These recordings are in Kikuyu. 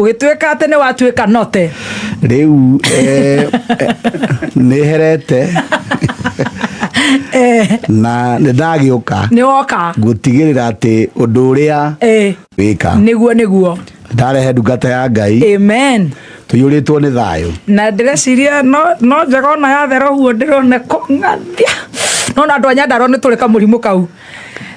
Ũgĩtuĩka atĩ nĩ watuĩka note. Rĩu nĩ herete na nĩ ndagĩũka Nĩ woka. Gũtigĩrĩra atĩ ũndũ ũrĩa wĩka. Nĩguo, nĩguo. Ndarehe ndungata ya Ngai. Amen. Tũiyũrĩtwo nĩ thayũ. Na ndĩreciria no njega ona yathera ũguo ndĩrona kũng'athia. No na andũ a Nyandarua nĩ tũrĩ kamũrimũ kau.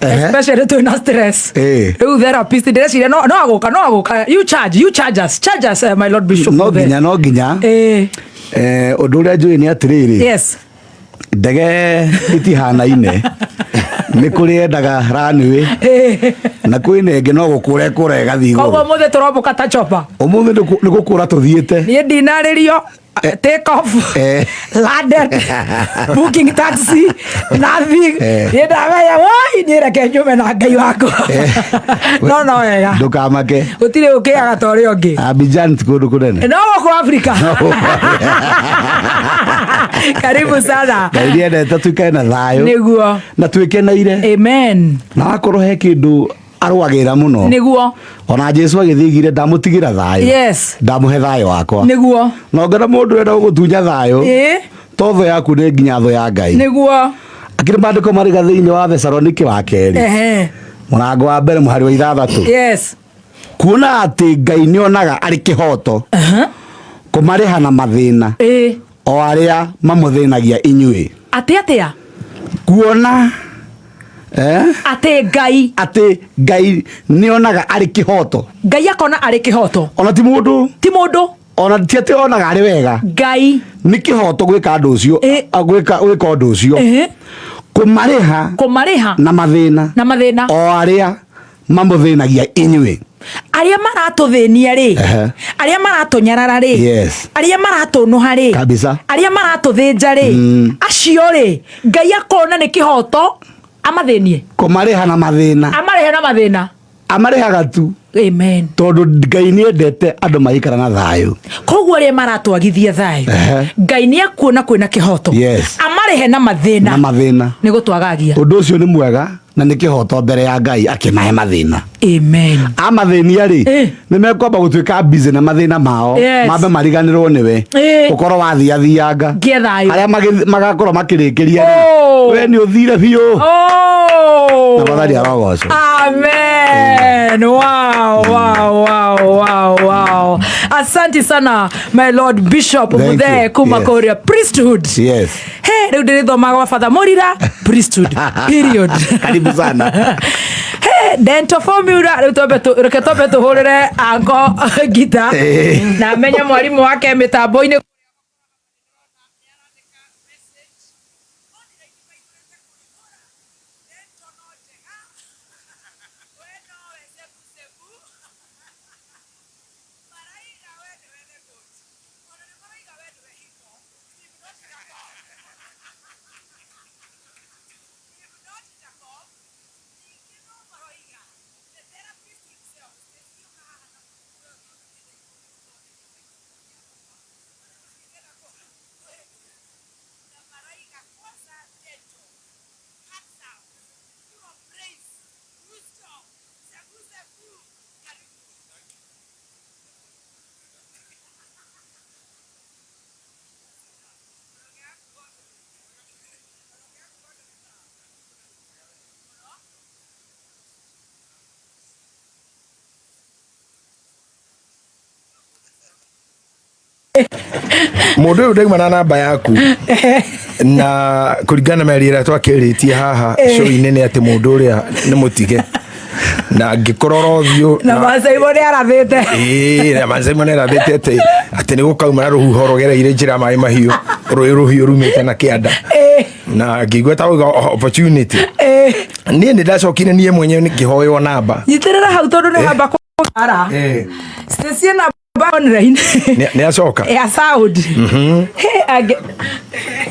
Especially twĩna stress. Rĩu therapist ndĩreciria no agũka, no agũka. You charge us, charge us, my Lord Bishop. No nginya, no nginya. Ũndũ ũrĩa njũĩ nĩ atĩrĩrĩ, ndege itihanaine, nĩ kũrĩ yendaga runway na kwĩna ĩngĩ no gũkũra ĩkũra ĩgathiĩ Koguo igũrũ. Ũmũthĩ tũrombũka ta chopper. Ũmũthĩ nĩ gũkũra tũthiĩte. Niĩ ndinarĩrio take off, landed, booking taxi, nothing. Niĩ ndamenya woi, niĩ reke nyume na Ngai wakwa. No wega. Ndũkamake. Gũtirĩ ũkĩaga ta ũrĩa ũngĩ. Abidjan ti kũndũ kũnene. No gũkũ Afrika. Karibu sana. Ngai nĩendete tuikare na thayũ na twĩkeneire. Amen. Na wakorwo he kĩndũ arũagĩra mũno, ona Jesu agĩthiĩ igire, ndamũtigĩra thayũ, ndamũhe thayũ wakwa. Na ũngĩona mũndũ ũrenda gũgũtunya thayũ, to thũ yaku, nĩ nginya thũ ya Ngai. Akĩrĩ maandĩko marĩga thĩinĩ wa Thesalonike wa kerĩ, mũrango wa mbere, mũhari wa 6, kuona atĩ Ngai nĩonaga arĩ kĩhoto kũmarĩha na mathĩna o arĩa mamũthĩnagia inyuĩ. Atĩ atĩa? Kuona Atĩ Ngai atĩ Ngai nĩonaga arĩ kĩhoto. Ngai akona arĩ kĩhoto. Ona ti mũndũ. Ti mũndũ. Ona ti atĩ onaga arĩ wega. Ngai. Nĩ kĩhoto gwĩka ũndũ ũcio, gwĩka ũndũ ũcio, kũmarĩha Kũmarĩha na mathĩna na mathĩna o arĩa mamũthĩnagia inyuĩ. Arĩa maratũthĩnia rĩ, arĩa maratũnyarara rĩ, arĩa maratũnũha rĩ, arĩa maratũthĩnja rĩ, acio rĩ, Ngai akona nĩ kĩhoto amathĩnie. Kũmarĩha na mathĩna. Amarĩhe na mathĩna. Amarĩhaga tu. Amen. Tondũ Ngai nĩendete andũ maikara na thayũ. Koguo arĩa maratwagithia thayũ, Ngai nĩ akuona kwĩna kĩhoto amarĩhe na mathĩna. Na mathĩna. Nĩ gũtwagagia. Ũndũ ũcio nĩ mwega na nĩ kĩhoto mbere ya Ngai akĩmahe mathĩna. Amen. Amathĩnia rĩ, nĩ mekwamba gũtuĩka busy na mathĩna mao, mambe mariganĩrwo nĩwe, ũkorwo wathiathianga Ngĩe thayũ. Arĩa magakorwo makĩrĩkĩria rĩ, we nĩ ũthire biũ. Na Mwathani arogocwo. Amen. Wow. Asante sana, my Lord Bishop Thank Muthee you. kuma kũrĩa priesthood. He, rĩu ndĩrĩthomaga gwa Father Mũrira priesthood. Period. Karibu sana. He, dental formula rĩu reke twambe tũhũrĩre anko ngita na menye mwarimũ wake mĩtambo-inĩ. Mũndũ ũyũ ndauma na namba yaku na kũringana na mĩario ĩrĩa twakĩrĩtie haha show-inĩ nĩ atĩ mũndũ ũrĩa nĩ mũtige na ngĩkũrora ũthiũ. Na Macaimo nĩ arathĩte. Ĩĩ, na Macaimo nĩ arathĩte atĩ nĩ gũkauma na rũhuho rũgereire njĩra maĩ mahiũ, rũĩ rũhiũ rumĩte na kĩanda, na ngĩigua ta ũiga opportunity. Niĩ nĩ ndacokire niĩ mwenyewe ngĩhoywo namba. Nyitĩrĩra hau tondũ nĩ hamba kũgara. Stacy na online. Nĩ acoka. Ya sound. He,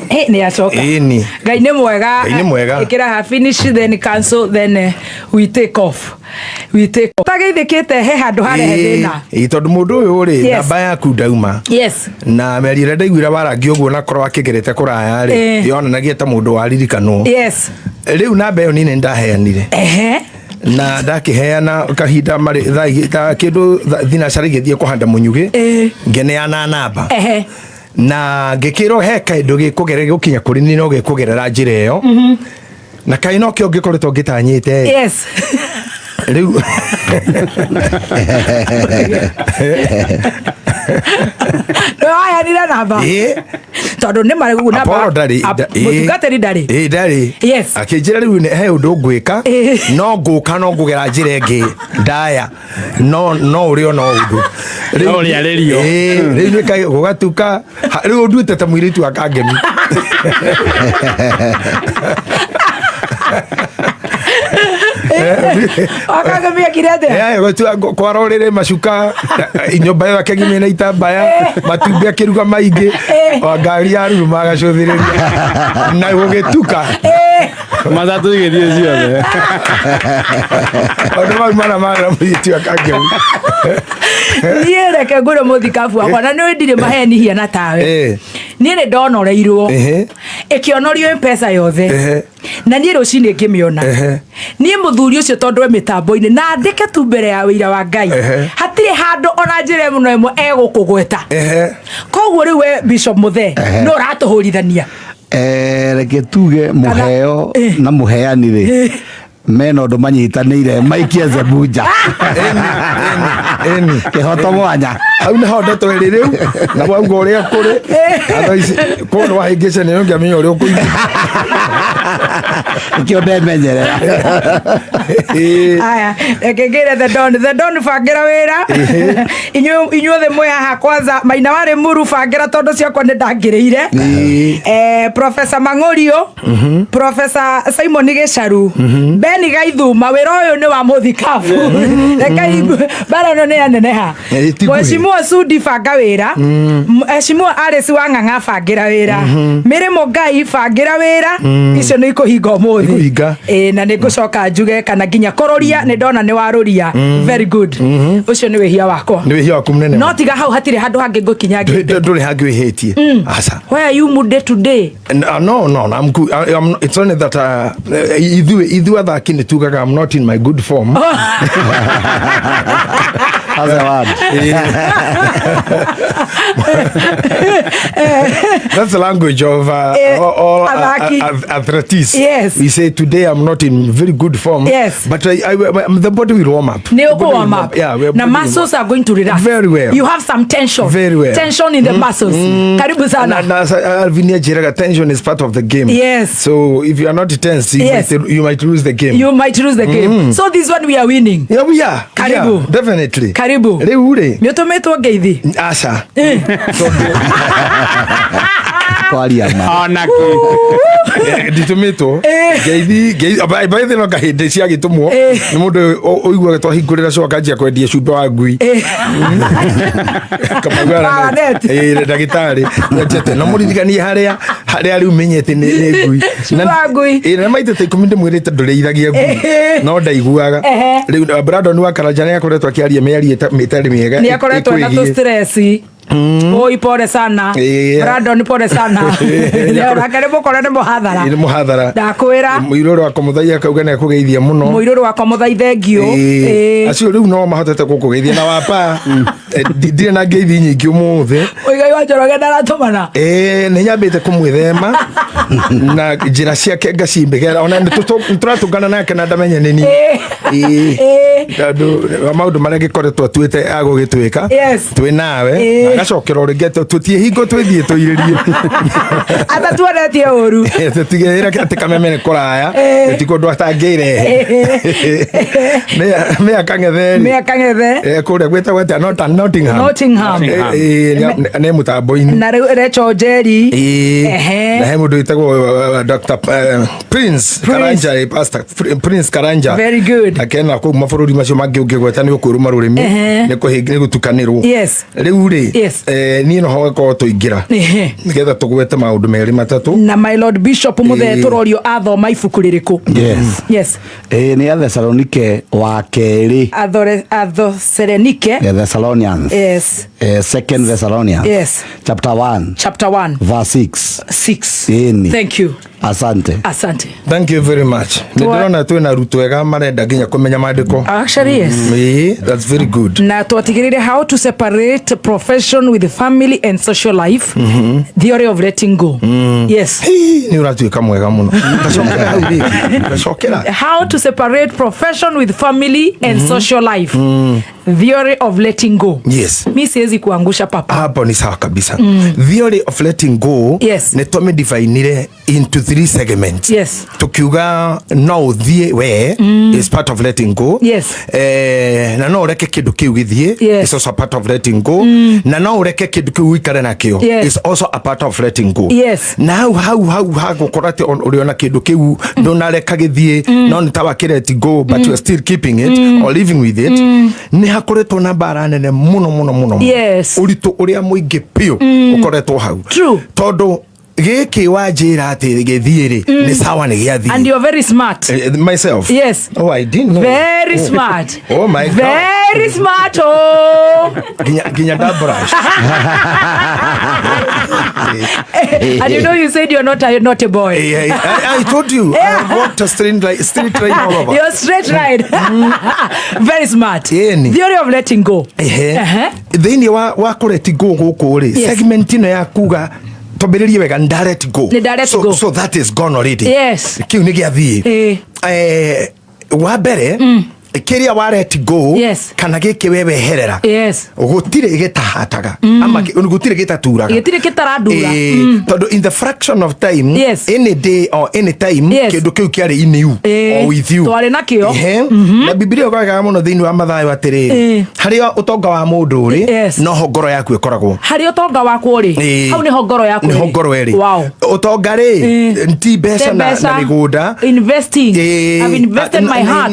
he, nĩ acoka. Ĩni. Ngai nĩ mwega. Ngai nĩ mwega. Ĩkĩra ha finish, then cancel, then we take off, we take off. Tageithĩkĩte he handũ harehe thĩna. Ĩĩ, tondũ mũndũ ũyũ rĩ, namba yaku ndauma na mĩario ĩrĩa ndaiguire warangi ũguo na korwo akĩgerete kũraya rĩ, yonanagia ta mũndũ waririkanwo. Rĩu namba ĩyo niĩ nĩ ndaheanire. Na ndakiheana kahinda marĩ thaa kĩndũ thinacara igĩthiĩ kũhanda mũnyugĩ. Ngĩneana namba. Na ngĩkĩrwo he kaĩndũ gĩkũgere gũkinya kũrĩ niĩ no gĩkũgerera njĩra ĩyo. Na kaĩ nokĩo ngĩkoretwo ngĩtanyĩte. Rĩu Nĩ waheanire namba? Ĩĩ. Tondũ nĩ marĩ namba. Apollo ndarĩ Mũtungatĩri ndarĩ. Ĩĩ, ndarĩ. Akĩnjĩra rĩu he ũndũ ngwĩka, no ngũka no ngũgera njĩra ĩngĩ ndaya, no no ũrĩ ona ũndũ. No ũrĩarĩrio. Ĩĩ, rĩu nĩ gũgatuka rĩu ũnduĩte ta mũirĩtu wa Kangemi. Wakangemi ekire atĩa? Eh, kwara ũrĩrĩ macuka, nyũmba ĩyo akĩgimia na itambaya, matumbĩ akĩruga maingĩ, o ngari ya ruruma agacũthĩrĩria na gũgĩtuka. Matatũ igĩthiĩ ciothe. Maũndũ mau mana mara mũirĩtu wa Kangemi. Niĩ reke ngwĩre mũthikabu wakwa, na nĩ ndirĩ maheni hiana tawe. Niĩ nĩ ndonoreirwo. Ĩkĩonorio mpesa yothe. Na niĩ rũcinĩ ngĩmĩona. Niĩ mũthuri ũcio tondũ e mĩtambo-inĩ na andĩke tu mbere ya wĩira wa Ngai, hatirĩ handũ ona njĩra ĩmwe na ĩmwe egũkũgweta. Koguo rĩu we Bishop Mũthee no ũratũhũrithania. Reke tuge mũheo na mũheani rĩ mena ũndũ manyitanĩire maikie zebunja kĩhoto mwanya. Hau nĩho ndeto ĩrĩ rĩu, na wauga ũrĩa kũrĩ thaa ici kũu nĩ wahĩngĩca, nĩ ũngĩamenya ũrĩa ũkũigua. Nĩkĩo ndemenyerera. Aya, reke ngĩre The Don. The Don, bangĩra wĩra. Inyuothe mwĩ haha, kwanza Maina warĩ muru, bangĩra tondũ ciakwa nĩ ndangĩrĩire. Professor Mang'ũriũ, Professor Simon Gĩcaru, Ben Gaithuma, wĩra ũyũ nĩ wa mũthikabu. Rekei mbara ĩno nĩ yaneneha. Ti nguhĩ. Mheshimiwa Sudi, banga wĩra. Mheshimiwa Alice wa Ng'ang'a, bangĩra wĩra. Mary Mũngai, bangĩra wĩra. Icio nĩ ikũhinga ũmũthĩ. Ikũhinga. Ĩĩ, na nĩ ngũcoka njuge kana nginya kũrũria nĩ ndona nĩ warũria. Very good. Ũcio nĩ wĩhia wakwa. Nĩ wĩhia waku mũnene. No tiga hau hatirĩ handũ hangĩ ngũkinya ngĩte. Ndũrĩ hangĩ wĩhĩtie, aca. Why are you moody today? No, I'm good. It's only that ithuĩ athaki nĩ tugaga I'm not in my good form. That's a word. That's the language of all athaki. Athletes. Yes. We say today I'm not in very good form. But the body will warm up. Nĩ The body will ũkũ warm up. Yeah, we Na body will muscles are going to relax. Very well. You have some tension. Very well. Tension in the muscles. Karibu sana. Na Alvin anjĩraga tension is part of the game. So if you are not tense, you might lose the game. You might lose the game. So this one we are winning. Yeah, we are. Karibu. Yeah, definitely. Karibu. Rĩu rĩ. Nĩ ũtũmĩtwo ngeithi? Aca. Kwaria ma. Ona kĩ. Nditũmĩtwo ngeithi ngeithi no kahĩndĩ ciagĩtũmwo nĩ mũndũ ũiguaga twahingũrĩra coka akanjia kwendia cumbĩ wa ngui. Kamau Aranet. Ndagĩtarĩ njete na mũririkanie harĩa harĩa rĩu menyete nĩ ngui. Cumbĩ wa ngui. Na maita ta 10 ndĩmwĩrĩte ndũrĩithagia ngui no ndaiguaga. Rĩu Brandon wa Karanja nĩ akoretwo akĩaria mĩario ĩtarĩ mĩega Nĩ akoretwo na tũ ĩkwĩgiĩ. stress. Oi, pole sana. Brandon, pole sana. Nake nĩ mũkore nĩ mũhathara. Nĩ mũhathara. Ndakwĩra. Mũirũrũ wakwa mũthaiya akauga nĩ akũgeithia mũno. Mũirũrũ wakwa mũthai, thengio. Acio rĩu no mahotete gũkũgeithia na wapa ndirĩ na ngeithi nyingĩ ũmũthĩ. Mũigai wa Njoroge ndaratũmana. Nĩ nyambĩte kũmwĩthema na njĩra ciake ngacimbĩgera ona nĩ tũratũngana nake na ndamenye nĩ niĩ. Tondũ wa maũndũ marĩa ngĩkoretwo atuĩte agũgĩtwĩka twĩ nawe agacokera o rĩngĩ atĩ tũtiĩ hingo twĩthiĩ tũirĩrie. Atatuonetie ũru. Tũtigĩrĩre atĩ kameme nĩ kũraya ti kũndũ atangĩrehe mĩa kang'ethe rĩ. Mĩa Kang'ethe. Kũrĩa gwĩtagwo atĩa? Nottingham. Nottingham. Nĩ mũtambo-inĩ. Na rĩu Rachel Njeri. Na he mũndũ wĩtagwo Dr. Prince Karanja, Pastor Prince Karanja. Very good. Akena kũu mabũrũri macio mangĩ ũngĩgweta nĩ ũkwĩrũma rũrĩmĩ nĩ gũtukanĩrwo. Rĩu rĩ niĩ noho gũkorwo tũingĩra nĩgetha tũgwete maũndũ merĩ matatũ. Na my Lord Bishop Mũthee, tũrorio athoma ibuku rĩrĩkũ? Yes. Yes. Nĩ Athesalonike wa kerĩ. Athoserenike. Yeah, Thessalonians. Yes. Second Thessalonians. Yes. Chapter 1. Chapter 1. Verse 6. 6. Ĩni. Thank you. Asante. Asante. Thank you very much. Nä ndä rona twä na arutwo ega marenda nginya kå menya mandä ko. Actually, yes. Ĩĩ, that's very good. Na twatigĩrĩire how to separate profession with family and social life, theory of letting go. Yes. Hii, nä å ratuä ka mwega må no. Ndacokera hau rĩngĩ, ndacokera. How to separate profession with family and social life, theory of letting go. Yes. Mi siwezi kuangusha, papa. Hapo ni sawa kabisa. Theory of letting go, nä twamĩdivinire into three segments. Tukiuga no ũthiĩ we is part of letting go. Na no ũreke kĩndũ kĩu gĩthiĩ is also a part of letting go, na no ũreke kĩndũ kĩu ũikare nakĩo is also a part of letting go. Na hau hagũkorwo atĩ ũrĩ ona kĩndũ kĩu ndũnareka gĩthiĩ, no nĩ ta wakĩ let go, but you are still keeping it or living with it, nĩ hakoretwo na mbara nene mũno mũno mũno mũno. Ũritũ ũrĩa mũingĩ biũ ũkoretwo hau. Tondũ gĩkĩ wanjĩra atĩ gĩthiĩ rĩ, nĩ sawa, nĩ gĩathiĩ. And you're very smart. Myself? Yes. Oh, I didn't know. Very smart. Oh my God. Very smart, oh. Nginya nda brush. And you know you said you're not a naughty boy. Yeah, I told you, I have walked a straight line all over. You're straight line. Very smart. Ĩni. Theory of letting go. Ehe. Thĩinĩ wa kũ let go gũkũ rĩ, segment ĩno ya kuga twambĩrĩrie wega, nda let go. Nĩ nda let So, go. so that is gone already. Kĩu nĩ gĩathiĩ. Wa mbere, kĩrĩa wa let go kana gĩkĩ we weherera, gũtirĩ gĩtahataga ama gũtirĩ gĩtaturaga. Gĩtirĩ gĩtarandura. Tondũ in the fraction of time, any day or any time, kĩndũ kĩu kĩarĩ in you or with you. Twarĩ nakĩo. Ehe. Na Bibilia ĩgaga mũno thĩinĩ wa Mathayo atĩrĩrĩ, harĩa ũtonga wa mũndũ ũrĩ, noho ngoro yaku ĩkoragwo. Harĩa ũtonga wakwa ũrĩ, hau nĩho ngoro yaku Nĩho ĩrĩ. ngoro ĩrĩ. Ũtonga rĩ, ti mbeca Ti na mbeca. mĩgũnda. Investing. I've invested my heart.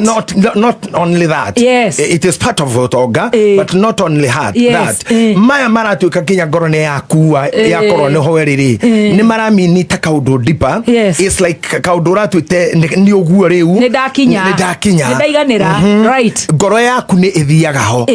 Not only that. It is part of ũtonga, but not only heart, that. Maya maratuĩka nginya ngoro nĩ yakua, yakorwo nĩho ĩrĩ rĩ, nĩ maramini ta kaũndũ deeper. It's like kaũndũ ũratuĩte nĩ ũguo rĩu. Nĩ ndakinya. Nĩ ndakinya. Nĩ ndaiganĩra. Right. Ngoro yaku nĩ ĩthiaga ho.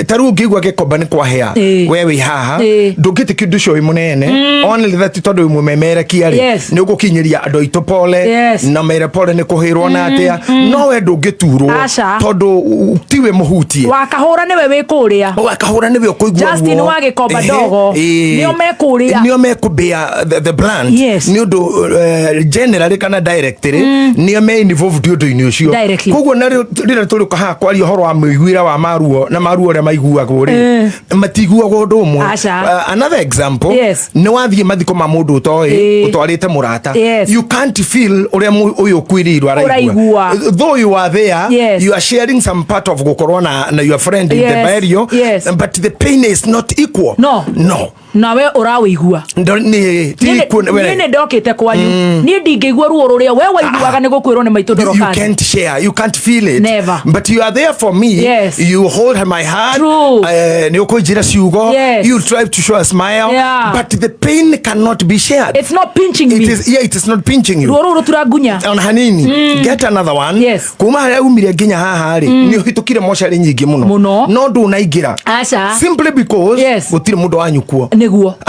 Ta rĩu ũngĩigua gĩkomba nĩ kwahĩa, we wĩ haha, ndũngĩtĩkia ũndũ ũcio wĩ mũnene, only that tondũ wĩ mũmemerekia rĩ, nĩ ũgũkinyĩria andũ aitũ pole, na mere pole nĩ kũhĩrwo na atĩa, no we ndũngĩturwo Aca. tondũ tiwe mũhutie. Wakahũra nĩwe wĩ kũrĩa. Wakahũra nĩwe ũkũigua Justin ruo. wa Gĩkomba ndogo. Nĩo mekũrĩa. Nĩo mekũbĩa the brand. Nĩ ũndũ generally kana directly nĩo me involved ũndũ-inĩ ũcio. Koguo na rĩrĩa tũrĩũka haha kwaria ũhoro wa mũiguĩre wa maruo na maruo ũrĩa maiguagwo rĩ, matiguagwo ũndũ ũmwe. Aca. Another example, nĩ wathiĩ mathiko ma mũndũ ũtoĩ, ũtwarĩte mũrata, you can't feel ũrĩa ũyũ ũkuĩrĩirwo araigua. Ũraigua. Though you are there, you are sharing some part of gũkorwo na your friend in the burial, but the pain is not equal. No. No. Nawe ũrawĩigua. Nĩ ti equal, Niĩ nĩ ndokĩte kwanyu, niĩ ndingĩigua ruo rũrĩa we waiguaga nĩ gũkwĩrwo nĩ maitũ. You Dorokani. can't share, you can't feel it. Never. But you are there for me. You hold my hand. Nĩ ũkũnjĩra ciugo. You try to show a smile. But the pain cannot be shared. It's not pinching It me. is, yeah, it is not pinching you. Ruo rũu rũturangunya. Ona hanini. Get another one. Kuma harĩa umire nginya haha rĩ, nĩ ũhĩtũkire mocarĩ nyingĩ mũno. Mũno. No ndũnaingĩra. Aca. Simply because gũtirĩ mũndũ wanyu kuo.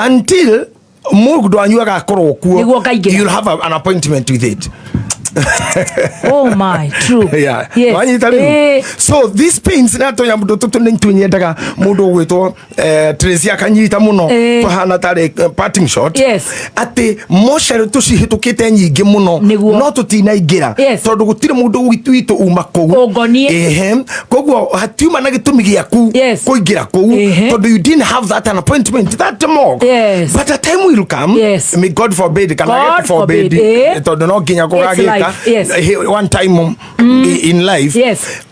Until mũndũ wanyu agakorwo kuo, Nĩguo ngaingĩra. you'll have an appointment with it. Oh my, true. Wanyita rĩu? So these pains na tonya mũndũ tũtũ nĩ tũnyendaga mũndũ ũgwĩtwo Tracy akanyita mũno, tũhana tarĩ parting shot, atĩ mocarĩ tũcihĩtũkĩte nyingĩ mũno, no tũtinaingĩra tondũ gũtirĩ mũndũ witũ uma kũu Ũngoniĩ. Ehe. Koguo hatiuma na gĩtũmi gĩaku kũingĩra kũu, tondũ you didn't have that an appointment that morgue. But a time will come, may God forbid, kana God God forbid, forbid, tondũ no nginya It's kũgagĩka life, yes. one time in life,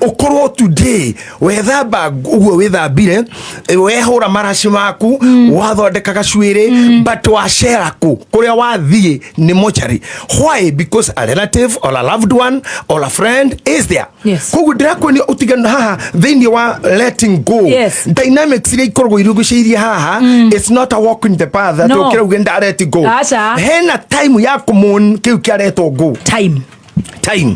ũkorwo today wethamba ũguo wĩthambire, wehũra maraci maku, wathondeka gacuĩrĩ, but wacera kũ kũrĩa wathiĩ nĩ mochari. Why? Because a relative or a loved one or a friend is there. Koguo ndĩrakuonia ũtiganu haha thĩinĩ wa letting go. Dynamics iria ikoragwo irugũcĩirie haha, it's not a walk in the path atĩ No. ũkĩra uge nda let go. Aca. Hena time ya kũmon kĩu kĩaretwo go. Time. Time.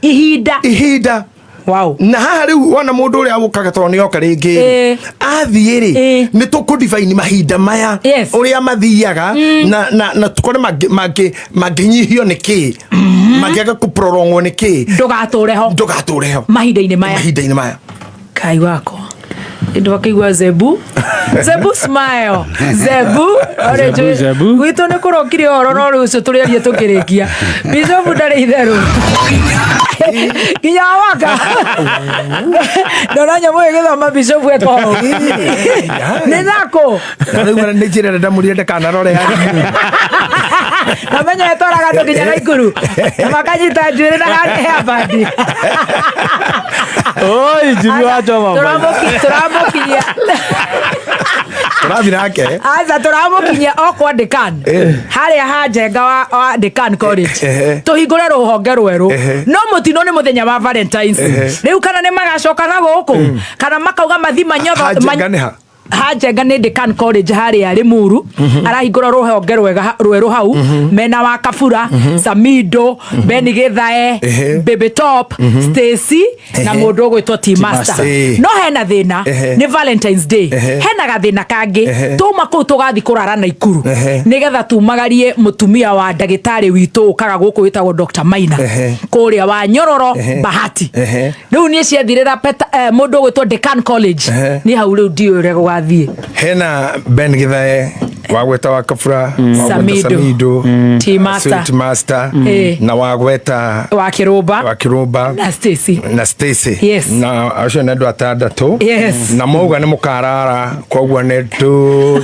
Ihinda. Ihinda. Wow. Na haha rĩu wona mũndũ ũrĩa ũkaga tondũ nĩ oka rĩngĩ athiĩ rĩ, nĩ tũkũdivaini mahinda maya ũrĩa mathiaga na tũkore mangĩnyihio nĩ kĩ, mangĩaga kũprolongwo nĩ kĩ. Ndũgatũre ho. Ndũgatũre ho. Mahinda-inĩ maya. Mahinda-inĩ maya. Kai wakwa, ndwakĩigua Zebu, Zebu smile, Zebu. Zebu, Zebu. Gwitũ nĩ kũrokire ũhoro, no rĩu ũcio tũrĩarie tũkĩrĩkia. Bishop ndarĩ itherũ nginya waka ndona nyamũ ĩgĩthoma. Bishop eko nĩ nako. Na rĩu nĩ njĩra ndamũrire ndakanarore. Na menya ĩtwaraga andũ nginya Naikuru na makanyita njuĩrĩ na hairband. Oi, Jimmy wa choma. Tũramũkinyia. Tũrathiĩ nake. Aca, tũramũkinyia o kwa Dekan harĩa ha Njenga wa Dekan College. Tũhingũre rũhonge rwerũ. No mũtino nĩ mũthenya wa Valentines rĩu, kana nĩ magacoka na gũkũ kana makauga mathi manyotho. Ha Njenga nĩ ha? Ha Njenga nĩ Dekan College harĩa Limuru. Arahingũra rũhonge rwega rwerũ hau mena wa Kabura, Samido, Ben Githae, Baby Top, Stacy na mũndũ ũgwĩtwo T Master. Master. No hena thĩna. Nĩ Valentines Day. Hena gathĩna kangĩ. Tuma kũu tũgathi kũrara Naikuru nĩgetha tumagarie mũtumia wa ndagĩtarĩ witũ ũkaga gũkũ wĩtagwo Dr. Maina kũrĩa wa Nyororo Bahati. Rĩu niĩ ciathirĩra mũndũ ũgwĩtwo Dekan College. Niĩ hau rĩu ndiũĩ ũrĩa gũgathiĩ. Hena Ben Githae, wagweta wa Kabura, wagweta Samido. Samido, T Master. Sweet Master, na wagweta wa Kĩrũmba wa Kĩrũmba na Stacy. Na Stacy. Na acio nĩ andũ atandatũ. Na mauga nĩ mũkarara, koguo nĩ 2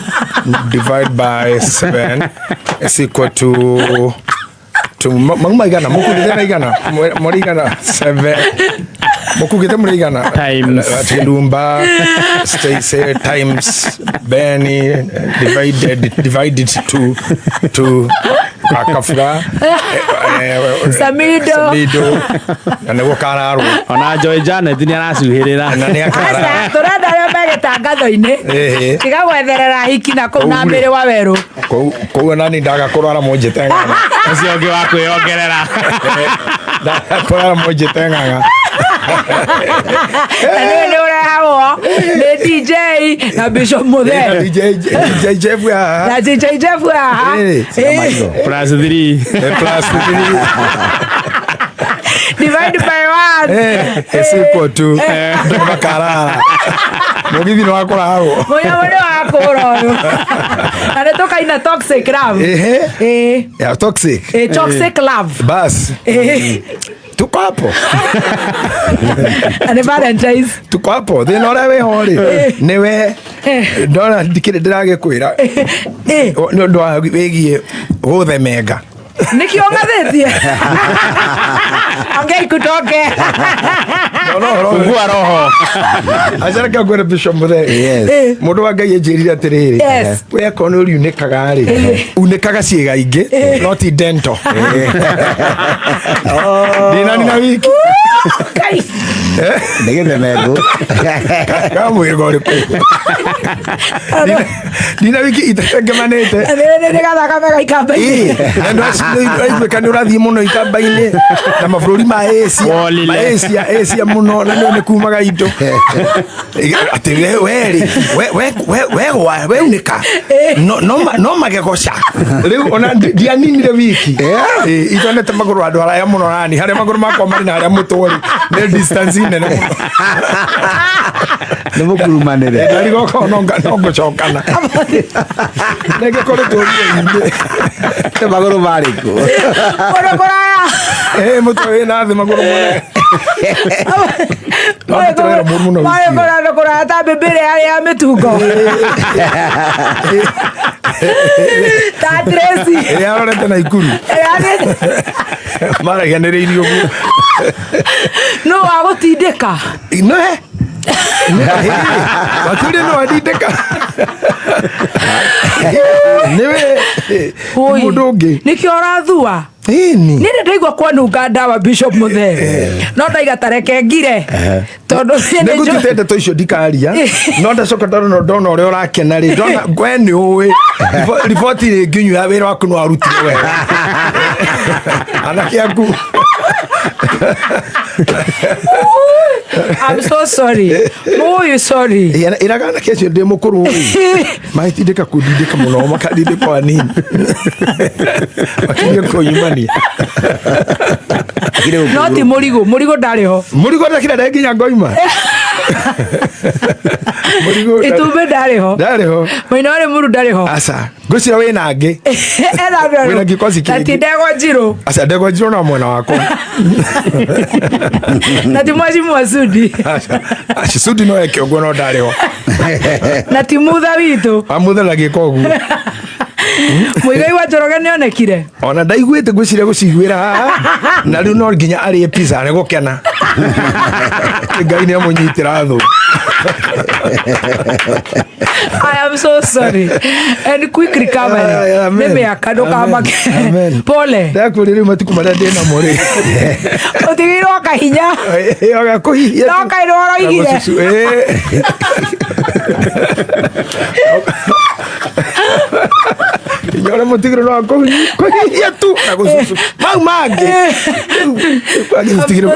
divide by 7 is equal to mauma igana, mũkugĩte na igana, mũrĩ igana 7, mũkugĩte mũrĩ igana. Times. Chilumba, Stacy times Benny divided to Akafura, Samido. Samido, na nĩguo kararwo. Ona Joy Janet nĩ aracuhĩrĩra. Na nĩ akarara. Aca, tũrenda arĩa megĩtangatho-inĩ. Tiga gwetherera hiki na kũu na Kũu rĩ. mĩrĩ wa werũ. Kũu onani ndaga kũrwara mũnjĩte ng'ang'a. Ũcio ũngĩ wa kwĩongerera. Ndaga kũrwara mũnjĩte ng'ang'a. Na nĩwe nĩ ũrehagwo nĩ DJ na Bishop Mũthee. DJ Jeff haha. Na DJ Jeff haha. Plus 3. Plus 3. Divide by one. Is equal to makarara mũgithi nĩ wakũrarwo. Mũnyamũ nĩ wakũra ũyũ na nĩ tũkaina Toxic Love. Ya toxic. Toxic Love. Bas, tuko hapo. Na nĩ Valentines. Tuko hapo. Thĩna ũrĩa wĩho rĩ, nĩwe ndona ndikĩrĩ ndĩragĩkwĩra nĩ ũndũ wa wĩgiĩ gũthemenga. Nĩkĩo ng'athĩtie ongei kutoke. Ndona ũhoro ũyũ. Fungua roho. Acareke ngwĩre, Bishop Mũthee. Mũndũ wa Ngai anjĩrire atĩrĩrĩ, we akorwo nĩ ũriunĩkaga rĩ, unĩkaga ciĩga ingĩ no ti dento ndinani na wiki. Kai. Nĩ gĩthemengũ. Ka mwĩrĩga ũrĩkũ ndina wiki itatengemanĩte. Nĩ gathakame gaikamba-inĩ. Na ndwaiguĩka nĩ ũrathiĩ mũno ikamba-inĩ na mabũrũri ma Asia. Wolile. Ma Asia mũno, na nĩ kumaga indo atĩ we werĩ we weunĩka no magego ca rĩu ona ndianinire wiki. Itonete magũrũ handũ haraya mũno nani harĩa magũrũ makwa marĩ na harĩa mũtwe rĩ nĩ distance nene mũno. Nĩ mũkurumanĩre. Ndarigoka no ngũcokana nĩngĩkoretwo ruo-inĩ. Nĩ magũrũ marĩkũ? Kũndũ kũraya. Mũtwe wĩ na thĩ, magũrũ mũnene. No ndĩtũraira mũru mũno wiki Marĩ ĩyo. kũndũ kũraya ta mbĩmbĩrĩ yarĩ ya mĩtungo ta Tracy. Ĩrĩa arorete na ikuru maragianĩrĩirie ũguo. Nũ wa gũtindĩka? No wakiri no andindĩka nĩwe Oi. mũndũ ũngĩ. Nĩkĩo ũrathua. Ĩni. Niĩ nĩ ndaigua kwanunga ndawa, Bishop Mũthee, no ndaiga tareke ngire tondũ niĩ nĩ njũ- Nĩngũtuĩte ndeto icio ndikaria, no ndacoka ndona ũrĩa ũrakena rĩ, ndona we nĩ ũĩ riboti rĩ nginyu ya wĩra waku nĩ warutire wega, anake aku. I'm so sorry. Mũyũ sorry. Ĩraga anake acio ndĩ mũkũrũ magĩtindĩka kũndindĩka mũno, makandindĩka hanini, makirie kũnyumania. No ti mũrigo, mũrigo ndarĩ ho. Mũrigo ndakira ndare nginya ngoima. Mũrigo Itumbĩ ndarĩ ho. Ndarĩ ho. Maina warĩ mũru ndarĩ ho. Aca, ngwĩciria wĩna angĩ. Ena andũ Wĩna gĩkosi Na ti kĩngĩ. ndegwa njirũ. Aca, ndegwa njirũ no mwena wakwa. Na ti mwacimu Sudi. Aca, aca, Sudi no eke ũguo, no ndarĩ ho. Na ti mutha witũ. Amutha na gĩko ũguo. Mũigai wa Njoroge nĩonekire. Ona ndaiguĩte, ngwĩciria gũciguĩra haha na rĩu no nginya arĩe pizza nĩ gũkena. Ngai nĩ amũnyitĩra thũ. I am so sorry. And quick recovery. Ah, amen. Nĩ mĩaka ndũkamake. Amen. Pole. Ndakwĩrĩ rĩu matukũ marĩa ndĩ namo rĩ. Ũtigĩirwo kahinya. Gakũhihia. No kaĩ nĩwaroigire. Inya ũrĩa mũtigĩrwo no kũhihia tu na gũcucu mau mangĩ agĩtigĩrwo.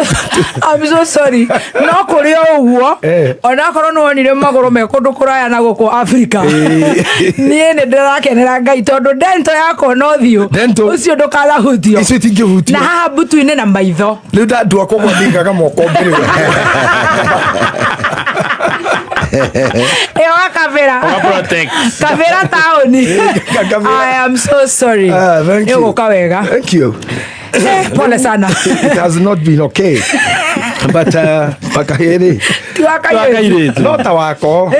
I'm so sorry. No kũrĩ o ũguo, onakorwo nĩ wonire magũrũ me kũndũ kũraya na gũkũ Afrika, niĩ nĩ ndĩrakenera Ngai tondũ dento yakwa no thiũ Dental. ũcio ndũkanahutio. Icio itingĩhutio. Na haha mbutu-inĩ na maitho. Rĩu ndandua kũgwa ndingaga moko mbere. Ĩyo gakabĩra. Ũga-protect. Kabĩra taũni. Kabĩra. I am so sorry. Ah, thank Nĩ you. ũgũka wega. Thank you. Pole sana. It has not been okay, but wakahĩrĩ Ti wa kairĩtu. Wakairĩtu. No ta wako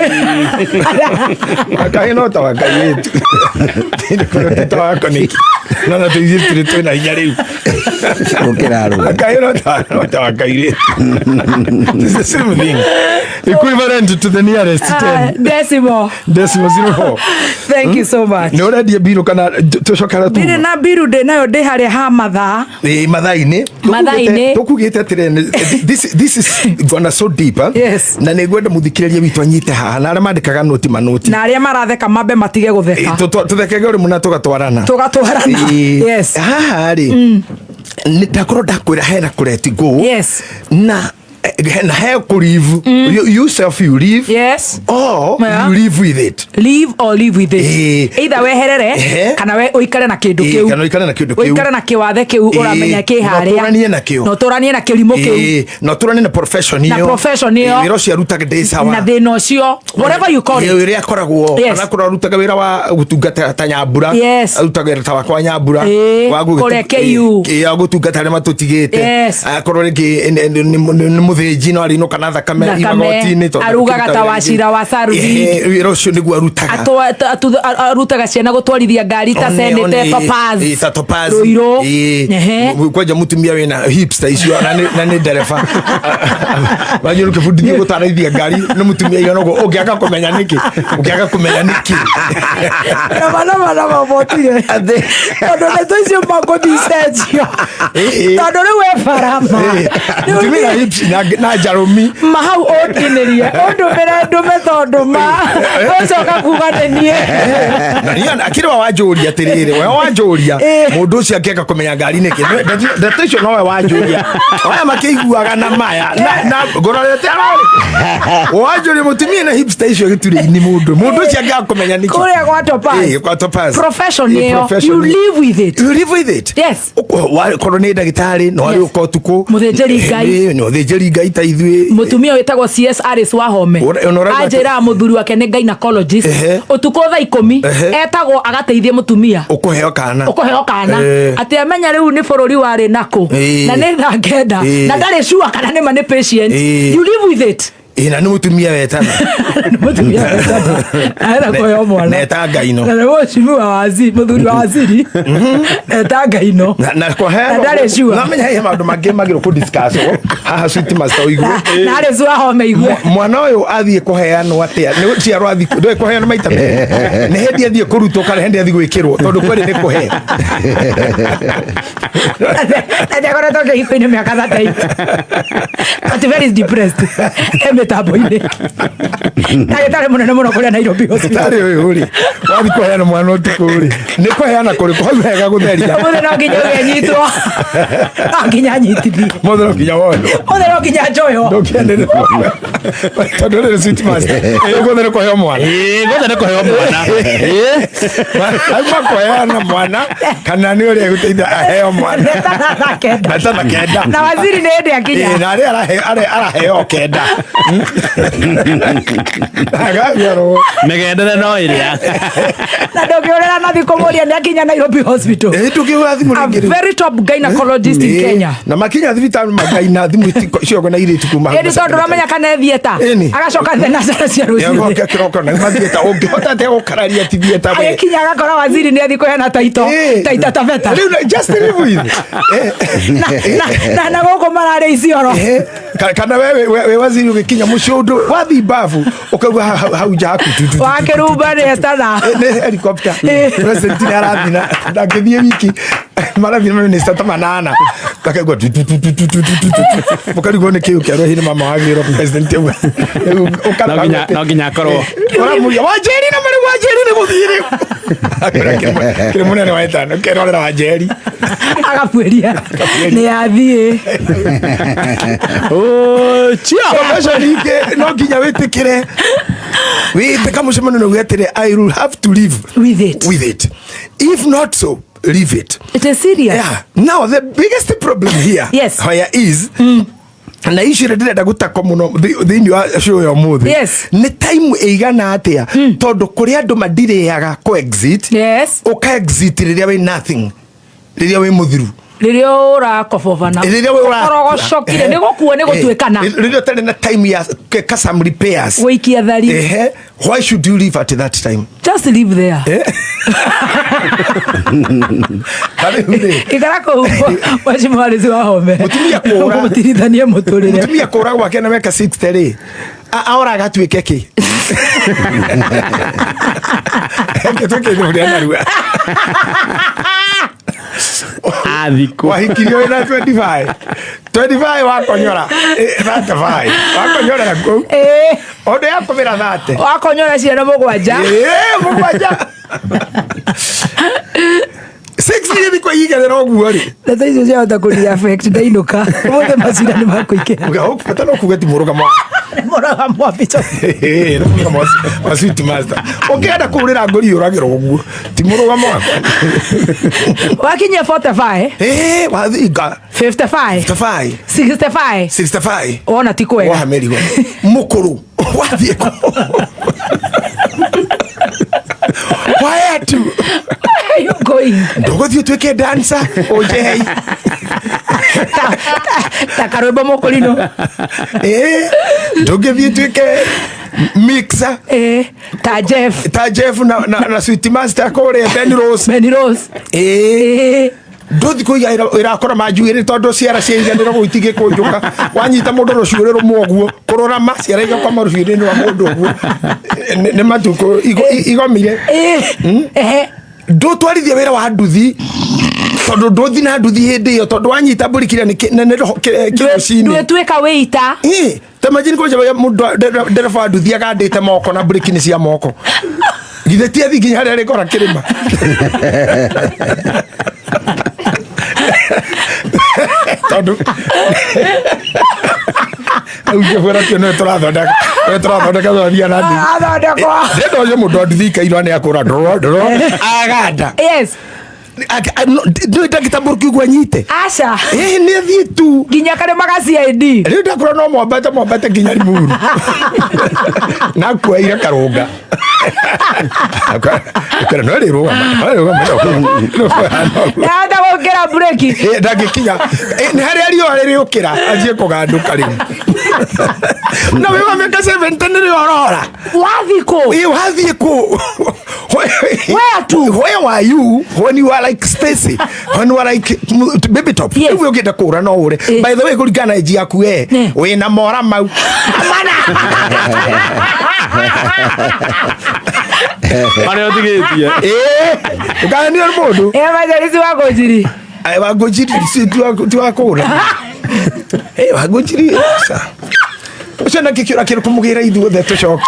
wakahĩ, no ta wakairĩtu ti ta wako nĩkĩ, no na tũithuĩ tũrĩ twĩna hinya rĩu. Gũkĩra arũme. Wakahĩ no ta wakairĩtu. It's the same thing, equivalent to the nearest Ah, 10 decimal. decimal 04. Thank you so much. Nĩ ũrendia mbirũ kana tũcokera tu? Ndirĩ na mbiru, ndĩ nayo ndĩ harĩa ha mathaa. Ĩ, mathaa-inĩ. Mathaa-inĩ. Tũkugĩte atĩrĩ, this is gonna so deep, eh? Yes. Na nĩ ngwenda mũthikĩrĩria witũ anyite haha na arĩa mandĩkaga noti manoti. Na arĩa maratheka mambe matige gũtheka. Tũthekege ũrĩmũ na tũgatwarana. Tũgatwarana. Ĩ, Yes. haha rĩ nĩ ndakorwo ndakwĩra hena kũ let go na na he kũ live you, yourself you live or you live with it. Live or live with it. Either weherere kana we ũikare na kĩndũ kĩu. Kana ũikare na kĩndũ kĩu. Ũikare na kĩwathe kĩu ũramenya kĩ Na harĩa. ũtũranie nakĩo. Na ũtũranie na kĩrimũ kĩu. Na ũtũranie na profession Na ĩyo. profession ĩyo. Wĩra ũcio arutaga ndĩ sawa. Na thĩna ũcio, whatever you call it. Ĩ, ũrĩa akoragwo anakorwo arutaga wĩra wa gũtungata ta nyambura, arutaga wĩra ta wakwa nyambura wa Kũrĩa KU. Wa gũtungata arĩa matũtigĩte. Akorwo rĩngĩ nĩ mũthĩnji no arĩinũka na thakame Thakame, igoti-inĩ tondũ arugaga akĩruta ta wĩra wacira ingĩ. wa Sarvi. Wĩra ũcio nĩguo arutaga. Arutaga ciana gũtwarithia ngari ta Senator Topaz. Ta Topaz. Ruiru. Kwanja mutumia wĩna hips ta icio na nĩ ndereba wanjĩrũ kĩbundithio gũtwarithia ngari nĩ mutumia igana ũguo, ũngĩaga kũmenya nĩkĩ, ũngĩaga kũmenya nĩkĩ. Nama nama nama motige tondũ ndeto icio makũthicenjio tondũ rĩu we barama. Rĩu Mutumia na hips na njarũmi. Ma hau ũntinĩrie ũndũmĩre ndũme tondũ ma ũcoka kuga nĩ niĩ. Na niĩ akĩrĩ wa wanjũria atĩrĩrĩ, we wanjũria mũndũ ũcio angĩaga kũmenya ngari nĩkĩ. Ndeto icio nowe wanjũria, aya makĩiguaga na maya na ngũrorete arorĩ wanjũria mũtumia na hips ta icio gĩturĩ-inĩ, mũndũ ũcio angĩaga kũmenya nĩkĩ. Kũrĩa gwa Topaz. Kwa Topaz. Profession ĩyo, Profession you ĩyo. live with it. You live with it. Korwo nĩ ndagĩtarĩ no arĩ ũka ũtukũ. Mũthĩnjĩri Ngai. Nĩ mũthĩnjĩri Ngai ta ithuĩ. Mũtumia wĩtagwo CS Alice Wahome Ona ũraigua anjĩraga mũthuri wake nĩ gynecologist. Ũtukũ thaa 10 etagwo agateithie mũtumia ũkũheo kana. Ũkũheo kana. Atĩ amenya rĩu nĩ bũrũri warĩ nakũ na nĩ thaa 9 na ndarĩ sure kana nĩ ma nĩ patient. You live with it. Na nĩ mũtumia wetana. Nĩ mũtumia wetana arenda kũheo mwana. Neta Ngai no. Na nĩ mũcimiwa wa waziri, mũthuri wa waziri eta Ngai no. Na Na ndarĩ sure. Namenya he maũndũ mangĩ magĩrwo kũ discuss haha, sweet master, ũigue. Na Alice Wahome igue. Mwana ũyũ athiĩ kũheanwo atĩa? Nĩ gũciarwo athiĩ, ndũĩ kũheanwo maita merĩ, nĩ hĩndĩ athiĩ kũrutwo kana hĩndĩ athiĩ gwĩkĩrwo? Tondũ kweri nĩ kũhe. Na nĩakoretwo kĩhiko-inĩ mĩaka 38, but very depressed e mĩtambo-inĩ, ndagĩtarĩ mũnene mũno kũrĩa Nairobi Hospital. Tarĩ ũyũ rĩ, wathiĩ kũheana mwana ũtukũ rĩ, nĩ kũheana kũrĩkũ hau hega gũtheria? Ũmũthĩ no nginya ũgenyitwo, no nginya anyitithie. Mothe no nginya woywo. Ũmũthĩ no nginya njoyo. Ndũngĩanĩrĩra tondũ rĩrĩ sweet master guothe nĩ kũheo mwana. Ĩĩ, guothe nĩ kũheo mwana. Ĩĩ. Auma kũheana mwana kana nĩ ũrĩa gũteithia aheo mwana. Metana thaa kenda. Metana kenda. Na waziri nĩ hĩndĩ akinya. Ĩĩ, na arĩa araheo kenda agaciarwo. Mĩgendere no ĩrĩa. Na ndũngĩũrĩra na thikũ mũria nĩ akinya Nairobi Hospital. Ĩĩ, ndũngĩhũra thimũ A rĩngĩ rĩu. very top gynecologist in Ĩĩ, Kenya. Na makinya thibitarĩ magaina thimũ ciongo na irĩtu kuma hau. Ĩni tondũ ũramenya kana e theatre. Ĩni. Agacoka thenacera cia rũcinĩ. Nĩagoka kĩroko na mathiĩta ũngĩhota atĩa gũkararia ti theatre we? Agĩkinya agakora waziri nĩ athiĩ kũheana taito. Ĩĩ. Taita Taveta. Rĩu just live with. Na gũkũ mararĩ Isiolo. Kana we waziri ũgĩkinya mũciĩ ũndũ wathiĩ babu ũkaigua hau nja haku tu, tu, tu, tu, Wakĩrumba nĩ etana. Nĩ helicopter. President nĩ arathiĩ na ndangĩthiĩ wiki marathiĩ na minista ta manana akaigua tu, tu, tu, tu, tu, tu, tu, tu, tu. Mũkarigwo nĩ kĩũ kĩarwo hihi nĩ mama wagĩrwo president ũguo. Rĩu ũkarora No nginya akorwo. Ũramũria Wanjeri na marĩ Wanjeri nĩ gũthiĩ rĩu. Akĩra kĩrĩ mũnene wa ĩtano kĩrorera Wanjeri. Agabuĩria. Nĩ athiĩ. Chia. Profession ingĩ no nginya wĩtĩkĩre wĩtĩka mũcemanio na uge atĩrĩ, I will have to live With it. with it. If not so, leave it. It is serious. Yeah. Now the biggest problem here, Yes. where is na icio ĩrĩa ndĩrenda gũtako mũno thĩinĩ wa show ya ũmũthĩ. Yes. Nĩ time ĩigana atĩa tondũ kũrĩ andũ madirĩaga kũ exit. Yes. Ũka exit rĩrĩa wĩ nothing, rĩrĩa wĩ mũthiru, Rĩrĩa ũrakobobana. Rĩrĩa wĩ Ũkorogocokire nĩ gũkua nĩ gũtuĩkana. Rĩrĩa ũtarĩ na time ya some repairs. Gũikia thari. Ehe, why should you leave at that time? Just leave there. Ta rĩu rĩ, Ikara kũu mheshimiwa Alice Wahome. Mũtumia kũũra. Mũtirithanie mũtũrĩre. Mũtumia kũra gwake na meka 60 rĩ, aoraga atuĩke kĩ? Atuĩke thaburia narua. Athikũ. Wahikirio wĩna 25 25 wakonyora, 35 wakonyorera kũu. Ĩĩ. Ũndũ yakũmĩra 30. Wakonyora ciana mũgwanja. Ĩĩ, mũgwanja. Six nĩ thikũ igĩrĩra ũguo rĩ. Ndeto icio ciahota kũni affect ndainũka. Ũmũthĩ macira nĩ makũingĩra. Bata no kuga ti mũrũgamo wa Mũrũgamo wa Bishop. Ĩĩ, nĩ mũrũgamo wa sweet master. Ũngĩenda kũũrĩra ngũri ũragĩrwo ũguo ti mũrũgamo wakwa. Wakinyia 45. Ĩĩ, wathinga. 55. 55. 65. 65. Wona ti kwega. Woha mĩrigo mũkũrũ wathiĩ kũ? Why tu? Where are you going? Ndũgũthiĩ ũtuĩke dancer ũnjehei. Ta karwĩmbo mũkũrinũ. Ĩĩ, ndũngĩthiĩ ũtuĩke mixer. Ĩĩ, ta Jeff. Ta Jeff na Sweet Master kũrĩa Ben Rose. Ben Rose. Ĩĩ. Ĩĩ. Ndũthi kũiga ĩrakora manjuĩrĩ tondũ ciara cia iganĩro gũu itingĩkũnjũka. Wanyita mũndũ rũcuĩrĩ rũmwe ũguo kũrũrama ciara igakwama rũcuĩrĩ-inĩ rwa mũndũ ũguo. Nĩ matukũ igomire. Ĩĩ. Ehe. Ndũtwarithie wĩra wa nduthi tondũ ndũthi na nduthi hĩndĩ ĩyo tondũ wanyita mbũri kĩrĩa nĩ nĩ roho kĩrũcinĩ. Ndwĩtuĩka wĩita. Ĩĩ, ta imagine kũnja mũndũ ndereba wa nduthi agandĩte moko na breki nĩ cia moko. Githĩ ti athi nginya harĩa arĩkora kĩrĩma. Tondũ rĩu ngĩbwĩra kĩo nĩwe tũrathondeka, nĩwe tũrathondeka tũrathiĩ na nduthi. Athondekwo. Ndĩrenda ũcio mũndũ wa nduthi ikairwo nĩ akũra ndũrũ ndũrũ aganda. Yes. Ndũĩ ndangĩtambũrũkia ũguo anyite. Aca. Ĩĩ, nĩ athiĩ tu. Nginya karĩma ga CID. Rĩu ndakũra no mwambate mwambate nginya Limuru. Na kuaire karũnga. Akera no rĩrũgama, no rĩrũgama, no rĩrũgama. Ndahota gũkĩra breki. Ĩĩ, ndangĩkinya. Ĩĩ, nĩ harĩa riũa rĩrĩũkĩra anjie kũgandũka rĩu. Na wĩ wa mĩaka 70 nĩrĩo ũrora. Wathiĩ kũ? Ĩĩ, wathiĩ kũ? Where to? Where were you when you were like Stacy? When you were like baby top? Yes. Rĩu ũngĩenda kũũra no ũre. Eh. By the way, kũringana na age yaku we, Eh. wĩna mora mau. Mana. Marĩa ũtigĩtie. Ĩĩ, ndũkananio nĩ mũndũ. Eh, majarisi wa Ngũnjiri. Ai, wa Ngũnjiri ti wa kũũra. Eh, wa Ngũnjiri, aca. Ũcio nakĩ kĩũra kĩrĩ kũmũgĩra ithuothe tũcokie.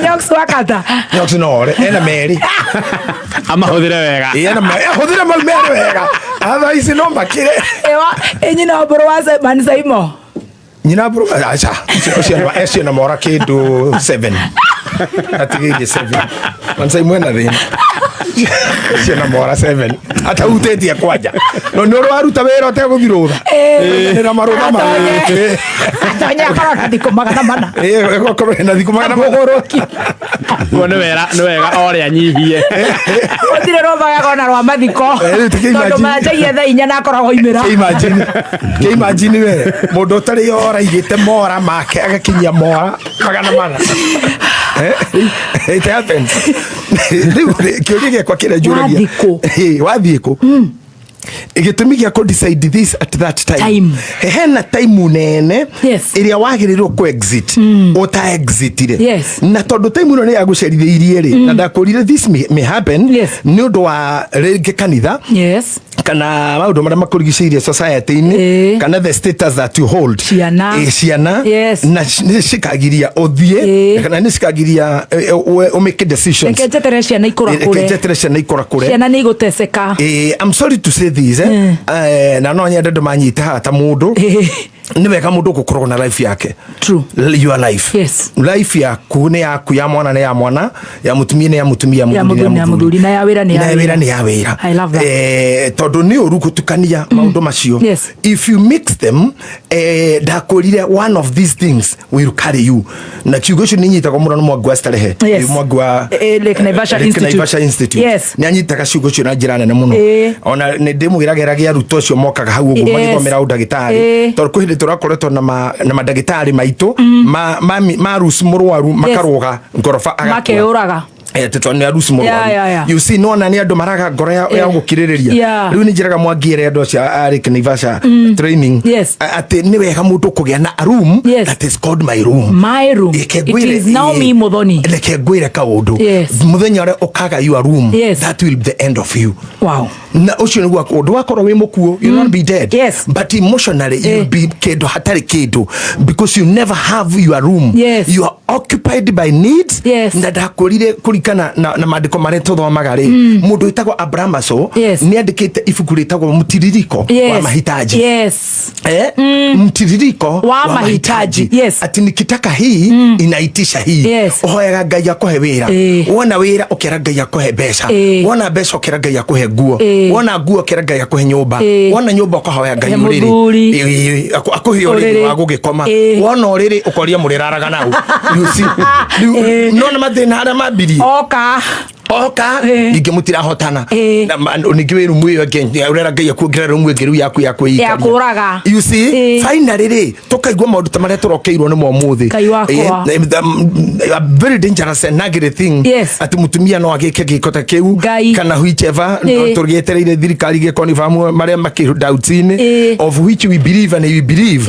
Nyox wakata. Nyox no ore, ena merĩ. Amahũthĩre wega. Ĩĩ, na hũthĩra mau merĩ wega, otherwise no makĩre. Ewa ĩ nyina wa mbũrũ wa Simon Saimo. Nyina bro, aca, ũcio ũcio na mora kĩndũ 7, atigĩirie 7 mansai mwena thĩna ũcio na mora 7 atahutĩtie kwanja, no nĩ ũrĩ waruta wĩra ũtegũthi rũtha nĩ marũtha ma Atonye. Atonye akorwo na thikũ 400. Ĩĩ, ĩgakorwo na thikũ 400. Mũgũrũki. Guo nĩ wega orĩa anyihie. Gũtirĩ rũtha gagona rwa mathiko. Rĩu ti tondũ imagine. manjagia thaa 4 na akoragwo oimĩra. Kĩ imagine we mũndũ ũtarĩ oraigĩte mora make agakinyia mora 400. It happens. Rĩu kĩũria gĩakwa kĩrĩa njũragia. Wathiĩ kũ? Wathiĩ kũ? Gĩtũmi gĩa kũ decide this at that time, Time. Hena time nene ĩrĩa wagĩrĩirwo kũ exit ũta exitire. Na tondũ time ĩno nĩ yagũcerithĩirie rĩ, na ndakũrire this may happen nĩ ũndũ wa rĩngĩ kanitha kana maũndũ marĩa makũrigicĩirie society-inĩ kana the status that you hold. Ciana. Ciana. Na nĩ cikagiria ũthiĩ kana nĩ cikagiria ũmake decisions. Reke njetere ciana ikũra Reke kũre. Njetere ciana ikũra kũre. Ciana nĩ igũteceka. I'm sorry to say this, na no nyende andũ manyite haha ta mũndũ, nĩ wega mũndũ gũkorwo na life yake. True. Your life. Life yaku nĩ yaku, ya mwana nĩ ya mwana, ya mũtumia nĩ ya mũtumia, ya mũthuri mũthuri nĩ ya mũthuri, na ya wĩra nĩ na ya ya wĩra wĩra. Nĩ ya wĩra. I love that. Tondũ nĩ ũru gũtukania maũndũ macio. If you mix them, ndakwĩrire one of these things will carry you, na kiugo ũcio nĩ nyitagwo mũno nĩ Mwangi wa Starehe. Mwangi wa Lake Naivasha Lake Institute. Naivasha Institute. Nĩ anyitaga ciugo icio na njĩra nene mũno. Ona nĩ ndĩmwĩragĩragia arutwo acio mokaga hau ũguo magĩthomera ũndagĩtarĩ, tondũ kwĩ hĩndĩ tũrakoretwo na mandagĩtarĩ maitũ ma ruci mũrwaru makarũga ngoroba agakua. Makeyũraga. Atĩ tondũ nĩ aruci mũrwaru. Yeah. You see, nona nĩ andũ maraga ngoro ya gũkirĩrĩria. Rĩu nĩ njĩraga Mwangi ere andũ acio a Lake Naivasha training atĩ nĩ wega mũndũ kũgĩa na a room that is called my room. My room. Reke It is now me, Muthoni. Reke ngwĩre kaũndũ. Mũthenya ũrĩa ũkaga your room, that will be the end of you. Na ũcio nĩguo ũndũ wakorwo wĩ mũkuo, you not be dead, but emotionally you'll be kĩndũ hatarĩ kĩndũ, because you never have your room. You are occupied by needs. Na ndakwĩrire kũringana na maandĩko marĩa tũthomaga rĩ, mũndũ wĩtagwo Abraham Maslow nĩ andĩkĩte ibuku rĩtagwo Mtiririko wa Mahitaji. Mtiririko wa mahitaji. Yes. Ati nikitaka hii, inaitisha hii. Ũhoyaga Ngai akũhe wĩra. Wona wĩra, ũkera Ngai akũhe mbeca. Wona mbeca, ũkera Ngai akũhe nguo. Wona nguo, ũkera Ngai akũhe nyũmba. Wona nyũmba, ũkahoya Ngai He ũrĩrĩ. mũthuri. Akũhe ũrĩrĩ Ũrĩrĩ. wa gũgĩkoma. Wona ũrĩrĩ, ũkoria mũrĩraraga nau. You see? Rĩu, nona mathĩna harĩa mambirie. Oka. Oka ningĩ mũtirahotana. Na ningĩ wĩ rumu ĩyo ĩngĩ ũrera Ngai akuongerera rumu ĩngĩ rĩu yaku ya kwĩikaria. Ya kũraga. You see, finally rĩ, tũkaigua maũndũ ta marĩa tũrokeirwo nĩmo ũmũthĩ. Ngai wakwa. A very dangerous and ugly thing atĩ mũtumia no agĩke gĩko ta kĩu Ngai. kana whichever. Tũgĩetereire thirikari gĩkonifirm marĩa makĩ doubts-inĩ, of which we believe and we believe.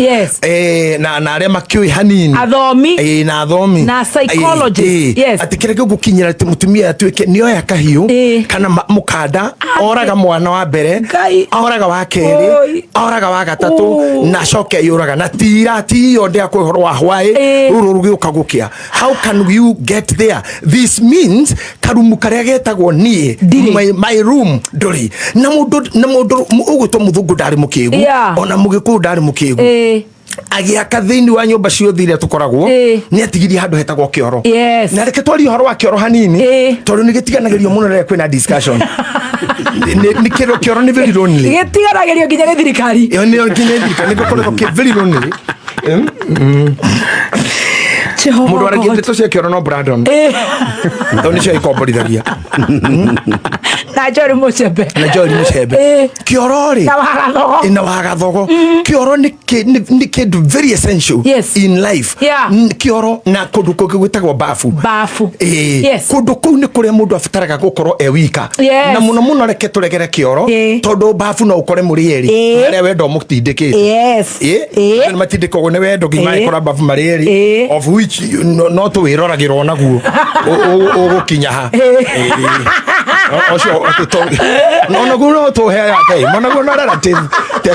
Na arĩa makĩũĩ hanini. Athomi. Na athomi. Na psychologists. Atĩ kĩrĩa gĩgũkinyĩra atĩ mũtumia atuĩke nĩoya kahiũ kana mũkanda, oraga mwana wa mbere, Ngai. oraga wa kerĩ, Oi. oraga wa gatatũ, Oh. na acoke eyũraga na tira tiyo ndĩa kwĩ ũhoro wa hwaĩ rũrũ rũgĩũka gũkĩa. How can you get there? This means karumu karĩa getagwo niĩ Ndirĩ. my room ndũrĩ na mũndũ ũgwĩtwo mũthũngũ ndarĩ mũkĩgu, ona mũgĩkũyũ ndarĩ mũkĩgu. Agĩaka thĩinĩ wa nyũmba ciothe iria tũkoragwo, nĩ atigirie handũ hetagwo kĩoro. Na reke twarie ũhoro wa kĩoro hanini, tondũ nĩ gĩtiganagĩrio mũno rĩrĩa kwĩna discussion. Nĩ kĩoro, kĩoro nĩ very lonely. Gĩtiganagĩrio nginya nĩ thirikari. Ĩyo nĩyo nginya thirikari nĩ gũkoretwo kĩ very lonely. Jehovah Mũndũ waragia God. ndeto cia kĩoro no Brandon, tondũ nĩcio ikomborithagia. Na Jory Muchembe. Na Jory Muchembe. Kĩoro rĩ, Na wagathogo. Na wagathogo. Kĩoro nĩ kĩndũ very essential in life. Kĩoro na kũndũ kũngĩ gwĩtagwo bafu. Bafu. Kũndũ kũu nĩ kũrĩa mũndũ abataraga gũkorwo e wika. Na mũno mũno reke tũregere kĩoro, tondũ bafu no ũkore mũrĩ erĩ, harĩa wendo mũtindĩkĩte. Nĩ matindĩkagwo nĩ wendo nginya magĩkora bafu marĩ erĩ, of which Which no tũwĩroragĩrwo naguo ũgũkinya ha. Ĩĩ. Ũcio atĩ onaguo no tũheaga time, onaguo no relative. Ti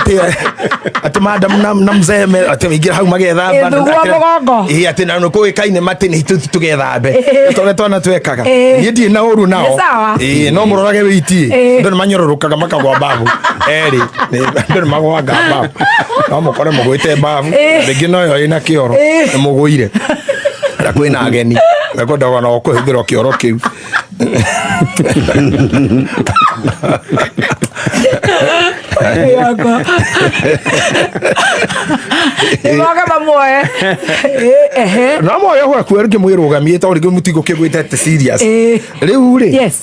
atĩ madam na mzee atĩ maingĩra hau magethamba. Ĩ, thuguo mũgongo. Ĩĩ, atĩ na nĩkũĩkaine matĩ nĩ ithuĩ tũgethambe. Tondũ twana twekaga. Niĩ ndirĩ na ũru nao. Nĩ sawa. Ĩĩ, no mũrorage wĩiti. Andũ nĩ manyororokaga makagwa mbabu. Erĩ, andũ nĩ magwaga mbabu. No mũkore mũgwĩte mbabu. Rĩngĩ no yo ĩna kĩoro. Nĩ mũgũire. Na kwĩna ageni. Mekwendaga ona kũhithĩrwo kĩoro kĩu. Yakwa. Nĩmoke mamuoe. Ehe. No moyo gwaku rĩngĩ mwĩrũgamie tondũ rĩngĩ mũtigũkĩgwĩte atĩ serious. Rĩu rĩ, Yes.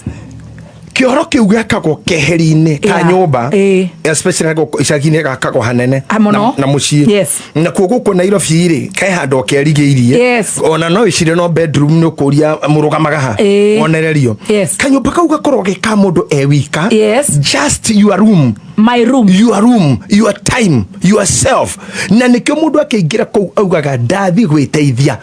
kĩoro kĩu gĩakagwo keheri-inĩ ka nyũmba, especially gũkũ icagi-inĩ gakagwo hanene Ah, mũno. na mũciĩ. Nakuo gũkũ Nairobi rĩ, ke handũ kerigĩirie. Ona no ĩcire no bedroom nĩ ũkũria mũrũgamaga ha wonererio. Kanyũmba kau gakorwo ge ka mũndũ e wika. Just your room. My room. Your room, your time, yourself. Na nĩkĩo mũndũ akĩingĩra kũu augaga ndathiĩ gwĩteithia.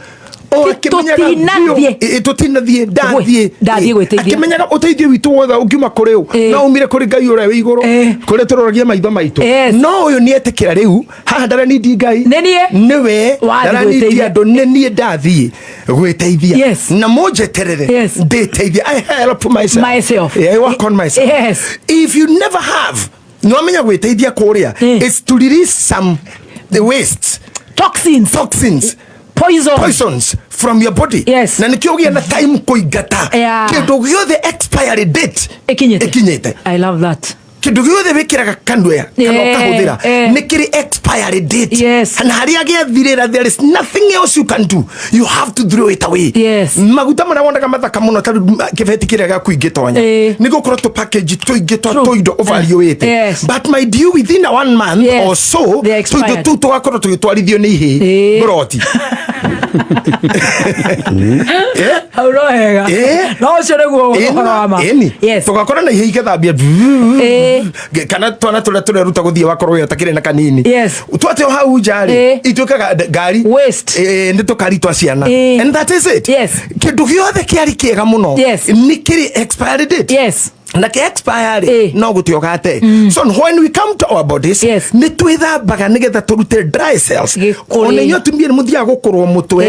O akĩmenyaga Tũtinathiĩ. biũ, tũtinathiĩ, ndathiĩ. Ndathiĩ gwĩteithia. Akĩmenyaga ũteithio witũ wothe ũngiuma kũrĩ ũ. No umire kũrĩ Ngai ũrĩa wĩ igũrũ, kũrĩa tũroragia maitho maitũ. No ũyũ nĩ etĩkĩra rĩu, haha ndaranindi Ngai. Nĩ niĩ. Nĩwe. Wathiĩ Ndaranindi gwĩteithia. andũ, nĩ niĩ ndathiĩ gwĩteithia. Na mũnjeterere. Ndĩteithie. I help myself. Myself. Yeah, I work on myself. If you never have, nĩwamenya gwĩteithia kũrĩa, it's to release some the waste. Toxins. Toxins. Poison. Poisons from your body. Na nĩkĩo ũgĩa na time kũingata. Kĩndũ gĩothe expiry date Ĩkinyĩte. ĩkinyĩte. I love that. Kĩndũ gĩothe wĩkĩraga kanua kana ũkahũthĩra, nĩ kĩrĩ expiry date. Na harĩa gĩathirĩra, there is nothing else you can do. You have to throw it away. Maguta marĩa wonaga mathaka mũno ta rĩu kĩbeti kĩrĩa gĩaku ingĩtonya. Nĩ gũkorwo tũ package tũingĩ twa tũindo ũvariũĩte. But my dear, within a 1 month or so, They are tũindo expired. tũu tũgakorwo tũgĩtwarithio nĩ ihĩĩ mburoti. Hau no hega. No ũcio nĩguo ũhoro wa ma. Ĩni. Tũgakora na ihĩĩ igĩthambia. Kana twana tũrĩa tũreruta gũthiĩ wakorwo wĩ ũtakĩrĩ na kanini. Twate o hau nja rĩ, ituĩkaga ngari. Waste. Nĩ tũkari twa ciana. And that is it. Kĩndũ gĩothe kĩarĩ kĩega mũno. Nĩ kĩrĩ expiry date. Na kĩ expire rĩ, no gũtĩ ũgate. So when we come to our bodies, nĩ twĩthambaga nĩgetha tũrute dry cells. Gĩkũrĩ. Ona inyuĩ atumia nĩ mũthiaga gũkũrwo mũtwe.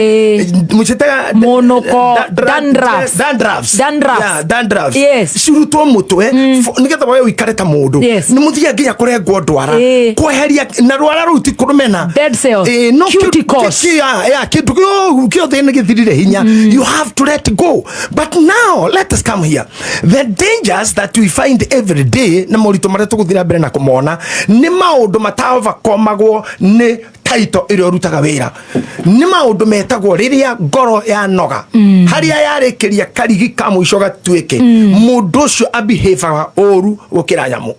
Mũciĩtaga Mũnũko. Dandruffs. Dandruffs. Dandruffs. Yeah, dandruffs. Cirutwo mũtwe, nĩgetha we ũikare ta mũndũ. Nĩ mũthiaga nginya kũrengwo ndwara. Kweheria, na rwara rũu ti kũrũmena. Dead cells. No Cuticles. kĩndũ gĩothe nĩ gĩthirire hinya. You have to let go. But now, let us come here. The dangers that we find every day, na moritũ marĩa tũgũthiĩ na mbere na kũmona, nĩ maũndũ mataovercomagwo nĩ title ĩrĩa ũrutaga wĩra. Nĩ maũndũ metagwo rĩrĩa ngoro yanoga. Harĩa yarĩkĩria karigi ka mũico gatuĩke, mũndũ ũcio abehavaga ũru gũkĩra nyamũ.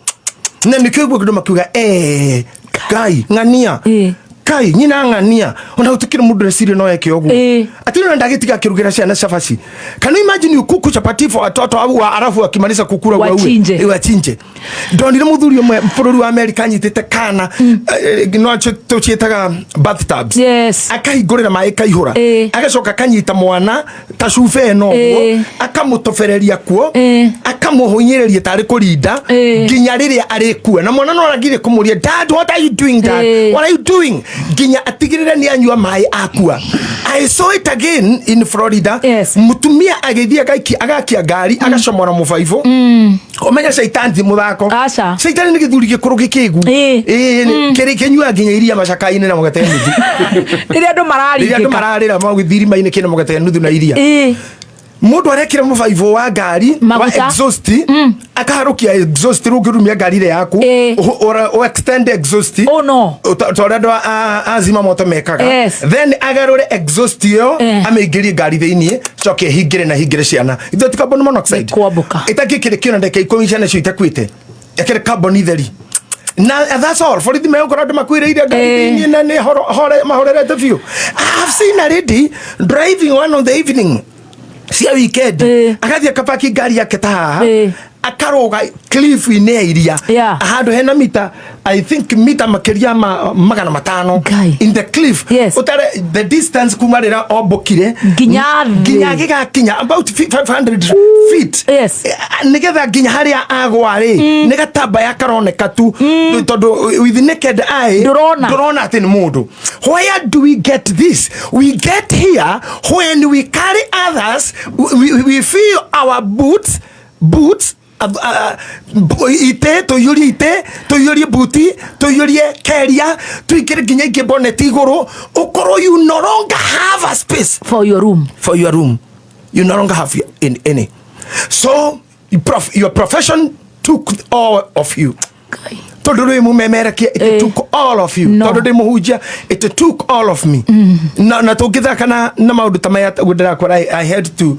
Na nĩkĩo ũguo andũ makiuga, Ngai, ng'ania. Kai, nyina ng'ania. Ona gũtikĩrĩ mũndũ reciria no eke ũguo. Atĩ rĩu ndagĩtiga akĩrugĩra ciana cabaci. Can you imagine you cook chapati for watoto au alafu akimaliza kukula waue? Wachinje. Wachinje. Ndonire mũthuri ũmwe bũrũri wa Amerika anyitĩte kana, no tũciĩtaga bathtubs. Akahingũrĩra maĩ kaihũra. Agacoka akanyita mwana ta cuba ĩno ũguo, akamũtobereria kuo, akamũhũnyĩrĩria tarĩ kũrinda, nginya rĩrĩa arĩkua. Na mwana no aragire kũmũria, Dad, what are you doing, Dad? What are you doing? Nginya atigĩrĩre nĩ anyua maĩ akua. I saw it again in Florida. Mũtumia agĩthiĩ agakia ngari, agacomora mũbaibũ. Ũmenye caitani ti mũthako. Aca. Caitani nĩ gĩthuri gĩkũrũ gĩkĩgu. Kĩrĩ kĩnyuaga nginya iria macaka-inĩ na mũgate nuthu. Rĩrĩa andũ mararingĩka. Rĩrĩa andũ mararĩra magĩthirima-inĩ kĩna mũgate nuthu na iria. Mũndũ arekĩra mũbaibũ wa ngari, wa Maguta. exhaust, akaharũkia exhaust rĩu ũngĩrumia ngari ĩrĩa yaku, o extend exhaust. Oh, no. Ta ũrĩa andũ a zima moto mekaga. Then agarũre exhaust ĩyo, amĩingĩrie ngari thĩiniĩ, coke ĩhingĩre na hingĩre ciana. Ithuĩ ti carbon monoxide. Nĩ kwambũka. Ĩtangĩkĩrĩ kĩona ndagĩka ikũmi ciana icio itakuĩte. Ĩkĩrĩ carbon itheri. Na that's all. Borithi megũkora andũ makuĩrĩire ngari thĩiniĩ na nĩ mahorerete biũ. I have seen a lady driving one on the evening cia weekend. Agathiĩ akapaki ngari yake ta haha. Akarũga cliff-inĩ ya iria, handũ hena mita, I think mita makĩria ma 500 Ngai. in the cliff. Ũtare the distance kuma rĩrĩa ombũkire Nginya thĩ. Nginya gĩgakinya about 500 feet. Nĩgetha nginya harĩa agwa rĩ, nĩ gatambaya karoneka tu, tondũ with naked eye Ndũrona. Ndũrona atĩ nĩ mũndũ. Where do we get this? We get here when we carry others. We feel our boots, ite tũiyũrie, ite tũiyũrie buti, tũiyũrie keria, tũingĩre nginya ingĩ boneti igũrũ, ũkorwo you no longer have a space for your room. For your room you no longer have in any. So your profession took all of you. Ngai. Tondũ rĩ mũmemerekia, it took all of you. No. Tondũ ndĩ mũhunjia, it took all of me. Na tũngĩthaka na maũndũ ta maya ũguo ndĩrakwĩra, I had to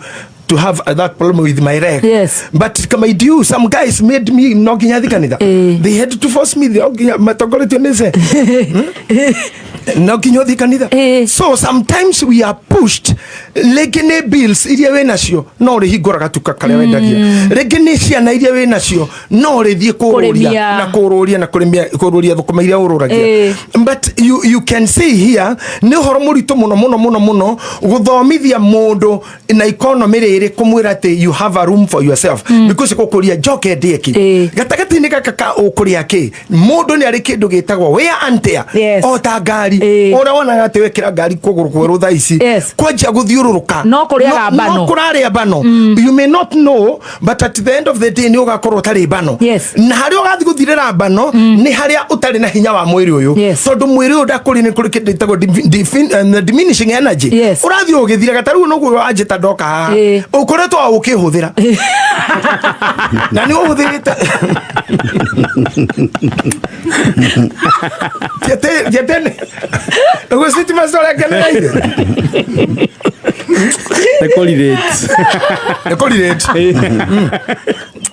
have that problem with my leg. But mind you, some guys made me no nginya thiĩ kanitha. They had to force me, no nginya matongoretio nĩ ce. No nginya ũthiĩ kanitha. So sometimes we are pushed. Rĩngĩ nĩ bills iria wĩ nacio, no ũrĩhingũra gatuka karĩa wendagia. Rĩngĩ nĩ ciana iria wĩ nacio, no ũrĩthiĩ kũrũria Kũrĩmia. Na kũrũria na kũrĩmia, kũrũria thũkũma iria ũrũragia. But you can see here nĩ ũhoro mũritũ mũno mũno mũno mũno gũthomithia mũndũ na economy rĩrĩ, kũmwĩra atĩ you have a room for yourself, because gũkũria njoke ndĩe kĩ gatagatĩ-inĩ gaka ka ũkũrĩa kĩ. Mũndũ nĩ arĩ kĩndũ gĩtagwo wear and tear. O ta ngari, ũrĩa wonaga atĩ wekĩra ngari kũgũrũ kwerũ thaa ici, kwanjia gũthiũrũrũka. No kũrĩaga mbano. No kũrarĩa mbano. You may not know, but at the end of the day nĩ ũgakorwo ũtarĩ mbano. Na harĩa ũgathiĩ gũthirĩra mbano nĩ harĩa ũtarĩ na hinya wa mwĩrĩ ũyũ. Tondũ mwĩrĩ ũyũ ndakũrĩ, nĩ kũrĩ kĩndũ gĩtagwo diminishing energy. Ũrathiĩ ũgĩthiraga. Ta rĩu noguo wanjĩta ndoka haha, ũkoretwo o ũkĩhũthĩra na nĩ ũhũthĩrĩte. Tiatene nĩguo sitima corekenereire. Nĩ kũ-relate. Nĩ kũ-relate.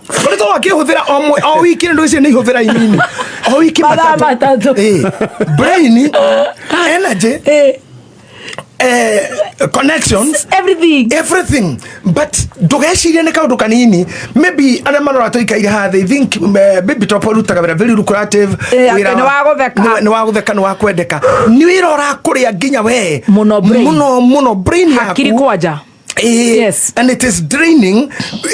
Koretwo wakĩhũthĩra o wiki, nĩ ndũcio nĩ ihũthĩra inini o wiki. Mathaa 3. Brain energy, connections, everything. Everything. But ndũgecirie nĩ kaũndũ kanini. Maybe arĩa marora tũikaire haha, they think maybe top ũrutaga wĩra very lucrative. Atĩ nĩ wa gũtheka. Nĩ wa gũtheka, nĩ wa kwendeka, nĩ wĩra ũrakũrĩa nginya we. Mũno brain. Mũno mũno brain yaku. Hakiri kwanja. And it is draining,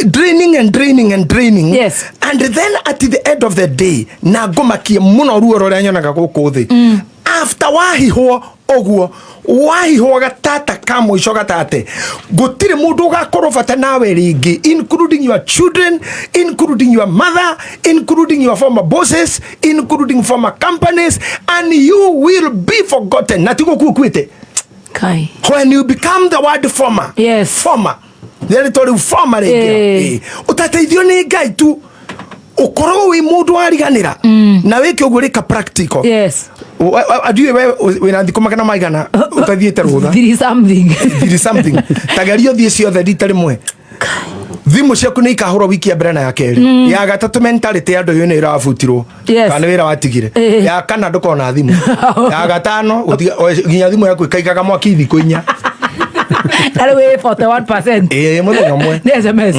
draining and draining and draining. And then at the end of the day, na ngũmakie mũno ruo rũrĩa nyonaga gũkũ thĩ, after wahihwo ũguo, wahihwo gatata ka mũico gatate, gũtirĩ mũndũ ũgakorwo bata nawe rĩngĩ, including your children, including your mother, including your former bosses, including former companies, and you will be forgotten. Na tiguo kuo kuĩte. Kai. When you become the word former, former rĩrĩ rĩu former rĩngĩ, ũtateithio nĩ Ngai tu, ũkorwo wĩ mũndũ wariganĩra na wĩke ũguo rĩka practical. Ndiũĩ we wĩna thikũ magana maigana ũtathiĩte rũtha. Three something. Three something. Tageria ũthiĩ ciothe rita rĩmwe. Thimũ ciaku nĩ ikahũrwo wiki ya mbere na ya kerĩ, ya gatatũ mentality ya andũ ĩyo nĩ ĩrabutirwo kana nĩ wĩra watigire. Ya kana ndũkona thimũ, ya gatano nginya thimũ yaku ĩkaigaga mwaki thikũ 4. Na rĩu ĩ 41%. Ĩĩ, mũthenya ũmwe. Nĩ SMS.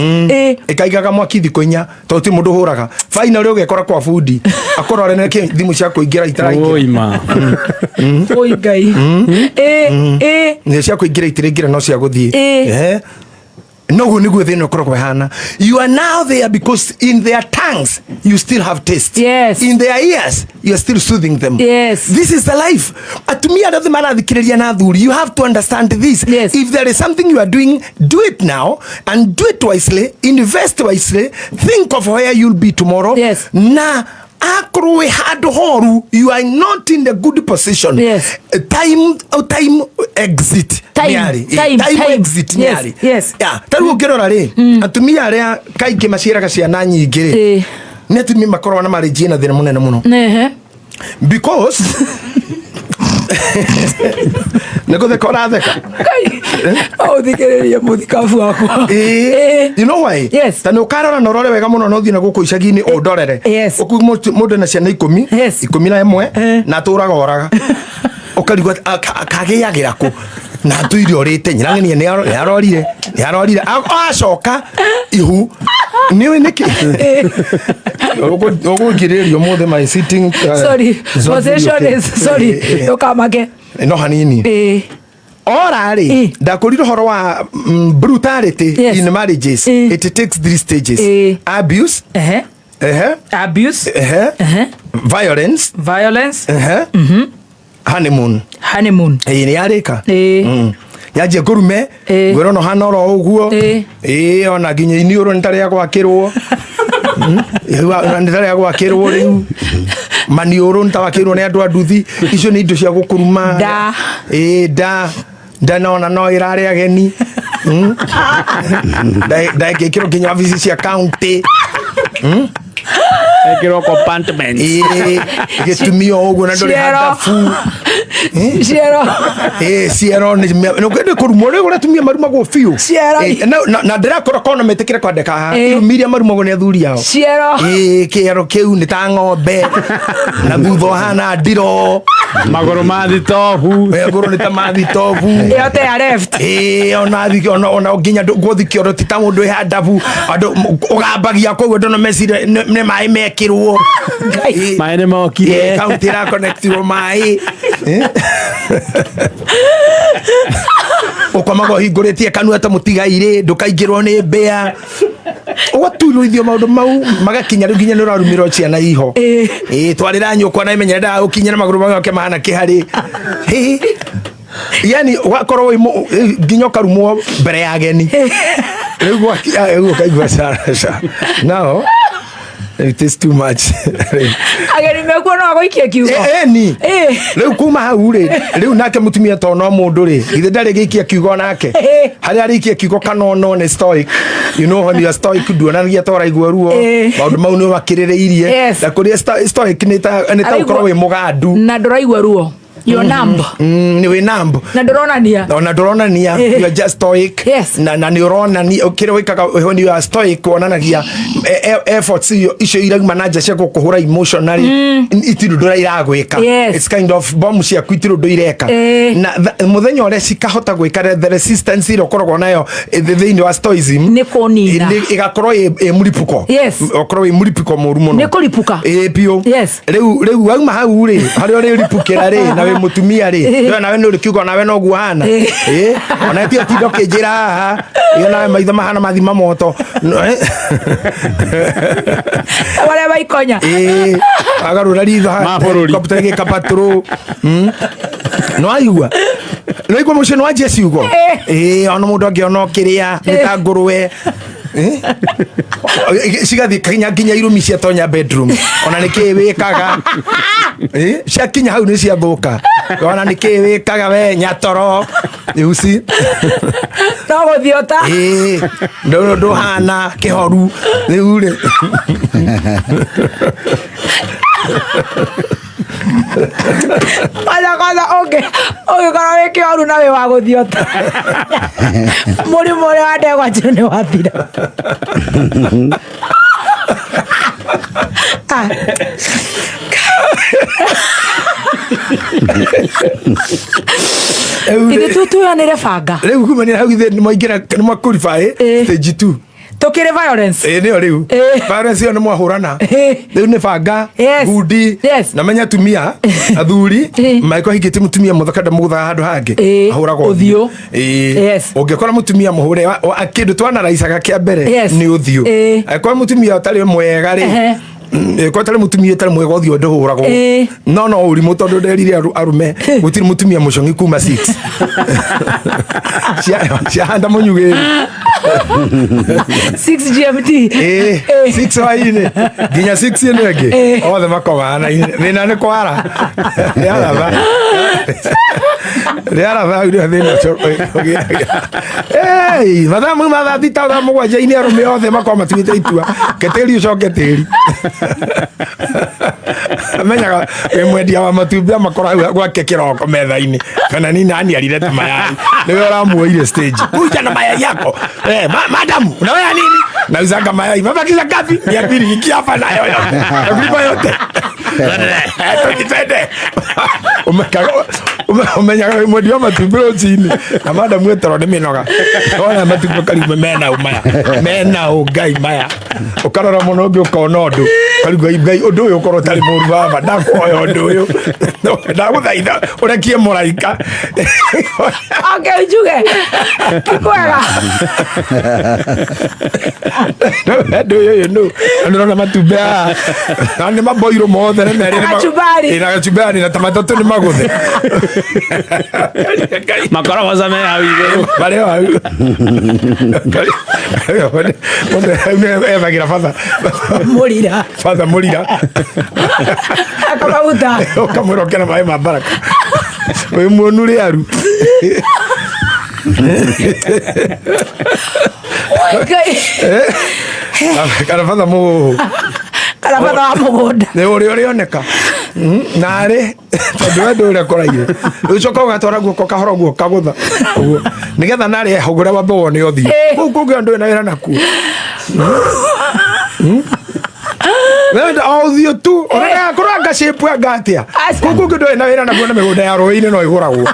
Ĩkaigaga mwaki thikũ 4, tondũ ti mũndũ ũhũraga faina ũrĩa ũgekora kwa bundi akorwo arĩ nĩkĩ thimũ cia kũingĩra itaraingĩra. Oi ma. Oi Ngai. Nĩ cia kũingĩra itiraingĩra, no cia gũthiĩ. Noguo nĩguo thĩna ũkoragwo ĩhana. You are now there because in their tongues you still have taste. In their ears you are still soothing them. This is the life. Atumia arĩa othe marathikĩrĩria na athuri, you have to understand this. If there is something you are doing, do it now and do it wisely. Invest wisely. Think of where you'll be tomorrow. Na akorwo wĩ handũ horu, you are not in the good position. Time exit. Time, nĩ arĩ. time, time time. Exit nĩ arĩ. Yeah, ta rĩu ũngĩrora rĩ, atumia arĩa kaingĩ maciaraga ciana nyingĩ rĩ, nĩ atumia makoragwo na marriage ĩna thĩna mũnene mũno. Because nĩ gũtheka ũratheka. Ngai. Ũthikĩrĩrie mũthikabu wakwa. You know why? Yes. Ta nĩ ũkarora na ũrore wega mũno, na ũthiĩ na gũkũ icagi-inĩ ũndorere. Ũkuĩ mũndũ na ciana 10, 11, na atũraga oraga, ũkarigwo kagĩagĩra kũ na atũire ũrĩte nyina ng'ania nĩ arorire acoka ihu. Nĩ nĩkĩ ũgũngirĩrĩria ũmũthĩ my sitting Sorry, is not really position okay. is sorry. Ndũkamake. No hanini. Ora rĩ, ndakũrire ũhoro wa brutality in marriages. It takes three stages: abuse, ehe, Abuse. Ehe, violence, Violence. Ehe, honeymoon. Honeymoon. Ĩĩ, nĩ yarĩka. Yanjia ngũrume, ngwĩra ona hana oro ũguo. Ĩĩ, ona nginya iniũrũ nĩ tarĩa gwakĩrwo. Rĩu nĩ tarĩa gwakĩrwo rĩu maniũrũ nĩ tawakĩrwo nĩ andũ a nduthi. Icio nĩ indo cia gũkũruma. Nda. Ĩĩ, nda nda nona no ĩrarĩ ageni. Nda ĩngĩkĩrwo nginya wabici cia county. Ekĩrwo compartments. Ĩĩ, gĩtumia o ũguo na ndũrĩ Ciero. handabu. Ciero. Ĩĩ, ciero nĩ kũrumwo rĩu ũrĩa atumia marumagwo biũ. Ciero. Ĩĩ, na ndĩrakora kona metĩkĩre kwandĩka haha irumi iria marumagwo nĩ athuri ao. Ciero. Ĩĩ, kĩero kĩu nĩ ta ng'ombe na thutha ũhana ndiro. Magũrũ ma thitobu. Magũrũ nĩ ta ma thitobu. Ĩyo te ya left. Ĩĩ, ona ona nginya gũthi kĩoro ti ta mũndũ wĩ handabu, andũ ũgambagia kũu andũ no meciria nĩ maĩ mekĩrwo. Ĩĩ. Maĩ nĩ mokire. Ĩĩ, kaunti ĩrakonektirwo maĩ. Ũkomaga ũhingũrĩtie kanua ta mũtigairĩ ndũkaingĩrwo nĩ mbĩa, ũgaturithio maũndũ mau magakinya rĩu nginya nĩ ũrarumĩrwo ciana iho. Ĩĩ, twarĩra nyũkwa na imenyere ndagagũkinyĩra magũrũ make mahana kĩharĩ. Ĩĩ. Yani ũgakorwo wĩ nginya ũkarumwo mbere ya ageni rĩu rĩu ũkaigua ca ca now it is too much. Ageni mekuo no agũikie kiugo. Eni. Rĩu kuma hau rĩ, rĩu nake mũtumia to no mũndũ rĩ, githĩ ndarĩ gĩikia kiugo nake? Harĩa arĩikia kiugo kana ono nĩ stoic. You know when you are stoic nduonanagia ta ũraigua ruo. Maũndũ mau nĩ ũmakĩrĩrĩirie. Na kũrĩa stoic nĩ ta Araigua- ũkorwo wĩ mũgandu. Na ndũraigua ruo, you're numb. Nĩ wĩ numb. Na ndũronania. Ona ndũronania. You are just stoic. Na nĩ ũronania kĩrĩa wĩkaga when you are stoic, wonanagia efforts icio irauma na nja cia gũkũhũra emotionally, itirĩ ũndũ iragwĩka. It's kind of bomb ciaku itirĩ ũndũ ireka. Na mũthenya ũrĩa cikahota gwĩka, the resistance ĩrĩa ũkoragwo nayo thĩinĩ wa stoicism Nĩ kũnina. Ĩgakorwo ĩ mũripũko. Ũkorwo ĩ mũripũko mũru mũno. Nĩ kũripũka. Ĩ, biũ. Rĩu wauma hau rĩ, harĩa ũrĩripũkĩra rĩ, na wĩ mũtumia rĩ, ndũĩ nawe nĩ ũrĩ kiugo nawe noguo hana. Ĩ, ona ti ũtinda ũkĩnjĩra haha ĩ, nawe maitho mahana mathima moto. No. Marĩa maikonya. Ĩ, agarũra ritho Ma bũrũri. Helicopter ĩgĩka patrol. No aigua no igua mũciĩ no anjie ciugo. Ĩ, ona mũndũ angĩona ũkĩrĩa nĩ ta ngũrwe. Cigathiĩ nginya irumi ciatonya bedroom, ona nĩ kĩĩ wĩkaga? Ciakinya hau nĩ ciathũka, ona nĩ kĩĩ wĩkaga we nyatoro you see? No gũthiota. Ĩ, ndũhana kĩhoru rĩu rĩ. Kwanza kwanza ũngĩkorwo wĩ kĩoru na wĩ wa gũthiota, mũrimũ ũrĩa wa ndegwa njirũ nĩ wathira. Ah. Rĩu rĩ- Ithuĩ tuyanĩre banga. Rĩu kumania hau ithe nĩ mwaingĩra, nĩ mwa qualify stage 2. Tũkĩrĩ violence. Ĩ, nĩyo rĩu violence ĩyo nĩ mwahũrana. Rĩu nĩ banga, ngundi. Na menya atumia athuri mangĩkorwo hingĩtie mũtumia mũthaka ndamũgũthaga handũ hangĩ, ahũragwo ũthiũ. Ĩ. Ũngĩkora mũtumia mũhũre kĩndũ twanaraicaga kĩa mbere nĩ ũthiũ. Angĩkorwo mũtumia ũtarĩ mwega rĩ, angĩkorwo ũtarĩ mũtumia ũtarĩ mwega ũthiũ ndũhũragwo. No ũrimũ tondũ nderire arũme gũtirĩ mũtumia mũcong'i kuma 6 ciahanda mũnyugĩri. 6 GMT. Ĩ, 6 hwainĩ nginya 6 ĩno ĩngĩ othe makomaga na thĩna nĩ kwara rĩaratha rĩaratha hau nĩho thĩna ũcio ũgĩaga. Ĩĩ, mathaa mau ma thaa thita, thaa mũgwanja-inĩ arũme othe makorwo matuĩte itua ke tĩri ũcoke tĩri. Amenyaga wĩ mwendia wa matumbĩ amakora hau gwake kĩroko metha-inĩ kana ni nani alileta mayai, niwe ũramuoire stage kuja na mayai yako. Madam, unawea nini? Nauzanga mayai. Mabakisha ngapi? 200. Ikia hapa nayo yote, nakulipa yote. Twende. Ũmenyaga mwendia wa matumbĩ rũcinĩ na madamu etoro nĩ mĩnoga ona matumbĩ ũkarigwo mena ũ maya mena ũ ngai maya ũkarora mũno ũngĩ ũkona ũndũ ũkarigwo ngai ũndũ ũyũ ũkorwo ũtarĩ mũru baba ndakuoya ũndũ ũyũ ndagũthaitha ũrekie mũraika. Okay, njuge ti kwega. Ũndũ ũyũ nũ ndĩrona matumbĩ haha na nĩ maboirwo mothe nĩ merĩ. Na kachumbari. Ĩ, na kachumbari na ta matatũ nĩ magũthe. Makorogoca me hau igũrũ. Marĩ o hau. Mũndũ ethagĩra batha. Mũrira. Batha mũrira. Akamaguta. Ũkamwĩra ũke na maĩ ma baraka wĩ muonu rĩaru. Oi, Ngai. Kana batha mũhũhũ. Kana batha wa mũgũnda. Nĩ ũrĩa ũrĩoneka narĩ tondũ we ndũrĩa kũraire ũcoka ũgatwara guoko kahora ũguo kagũtha ũguo nĩgetha narĩ hũgũra wambe wone ũthiũ. Kũu kũngĩ ndũrĩ na wĩra nakuo. Wenda o ũthiũ tu ũrĩa kũranga shape anga atĩa. Aca. Kũu kũngĩ ndũrĩ na wĩra nakuo na mĩgũnda ya rũĩ-inĩ no ĩgũragwo.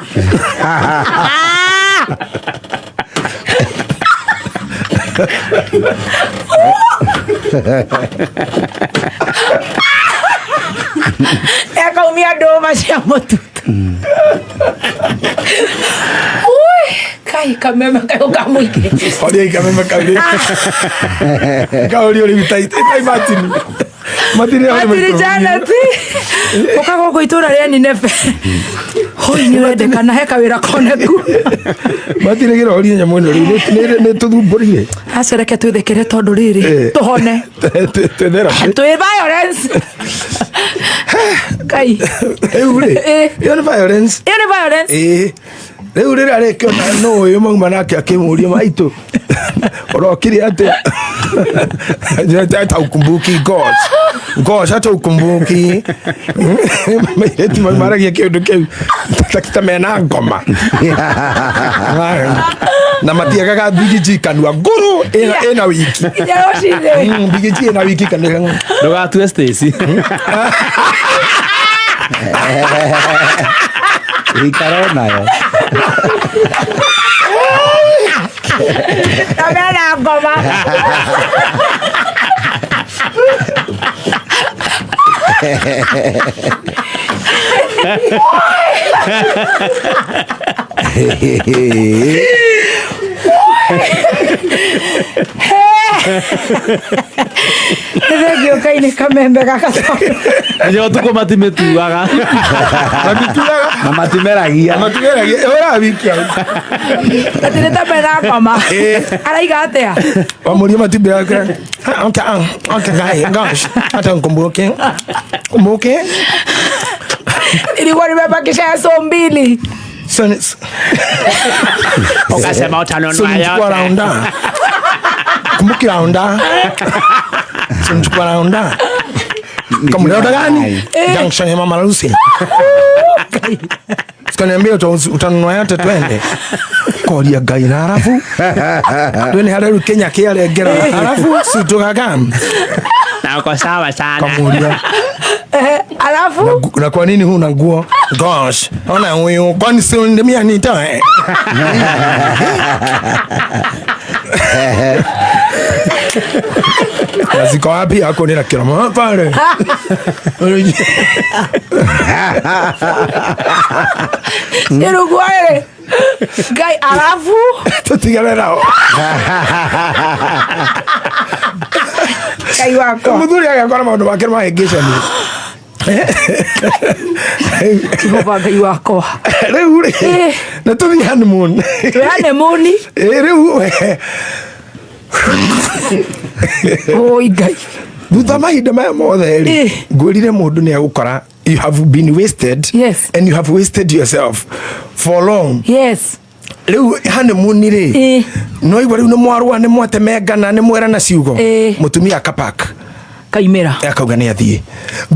Ekaumia ndũma cia mũtutu. Ui, kai kameme kayo ka mũingĩ. Horia ikameme kau rĩ kauria ũrĩ ta ta imatini matini hau nĩ Matiri microphone. Janet ũka gũkũ itũra rĩa Nineve. Hoi nĩ ũrendekana he kawĩra koneku. Matini gĩra horia nyamũ ĩno rĩu nĩ tũthumbũrire. Aca reke twĩthekere tondũ rĩrĩ tũhone. Twĩ therapy. Twĩ violence. Kai. Rĩu rĩ ĩyo nĩ violence. Ĩyo nĩ violence. Ĩĩ rĩu rĩrĩa rĩkĩona nũ ũyũ mauma nake akĩmũria maitũ ũrokire atĩa hata ukumbuki gosh gosh hata ukumbuki mairĩtu mau maragia kĩũndũ kĩu ta mena ngoma na matiagaga mbigiji kanua ngũrũ ĩna wiki. Nginya rũcinĩ. Mbigiji ĩna wiki kanua. Ndũgatue Stacy. Ikara nayo. Na mena ngoma. Nĩ thengio Ngai nĩ kamembe gaka tondũ Nĩ ũtukũ matimĩtuaga. Matituaga. Na matimeragia. Matigeragia ĩhũraga wiki hau. Atĩ nĩ ta mena ngoma. Araiga atĩa? Wamuria matumbĩ yake okay guy gosh hata nkumbuke kumbuke. Ilikuwa nimebakisha so mbili. So Ukasema utanunua so nichukua yote. raunda kumbuki raunda so nichukua raunda kama raunda gani junction ya mama Lucy sikaniambia utanunua yote twende koria ngai na arabu twende harĩa rĩu Kenya kĩarengera arabu si tũgagam. Na uko sawa sana. Kamuria. Alafu na kwa nini huna nguo gosh ona huyu kwani si ndemia nitoe na ziko wapi ako nina kiromo pale. Ĩrugwo-rĩ Ngai alafu tutigane nao. Ngai wakwa. Mũthuri agakora maũndũ make mahĩngĩcani. Jehova Ngai wakwa. Rĩu rĩ nĩ tũthiĩ honeymoon. Twĩ honeymoon. Ĩ rĩu Oi Ngai. Thutha mahinda maya mothe rĩ ngwĩrire mũndũ nĩ agũkora you have been wasted. Yes. And you have wasted yourself for long. Yes. Rĩu honeymoon rĩ no igua rĩu nĩ mwarũa nĩ mwatemengana nĩ mwerana ciugo mũtumia akapak kaimĩra akauga nĩ athiĩ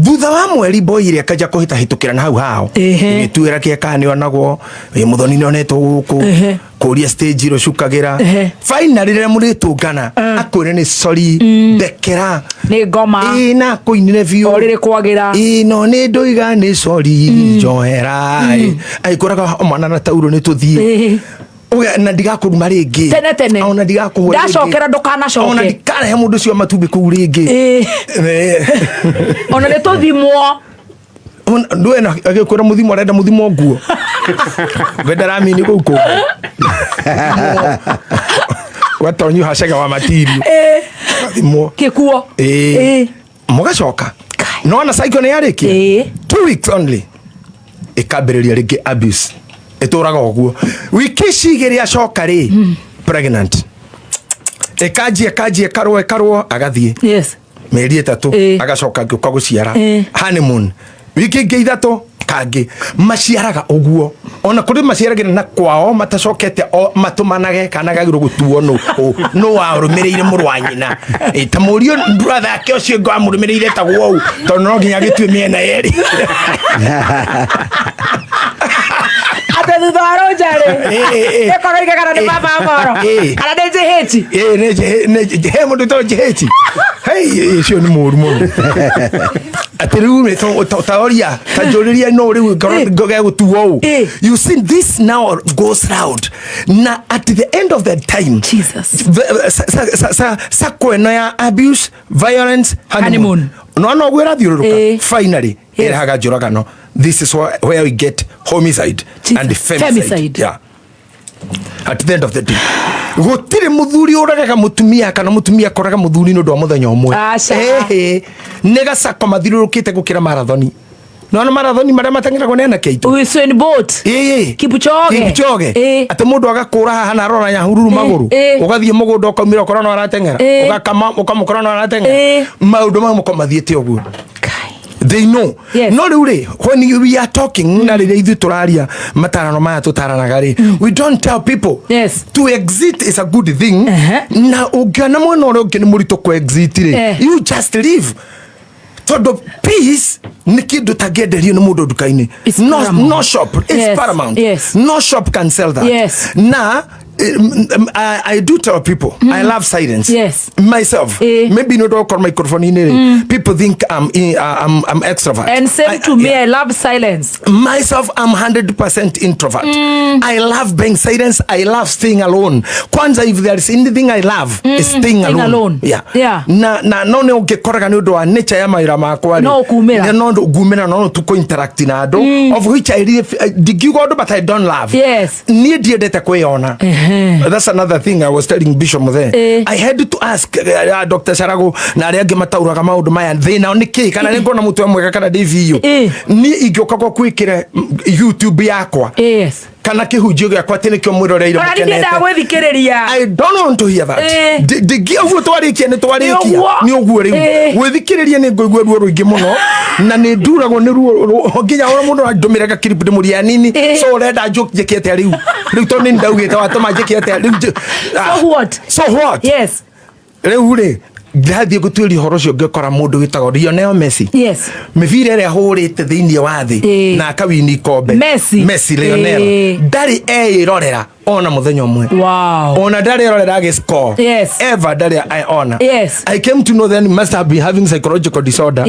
thutha wa mweri boy ĩrĩa akanja kũhĩtahĩtũkĩra na hau hao gĩtuĩra kĩa kana nĩonagwo ĩ mũthoni nĩonetwo gũkũ kũria stage ĩro cukagĩra finally rĩrĩa mũrĩtũngana. Akwĩre nĩ sorry, ndekera. Nĩ ngoma. Ĩ, na akũinĩre biũ. O rĩrĩ kwagĩra. Ĩ, no nĩ ndoiga nĩ sorry, njohera. Agĩkwĩraga mwana na tauro nĩ tũthiĩ. Uge, na ndigakũruma rĩngĩ. Tene tene. Ona ndigakũhũra rĩngĩ. Ndacokera ndũkanacoke. Ona ndikarehe mũndũ ũcio wa matumbĩ kũu rĩngĩ. Ona nĩ tũthimwo. Ndũe na agĩkwĩra mũthimo, arenda mũthimo nguo wenda ramini kũu kũngĩ watonyu hacega wa matirio thimwo. Kĩkuo. Mũgacoka no na cycle nĩ yarĩkia. 2 weeks only ĩkambĩrĩria rĩngĩ abuse, ĩtũraga ũguo wiki ici igĩrĩ, acoka rĩ pregnant, ĩkanjia ĩkanjia, ĩkarwo ĩkarwo, agathiĩ mĩeri 3, agacoka ngĩũka gũciara, honeymoon wiki ingĩ 3, kangĩ maciaraga ũguo. Ona kũrĩ maciaragĩra na kwao matacokete o matũmanage kana gagĩrwo gũtuo nũ nũ warũmĩrĩire mũrũ wa nyina. Ta mũriũ brother yake ũcio ũngĩ wamũrũmĩrĩire tagwo ũũ, tondũ no nginya agĩtue mĩena yerĩ. Atĩ thutha wa rũnjarĩ ĩkorwo ige kana nĩ baba moro kana nĩ njĩhĩti. Ĩ, he mũndũ wĩtagwo Jeheti. Hei, ũcio nĩ mũru mũno. Atĩ rĩu rĩ, taoria ta njũrĩria no rĩu gegũtuo ũũ. You see, this now goes round na at the end of the time Jesus. Sako ĩno ya abuse, violence, honeymoon, Honeymoon. no no ũguo ĩrathiũrũrũka, finally ĩrehaga njũragano. This is where we get homicide Jesus. and femicide. Femicide. Yeah. At the end of the day, gũtirĩ mũthuri ũragaga mũtumia kana mũtumia akoraga mũthuri nĩ ũndũ wa mũthenya ũmwe. Aca. Ĩhĩ, nĩ gacako mathiũrũrũkĩte gũkĩra marathoni. Nona marathoni marĩa mateng'eragwo nĩ anake aitũ. Usain Bolt. Ĩĩ. Kipchoge. Kipchoge. Atĩ mũndũ agakũra haha na arora Nyahururu magũrũ, ũgathiĩ mũgũnda ũkaumĩra ũkora no arateng'era, ũgakama ũkamũkora no arateng'era. Maũndũ mau mũko mathiĩte ũguo. Kai. They know. No rĩu rĩ, when we are talking na rĩrĩa ithuĩ tũraria matarano maya tũtaranaga rĩ, we don't tell people to exit is a good thing. Na ũngĩona mwena ũrĩa ũngĩ nĩ mũritũ kũ exit rĩ, you just leave, tondũ peace nĩ kĩndũ tangĩenderio nĩ mũndũ nduka-inĩ. It's No, paramount. no shop. It's paramount. No shop can sell that. Na I do tell people I love silence myself. Maybe no don't microphone in it. People think I'm extrovert. And same to me. I love silence. Myself, I'm 100% introvert. I love being silence. I love staying alone. Kwanza, if there is anything I love, is staying Staying alone. alone. Yeah. Na no nĩ ũngĩkoraga nĩ ũndũ wa nature ya mawĩra makwa rĩ, No ũkumĩra. No ngumĩra, no tukũ interact na andũ, of which I really ndingiuga ũndũ, but I don't love. Niĩ ndiendete kwĩyona. That's another thing I was telling Bishop Muthe. I had to ask Dr. Sarago na arĩa angĩ matauraga maũndũ maya, thĩna nĩ kĩ, kana nĩ ngona mũtwe mwega kana ndĩ biũ. Niĩ ingĩũka gwaku ĩkĩre YouTube yakwa kana kĩhunjio gĩakwa atĩ nĩkĩo mwĩroreire Ona niĩ mũkenete. ndiendaga gwĩthikĩrĩria. I don't want to hear that. Ndingi ũguo twarĩkia nĩ twarĩkia. Nĩ ũguo. Nĩ ũguo rĩu. Gwĩthikĩrĩria nĩ ngũigua ruo rũingĩ mũno na nĩ nduragwo nĩ ruo nginya ũrĩa mũndũ andũmĩre gakiribu ndĩmũria nini. So ũrenda njĩke atĩa rĩu? Rĩu tondũ nĩ ndaugĩte watũma njĩke atĩa rĩu? So what? So what? Rĩu rĩ, ndathiĩ gũtuĩria ũhoro ũcio ngĩkora mũndũ wĩtagwo Lionel Messi, mĩbira ĩrĩa ahũrĩte thĩinĩ wa thĩ na akawini ikombe. Messi. Messi Lionel ndarĩ eĩrorera ona mũthenya ũmwe. Ona ndarĩ erorera agĩscore. Ever ndarĩ ona. I came to know then he must have been having psychological disorder.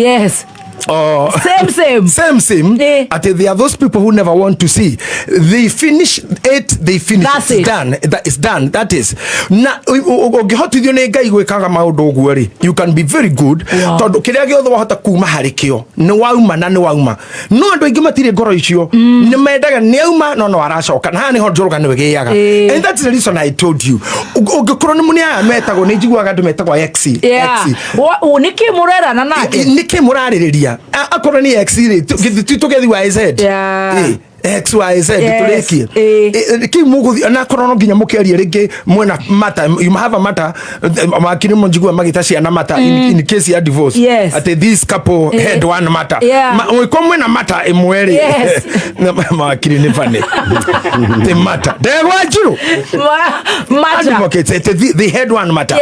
Oh. Same same. Same same. Ati there are those people who never want to see. They finish it, they finish. That's It's it. done. That is done. That is na ũngĩhotithio nĩ Ngai gwĩkaga maũndũ ũguo rĩ, you can be very good. Tondũ kĩrĩa gĩothe wahota kuma harĩ kĩo nĩ wauma na nĩ wauma, no andũ aingĩ matirĩ ngoro icio, nĩ mendaga nĩ auma no no aracoka, na haha nĩho njũrũgano ĩgĩaga. And that's the reason I told you, ũngĩkorwo nĩ mũnĩ aya metagwo, nĩ njiguaga andũ metagwo ex. Ex. Nĩkĩ mũrerana nake? Nĩkĩ mũrarĩrĩria? Akorwo nĩ x rĩ, tũgethi y z. X y z. Tũrĩkie kĩu mũgũthiĩ na akorwo no nginya mũkĩarie rĩngĩ mwena mata, you have a matter, makiri njigua magĩta ciana mata in case ya divorce. Atĩ this couple had one matter. Ũngĩkorwo mwena mata ĩmwe rĩ, mawakiri nĩ funny the matter ndegwa njirũ. Mata. Advocates, they had one matter.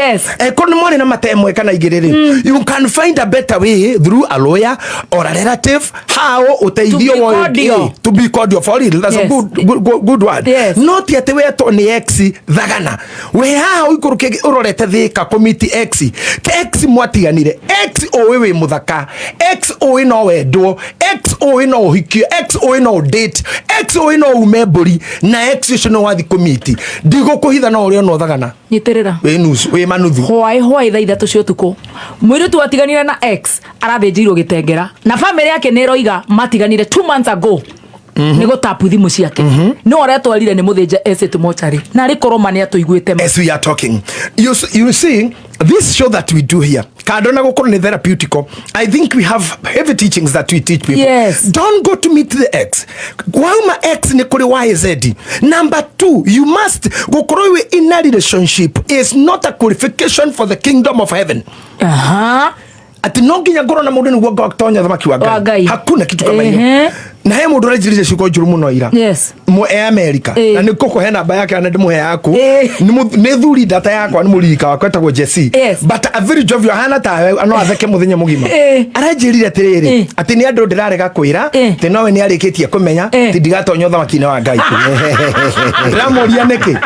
Korwo nĩ mwarĩ na mata ĩmwe kana igĩrĩ rĩ, you can find a better way through a lawyer or a relative, how ũteithio To be wa cordial. To be cordial. Cordial for real, that's a good, good, good, good word. No ti atĩ wetwo nĩ ex thagana we haha ũikũrũke ũrorete thĩka kũmiti ex ex mwatiganire, ex ũĩ wĩ mũthaka, ex ũĩ no wendwo, ex ũĩ no ũhikio, ex ũĩ no date, ex ũĩ no ume mbũri, na ex ũcio no wathi kũmiti. Ndigũkũhitha, no ũrĩa no thagana. Nyitĩrĩra. Wĩ nusu, wĩ manuthu. Hwaĩ hwaĩ thaa 3 cia ũtukũ, mũirĩtu watiganire na ex arathĩnjĩirwo gĩtengera, na famĩlĩ yake nĩ ĩroiga matiganire 2 months ago. Nĩ gũtapu thimũ ciake no aretwarire nĩ mũthĩnje esĩte mocarĩ na arĩ korwo ma nĩ atũiguĩte ma. As we are talking, you see this show that we do here, kando na gukorwo ni therapeutical, I think we have heavy teachings that we teach people. Don't go to meet the ex. Wauma ex ni kuri YZ. Number two, you must gukorwo wi in a relationship is not a qualification for the kingdom of heaven. Ati no nginya ngorwo na mundu niguo ngatonya thamaki wa Wa Ngai. Ngai. Hakuna kitu kama hiyo. Na he mundu ũranjĩrire ciugo njũru mũno ira. E America. Na nĩ ngũkũhe namba yake na ndĩmũhe yaku. Nĩ thuri ndata yakwa, nĩ mũririka wakwa, etagwo Jesse. But a very jovial, hana tawe, no atheke mũthenya mũgima. Aranjĩrire atĩrĩrĩ, atĩ nĩ andũ ndĩrarega kwĩra, atĩ nowe nĩ arĩkĩtie kũmenya atĩ ndigatonya ũthamaki-inĩ wa Ngai. Ndĩramũria nĩkĩ,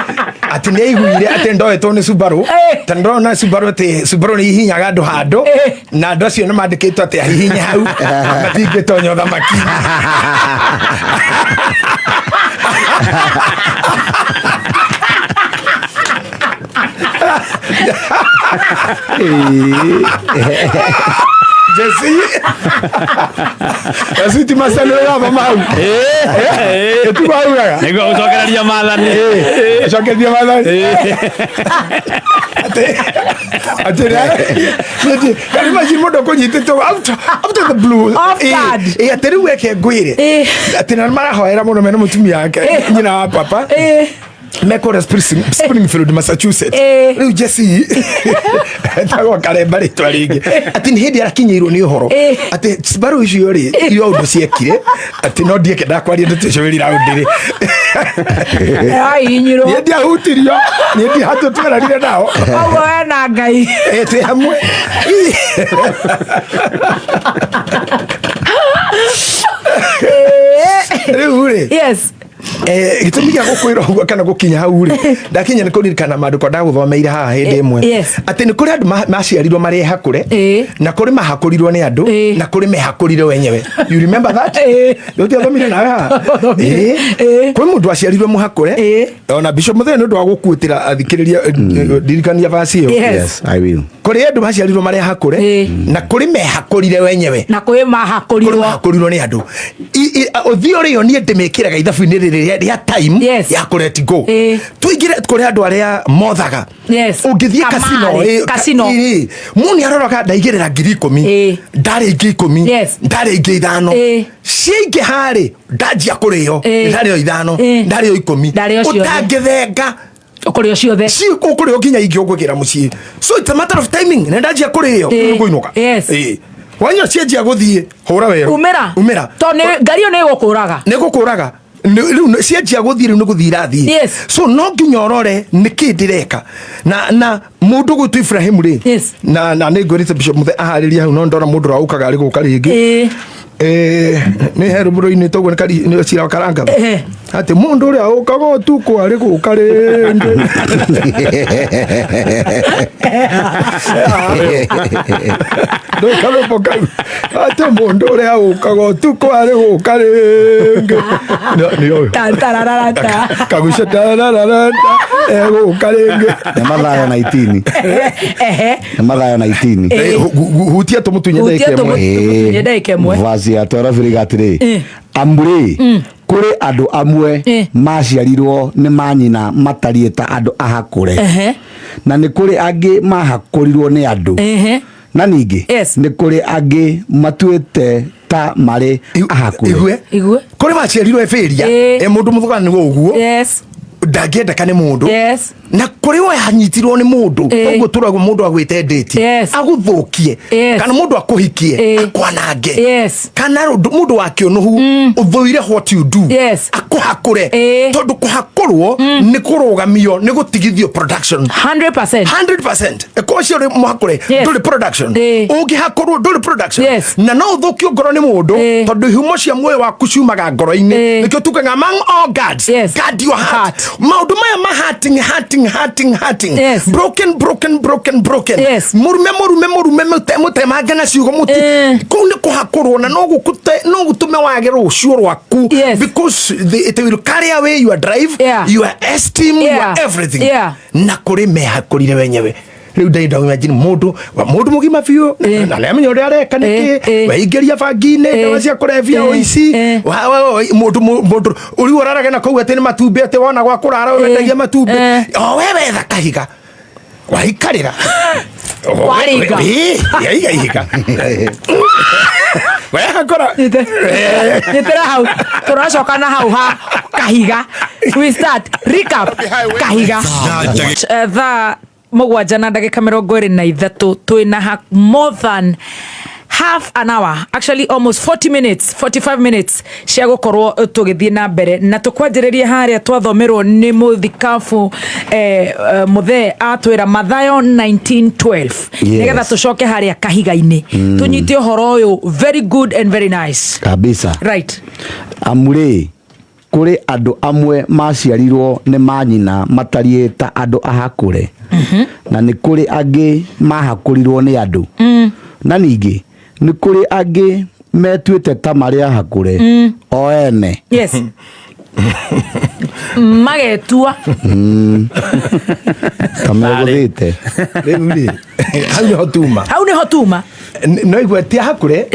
atĩ nĩ aiguire atĩ ndoetwo nĩ Subaru. Ta ndĩrona Subaru, atĩ Subaru nĩ ihinyaga andũ handũ, na andũ acio nĩ mandĩkĩtwo atĩ ahihinye hau matingĩtonya ũthamaki. Jesse, Jesse ti macani ũrathoma hau ĩtiguo augaga. Nĩguo gũcokereria maathani. Cokeria maathani atĩ imagine mũndũ ũkũnyitĩtwo out of the blue. Off guard. Atĩ rĩu eke ngwĩre atĩ na marahoera mũno mena mũtumia wake, nyina wa papa, mekũrĩa Springfield, Massachusetts. Rĩu Jesse etagwo Karemba rĩtwa rĩngĩ, atĩ nĩ hĩndĩ arakinyĩirwo nĩ ũhoro atĩ Subaru icio rĩ irio ũndũ ciekire, atĩ no ndieke kwaria ndeto icio wĩri raundi rĩ. Ahihinyirwo. Niĩ ndiahutirio, niĩ ndihatũ tweranire nao. Koguo we na Ngai. Twĩ hamwe. Rĩu rĩ, gĩtũmi gĩa gũkwĩra ũguo kana gũkinya hau rĩ ndakinya nĩ kũririkana maandĩko ndagũthomeire haha hĩndĩ ĩmwe, atĩ nĩ kũrĩ andũ maciarirwo marĩ hakũre, na kũrĩ mahakũrirwo nĩ andũ, na kũrĩ mehakũrire wenyewe. You remember that? Ũtiathomire nawe haha? Thomire. Kwĩ mũndũ aciarirwo mũhakũre. Ona Bishop Mũthenya, nĩ ũndũ wa gũkuĩtĩra athikĩrĩria, ndirikania verse ĩyo. Yes. Yes, I will. Kũrĩ andũ maciarirwo marĩ hakũre, na kũrĩ mehakũrire wenyewe, na kwĩ kũrĩ mahakũrirwo. Mahakũrirwo nĩ andũ. Ũthiũ rĩo niĩ ndĩmĩkĩraga ithabu-inĩ rĩrĩ rĩa time ya kũ let go. Tũingĩre kũrĩ andũ arĩa mothaga. Ũngĩthiĩ Kamari, casino, casino. Mũndũ nĩ aroraga ndaigĩrĩra 10,000, ndarĩ ingĩ 10, ndarĩ ingĩ 5, ciaingĩha rĩ ndanjia kũrĩo. Ndarĩo 5, ndarĩo 10. Ndarĩo ciothe. Ũtangĩthenga. Ũkũrĩo ciothe. Ci ũkũrĩo nginya ingĩ ũkwĩgĩra mũciĩ. So it's a matter of timing. Nĩ ndanjia kũrĩo, nĩ ngũinũka. Wanyua cianjia gũthiĩ, hũra werũ. Umĩra. Umĩra. Tondũ ngari ĩyo nĩ ĩgũkũraga. Nĩ gũkũraga. Rĩu cianjia gũthiĩ, rĩu nĩ gũthiĩ irathiĩ. So no nginya ũrore nĩkĩ ndĩreka na mũndũ gwĩtwo Ibrahim rĩ, na nĩ ngwĩrĩte Bishop Muthe aharĩrie hau, no ndona mũndũ ũrĩa ũkaga arĩ gũka rĩngĩ. Nĩ he rũmũrũ-inĩ toguo nĩ cira wa karanga atĩ mũndũ ũrĩa ũkaga ũtukũ arĩ gũka rĩngĩ. Ndũkarũmbo kau atĩ mũndũ ũrĩa ũkaga ũtukũ arĩ gũka rĩngĩ. Nĩ ũyũ. Tarararata. Kagucia tarararata egũka rĩngĩ. Nĩ Mathayo 19. Nĩ Mathayo 19. Hutia tũmũtunye Hutia ndagĩka ĩmwe. Tũmũtunye ndagĩka ĩmwe. Verse ya 12 ĩrĩga atĩrĩ, amu rĩ, kũrĩ andũ amwe maciarirwo nĩ manyina matariĩ ta andũ ahakũre, na nĩ kũrĩ angĩ mahakũrirwo nĩ andũ, na ningĩ nĩ kũrĩ angĩ matuĩte ta marĩ ahakũre. Igue. Igue. Kũrĩ maciarirwo eberia e mũndũ mũthugana nĩguo ũguo ndangĩendeka nĩ mũndũ, na kũrĩ we anyitirwo nĩ mũndũ, ũguo tũragwo mũndũ agwĩte ndĩti, agũthũkie, kana mũndũ akũhikie, akwanange, kana mũndũ wa kĩũnũhu ũthũire what you do, akũhakũre, tondũ kũhakũrwo nĩ kũrũgamio, nĩ gũtigithio production. 100%. 100%. Ĩkorwo Waciarwo mũhakũre, ndũrĩ production. Ũngĩhakũrwo, ndũrĩ production. Na no ũthũkio ngoro nĩ mũndũ, tondũ ihumo cia muoyo waku ciumaga ngoro-inĩ. Nĩkĩo tugaga, among all guards, guard your heart. Maũndũ maya ma hurting, hurting, hurting, hurting, broken, broken, broken, broken, mũrume, mũrume, mũrume, mũtemange na ciugo mũti, kũu nĩ kũhakũrwo na no gũtũme wage rũciũ rwaku, because it will carry away your drive, your esteem, your everything. Na kũrĩ mehakũrire wenyewe. Rĩu ndenda imagine mũndũ mũndũ mũgima biũ na nĩamenya ũrĩa areka nĩkĩ, weingĩria bangi-inĩ, ndawa cia kũrebia, ũici, mũndũ mũndũ ũrĩu ũrarage na kũu atĩ nĩ matumbĩ, atĩ wona gwa kũrara wendagia matumbĩ, o we wetha kahiga waikarĩra. Waringa. Yaiga ihiga wehakũra. Nyitĩra hau, tũracoka na hau ha kahiga. We start recap kahiga. Thaa 7:23, twĩna more than half an hour, actually almost 40 minutes, 45 minutes cia gũkorwo tũgĩthiĩ na mbere na tũkwanjĩrĩria harĩa twathomerwo nĩ mũthikabu mũthee atwĩra Mathayo 19:12, nĩgetha tũcoke harĩa kahiga-inĩ, tũnyite ũhoro ũyũ very good and very nice. Kabisa. Right. Amu rĩ, kũrĩ andũ amwe maciarirwo nĩ manyina matariĩ ta andũ ahakũre, na nĩ kũrĩ angĩ mahakũrirwo nĩ andũ, na ningĩ nĩ kũrĩ angĩ metuĩte ta marĩ ahakũre o ene. Yes, magetua. Ta megũthĩte. Rĩu rĩ, hau nĩho tuma. Hau nĩho tuma. No igua ti ahakũre,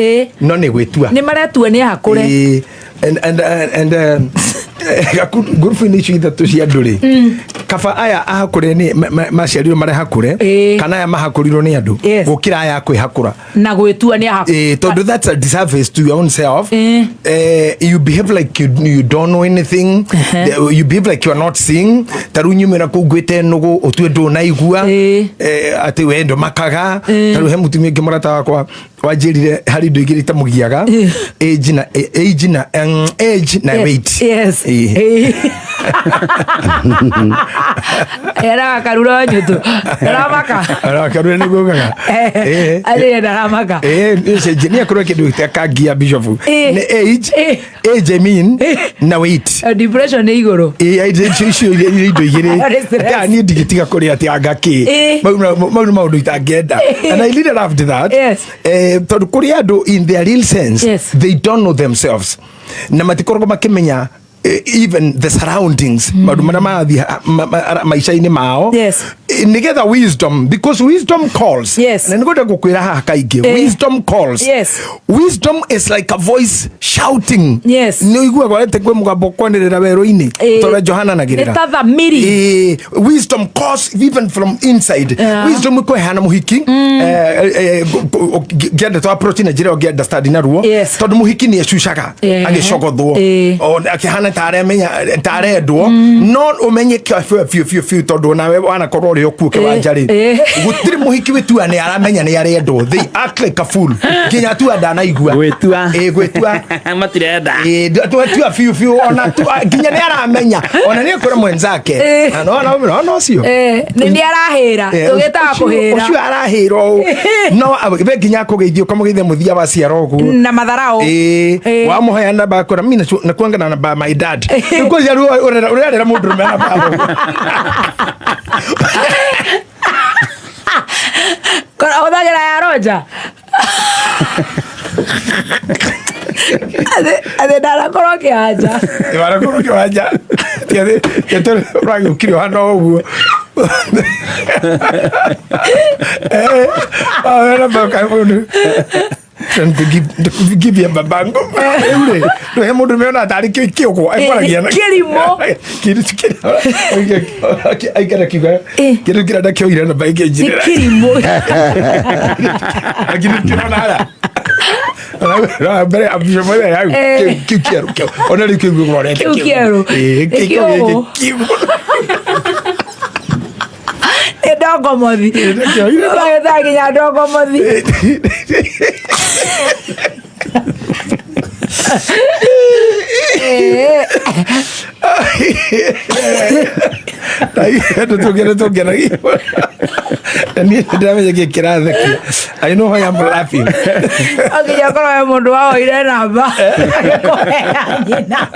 no nĩ gwĩtua. Nĩ maretua nĩ ahakũre. Ĩĩ, and ngurubu-inĩ icio ithatũ cia andũ rĩ, kaba aya ahakũre nĩ maciarirwo marĩ hakũre, kana aya mahakũrirwo nĩ andũ, gũkĩra aya akwĩhakũra na gwĩtua nĩ ahakũre. Eh, tondũ that's a disservice to your own self. You behave like you don't know anything. You behave like you are not seeing. Ta rĩu nyumĩra kũu ngwĩte nũgũ, ũtue ndũnaigua. Atĩ we ndũmakaga. Ta rĩu he mũtumia ũngĩ mũrata wakwa wanjĩrire harĩ indo igĩrĩ itamũgiaga, age na age na age na weight. Eraga karura nyutu ndaramaka. Arakarure nĩguo ugaga. Arĩ ndaramaka. Nĩ akorwo kĩndũ gĩtakangia bishop nĩ age, age I mean, na weight. Depression nĩ igũrũ. Icio indo igĩrĩ. Nĩ stress. Niĩ ndingĩtiga kũrĩa atĩ anga kĩ. Mau nĩ maũndũ itangĩenda, and I really loved that. Tondũ kũrĩ andũ in their real sense, they don't know themselves na matikoragwo makĩmenya even the surroundings, maũndũ marĩa marathiĩ maica-inĩ mao. Nĩgetha wisdom, because wisdom calls. Na nĩngwenda gũkwĩra haha kaingĩ, wisdom calls. Wisdom is like a voice shouting. Nĩ ũiguaga atĩ kwĩ mũgambo kwanĩrĩra werũ-inĩ, ta ũrĩa Johana anagĩrĩra. Nĩ ta thamiri. Wisdom calls even from inside. Wisdom ĩkũheana mũhiki, ngĩenda to approach na njĩra ũngĩ understand naruo, tondũ mũhiki nĩ ecucaga agĩcogothwo, o akĩhana ta aramenya ta arendwo, no ũmenye biũ biũ biũ biũ, tondũ nawe wanakorwo ũrĩ o kuo kĩwanja rĩ, gũtirĩ mũhiki wĩtua nĩ aramenya nĩ arendwo. They act like a fool nginya tua ndanaigua. Gwĩtua. Gwĩtua. Matirenda. Tua biũ biũ ona nginya nĩ aramenya, ona nĩ ekwĩra mwenzake. Na no no no no ũcio. Nĩ arahĩra, tũgĩtaga kũhĩra. Ũcio arahĩra ũũ, no we nginya akũgeithia, ũkamũgeithia mũthia wa ciara ũguo. Na matharau. Wamũhoya namba akora mi nakuanga na namba ya my dad. Nĩkũria rĩu ũrerera mũndũ ũrũme namba ya thoguo. Kora hũthagĩra ya Roger. Atĩ ndanakorwo kĩwanja. Wanakorwo kĩwanja. Ti atĩ ũragĩũkire ũhana o ũguo. Wahoya namba ũkahe mũndũ. Give you babangu. Rĩu rĩ, ndũhe mũndũ ũrũme tarĩ kĩũgwo ekwaragia na Kĩrimũ. Kĩndũ kĩrĩa aikara kiuga kĩndũ kĩrĩa ndakĩoire namba ĩngĩ Nĩ njĩrĩra. kĩrimũ. Lakini kĩrona haya. Na mbere abisho mwene hau. Kĩu kĩerũ kĩu. Ona rĩu kĩu gũrorete. Kĩu kĩerũ. Nĩ kĩũgũ. Kĩu. Nĩ ndongomothi. Magĩtaga nginya ndongomothi. Tũngene tũngenagia na niĩ ndĩramenya kĩ kĩrathekia. I know why I'm laughing. Okinya korwo he mũndũ waoire namba agĩkũhea nyina.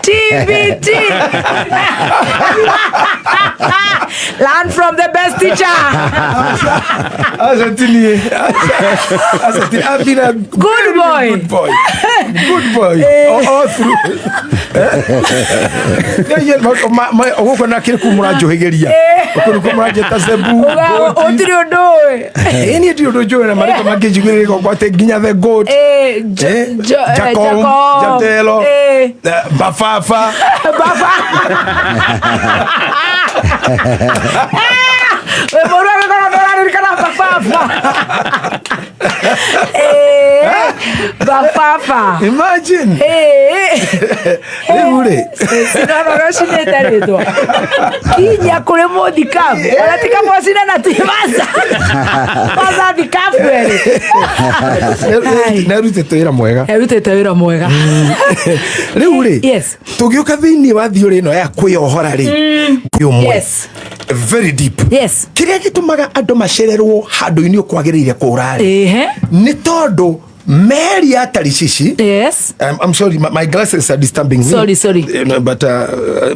TBT. Learn from the best teacher. Aca ti niĩ. Aca ti I've been a Good boy. Good boy. Good boy. All through. Gũkũ na kĩrĩ kuu mũranjũhĩgĩria. Gũkũ nĩkuo mũranjĩta Zebu. Goat. Ũtirĩ ũndũ ũĩ. Ĩ, niĩ ndirĩ ũndũ njũĩ na marĩtwa mangĩnjiguĩrĩra gwakwa atĩ nginya the goat. Jacob, Jacob. Jatelo, Bafafa. Baba. Wĩ mũndũ agĩkorwo ndũraririkana bababa. Bababa. Imagine. Rĩu rĩ. Sinano gacinĩte rĩtwa. Kinya kũrĩ mũthikabu. Ona ti kamwacina na ti maca. Maca thikabu erĩ. Nĩarutĩte wĩra mwega. Erutĩte wĩra mwega. Rĩu rĩ. Yes. Tũgĩũka thĩinĩ wa theory ĩno ya kwĩyohora rĩ. Ũmwe. Yes. Very deep. Yes. Kĩrĩa gĩtũmaga andũ macererwo handũ-inĩ ũkwagĩrĩire kũra rĩ. Nĩ tondũ meri ya Tarishishi. Yes. I'm sorry, my glasses are disturbing me. Sorry, sorry. No, but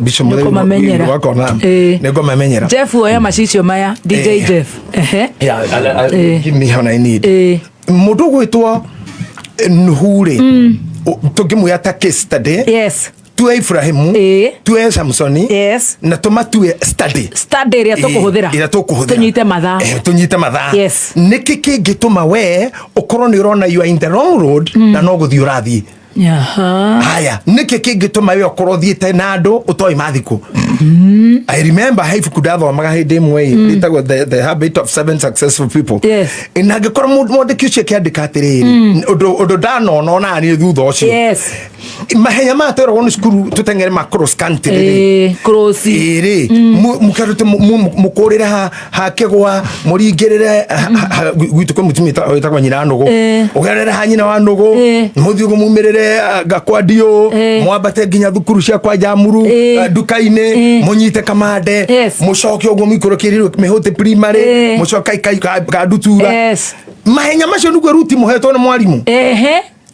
Bishop Mutheu Nĩũkũmamenyera. wakona nĩngũmamenyera. Jeff oya macicio maya. DJ Jeff. Ehe. Yeah, give me what I need. Mũndũ ũgwĩtwo Nuhu rĩ, tũngĩmuoya ta case study. Yes. Tue Ibrahimu, tue Samsoni, Yes. na tũmatue study. Study ĩrĩa tũkũhũthĩra. Ĩrĩa tũkũhũthĩra. Tũnyite mathaa. Tũnyite mathaa. Yes. Nĩkĩ kĩngĩtũma we ũkorwo nĩ ũrona you are in the wrong road na no gũthiĩ ũrathiĩ? Haya, nĩkĩ kĩngĩtũma we ũkorwo ũthiĩte na andũ ũtoĩ mathikũ? I remember he ibuku ndathomaga hĩndĩ ĩmwe ĩ, rĩtagwo the Habit of Seven Successful People. Yes. Na angĩkorwo mwandĩki ũcio akĩandĩka atĩrĩrĩ, ũndũ ndanona ona niĩ thutha ũcio. Yes. Mahenya maya tweragwo nĩ cukuru tũteng'ere ma cross country rĩ. Cross. Ĩrĩ, mũkarute mũkũrĩre ha kĩgwa, mũringĩrĩre gwitũ kwĩ mũtumia wĩtagwo nyina nũgũ. Ũgerere ha nyina wa nũgũ, mũthiĩ ũguo mumĩrĩre ngakwa ndiũ, mwambate nginya thukuru cia kwa Njamuru, nduka-inĩ, mũnyite kamande, Yes. mũcoke ũguo mũikũrũkĩrĩrwo mĩhũtĩ primary, mũcoke ka ndutura. Yes. Mahenya macio nĩguo ruti mũhetwo nĩ mwarimũ.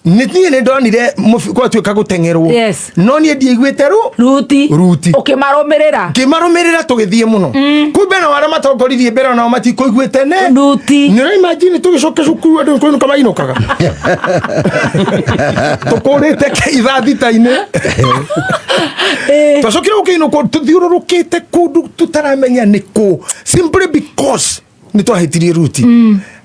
Nĩ niĩ nĩ ndonire gwatuĩka gũteng'erwo. Yes. No niĩ ndiaiguĩte Ruti. Ruti. Ũkĩmarũmĩrĩra. Ngĩmarũmĩrĩra tũgĩthiĩ mũno. Kumbe na arĩa matongoririe mbere onao matikũiguĩte ne. Ruti. Nĩ ũra imagine tũgĩcoka cukuru andũ kũinũka mainũkaga. Tũkũrĩte ithaa thita-inĩ. Twacokire gũkĩinũkwo tũthiũrũrũkĩte kũndũ tũtaramenya nĩ kũ. Simply because nĩ twahĩtirie ruti.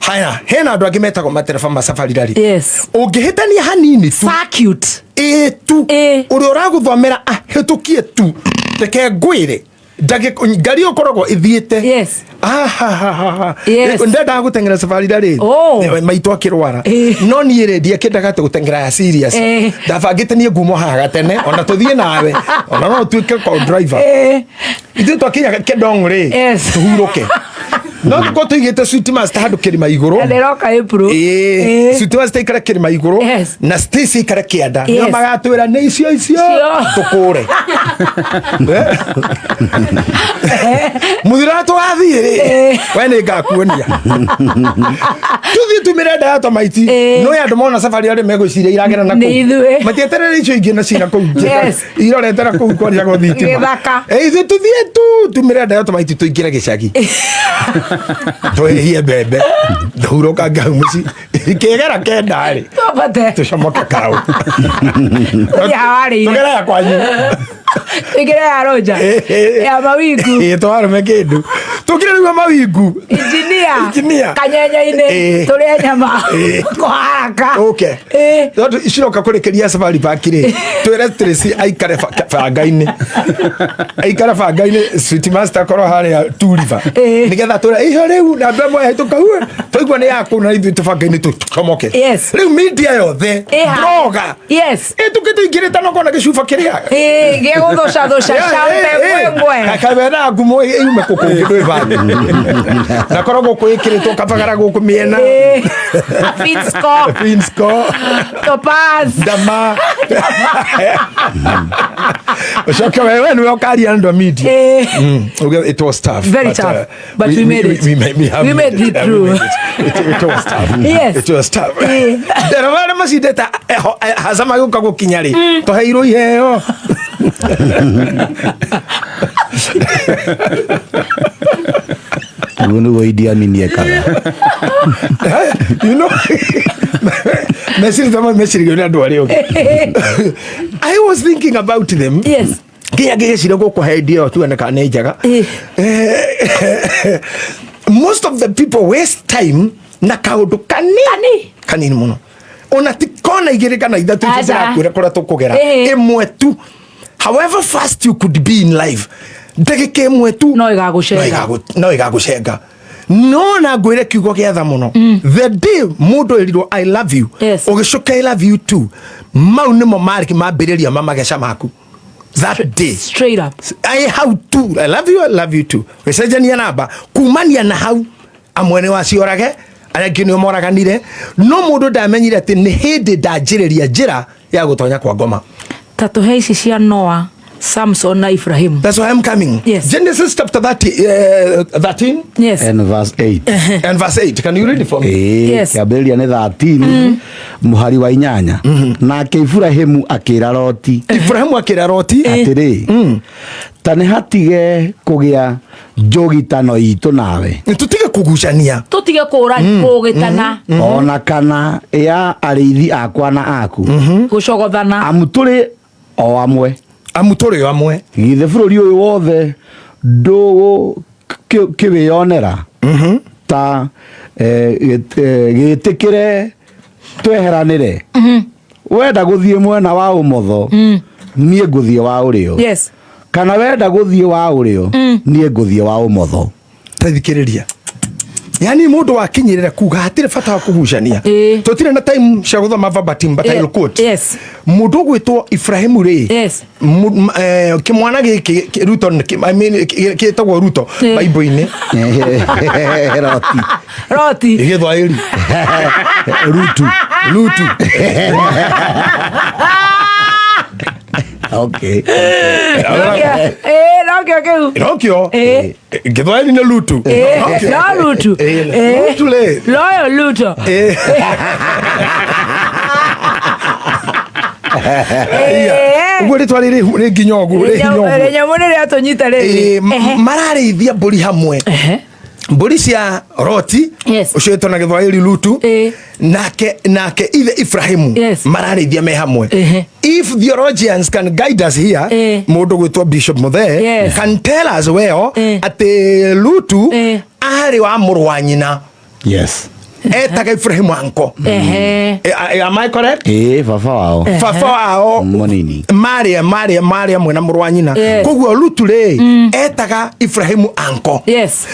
Haya, hena andũ angĩ metagwo matereba ma safari rally. Yes. Ũngĩhĩtania hanini tu. Circuit. Ĩ tu. Ũrĩa ũragũthomera ahĩtũkie tu. Reke ngwĩre. Ngari ĩyo ũkoragwo ĩthiĩte. Yes. Yes. Ndendaga gũteng'era safari rally. Maitũ akĩrwara. No niĩ rĩ, ndiakĩendaga atĩ gũteng'era ya serious. Ndabangĩte niĩ ngumo haha gatene, ona tũthiĩ nawe. Ona no ũtuĩke co driver. Ithuĩ twakinya Kedong rĩ, Yes. tũhurũke. No tũkorwo tũigĩte Sweet Master handũ kĩrĩma igũrũ. Na ndĩroka April. Sweet Master ikare kĩrĩma igũrũ. Yes. Na Stacy ikare kĩanda. Nĩo Yes. magatwĩra nĩ icio icio. Icio. Tũkũre. Mũthira tũgathiĩ rĩ, we nĩ ngakuonia. Tũthiĩ tumĩre nda ya tomaiti. No andũ mona safari arĩa megwĩciria iragera na Nĩ kũu. ithuĩ. Matieterere icio ingĩ na cina kũu njĩra. Yes. Iroretera kũu kwarĩagwo thitima. Gĩthaka. Ithuĩ tũthiĩ tu tumĩre nda ya tomaiti tũingĩre gĩcagi. Tũhĩhie mbembe. Tũhurũkange hau mũciĩ. Kĩgera kenda rĩ. Twambate. Tũcomoke karaũ. Tũthiĩ hawarĩire. Tũgere ya kwanyu. Tũingĩre ya Roja. Ya mawingu. Twarũme kĩndũ. Tũkire rĩu mawingu. Engineer. Engineer. Kanyenye-inĩ. Tũrĩe nyama. Kwa haraka. Ũke. Tondũ ciroka kũrĩkĩria safari park rĩ, twĩre Tracy aikare banga-inĩ. Aikare banga-inĩ, Sweet Master akorwo harĩa Two River. Nĩgetha twĩre, iho rĩu, na mbembe ĩyo ĩhĩtũka, twaigua nĩ yaku na ithuĩ tũbanga-inĩ tũcomoke. Yes. Rĩu media yothe, blogger. Yes. Ĩtũkĩte ingĩrĩte no kona gĩcuba kĩrĩa. Gĩa gũthũca thũca, Yeah, champe ngwe ngwe. Kabera ngumo yume kũ kũngĩ ndwĩ Thambi. Na korwo gũkũ ĩkĩrĩtwo kabagara gũkũ mĩena. Finsco. Finsco. Topaz. Ndama. Ũcoke wewe nĩwe ũkaria andũ a media. Okay, it was tough. Very but, tough, but we made it. We have We made it Yeah, we through. made it. It was tough. Yes. It was tough. Ndereba arĩa macindĩte haca magĩũka gũkinya rĩ tũheirwo iheo. Ũguo nĩguo Idi Amin ekaga. You know, meciria ta meciria nĩ andũ arĩa ũngĩ. I was thinking about them. Yes. Nginya ngĩgĩciria gũkũhe idea ĩyo tuone kana nĩ njega. Most of the people waste time na kaũndũ kanini Kani. kanini mũno ona ti kona igĩrĩ kana ithatũ icio Aca. cirakwĩra kũrĩa tũkũgera ĩmwe tu, however fast you could be in life, ndagĩka ĩmwe tu No ĩgagũcenga. No ĩgagũcenga. No na ngwĩre kiugo gĩa tha mũno, the day mũndũ ĩrirwo "I love you", ũgĩcoka "I love you too", mau nĩmo marĩ mambĩrĩria ma mageca maku that day. Straight up. I how to I love you, I love you too, gĩcenjania namba kumania na hau amwe nĩ waciorage, arĩa angĩ nĩo moraganire, no mũndũ ndamenyire atĩ nĩ hĩndĩ ndanjĩrĩria njĩra ya gũtonya kwa ngoma. Ta tũhe ici cia Noah, Samson na Ibrahim. That's why I'm coming. Yes. Genesis chapter 30, 13 Yes. And verse 8. And verse 8. Can you read it for me? Ĩĩ, Yes. kĩambĩrĩria nĩ 13 mũhari wa inyanya. Nake Iburahĩmu akĩra Loti Ibrahimu akĩra Loti atĩrĩ, ta nĩ hatige kũgĩa njũgitano itũ nawe, tũtige kũgucania, tũtige kũra kũgĩtana, ona kana ya arĩithi akwa na aku, gũcogothana, amu tũrĩ o amwe. Amu tũrĩ o amwe. Githĩ bũrũri ũyũ wothe ndũgũkĩwĩonera? Ta gĩtĩkĩre tweheranĩre. Wenda gũthiĩ mwena wa ũmotho, niĩ ngũthiĩ wa ũrĩo, kana wenda gũthiĩ wa ũrĩo, niĩ ngũthiĩ wa ũmotho. Tathikĩrĩria, yani mũndũ wakinyĩrĩra kuga hatirĩ bata wa kũgucania. Tũtirĩ na time cia gũthoma verbatim, but I'll quote. Mũndũ ũgwĩtwo Ibrahimu rĩ, kĩmwana gĩkĩ Ruto I mean, gĩtagwo Ruto Bible-inĩ. Roti. Roti. Gĩthwaĩri. Rutu. Lutu. Okay. Nokĩo kĩu. Nokĩo gĩthwaĩri nĩ Lutu. Nokĩo. No Lutu. Lutu rĩ. Loyo Luto. Ũguo rĩtwa rĩrĩ rĩ nginya ũguo rĩ hinya ũguo. Rĩnyamũ nĩ rĩatũnyita rĩrĩ. Mararĩithia mbũri hamwe, mbũri cia Roti, ũcio wĩtwo na gĩthwaĩri Lutu, nake ithe Ibrahimu, mararĩithia me hamwe. If theologians can guide us here, mũndũ gwĩtwo Bishop Muthee can tell us well atĩ Lutu arĩ wa mũrũ wa nyina. Etaga Ibrahimu uncle. Am I correct? Ĩĩ, baba wao. Baba wao. Mũnini. Marĩ amwe na mũrũ wa nyina. Koguo Lutu rĩ, etaga Ibrahimu uncle.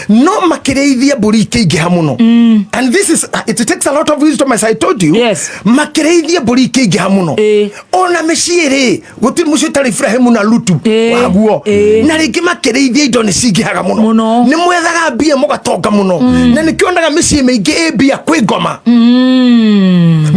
No makĩrĩithia mbũri ikĩingĩha mũno, and this is, it takes a lot of wisdom, as I told you. Makĩrĩithia mbũri ikĩingĩha mũno, ona mĩciĩ rĩ, gũtirĩ mũciĩ ũtarĩ Ibrahimu na Lutu waguo. Na rĩngĩ makĩrĩithia indo nĩ cingĩhaga mũno. Mũno. Nĩ mwethaga mbia mũgatonga mũno, na nĩkĩonaga mĩciĩ mĩingĩ ĩ mbia kwĩ ngoma,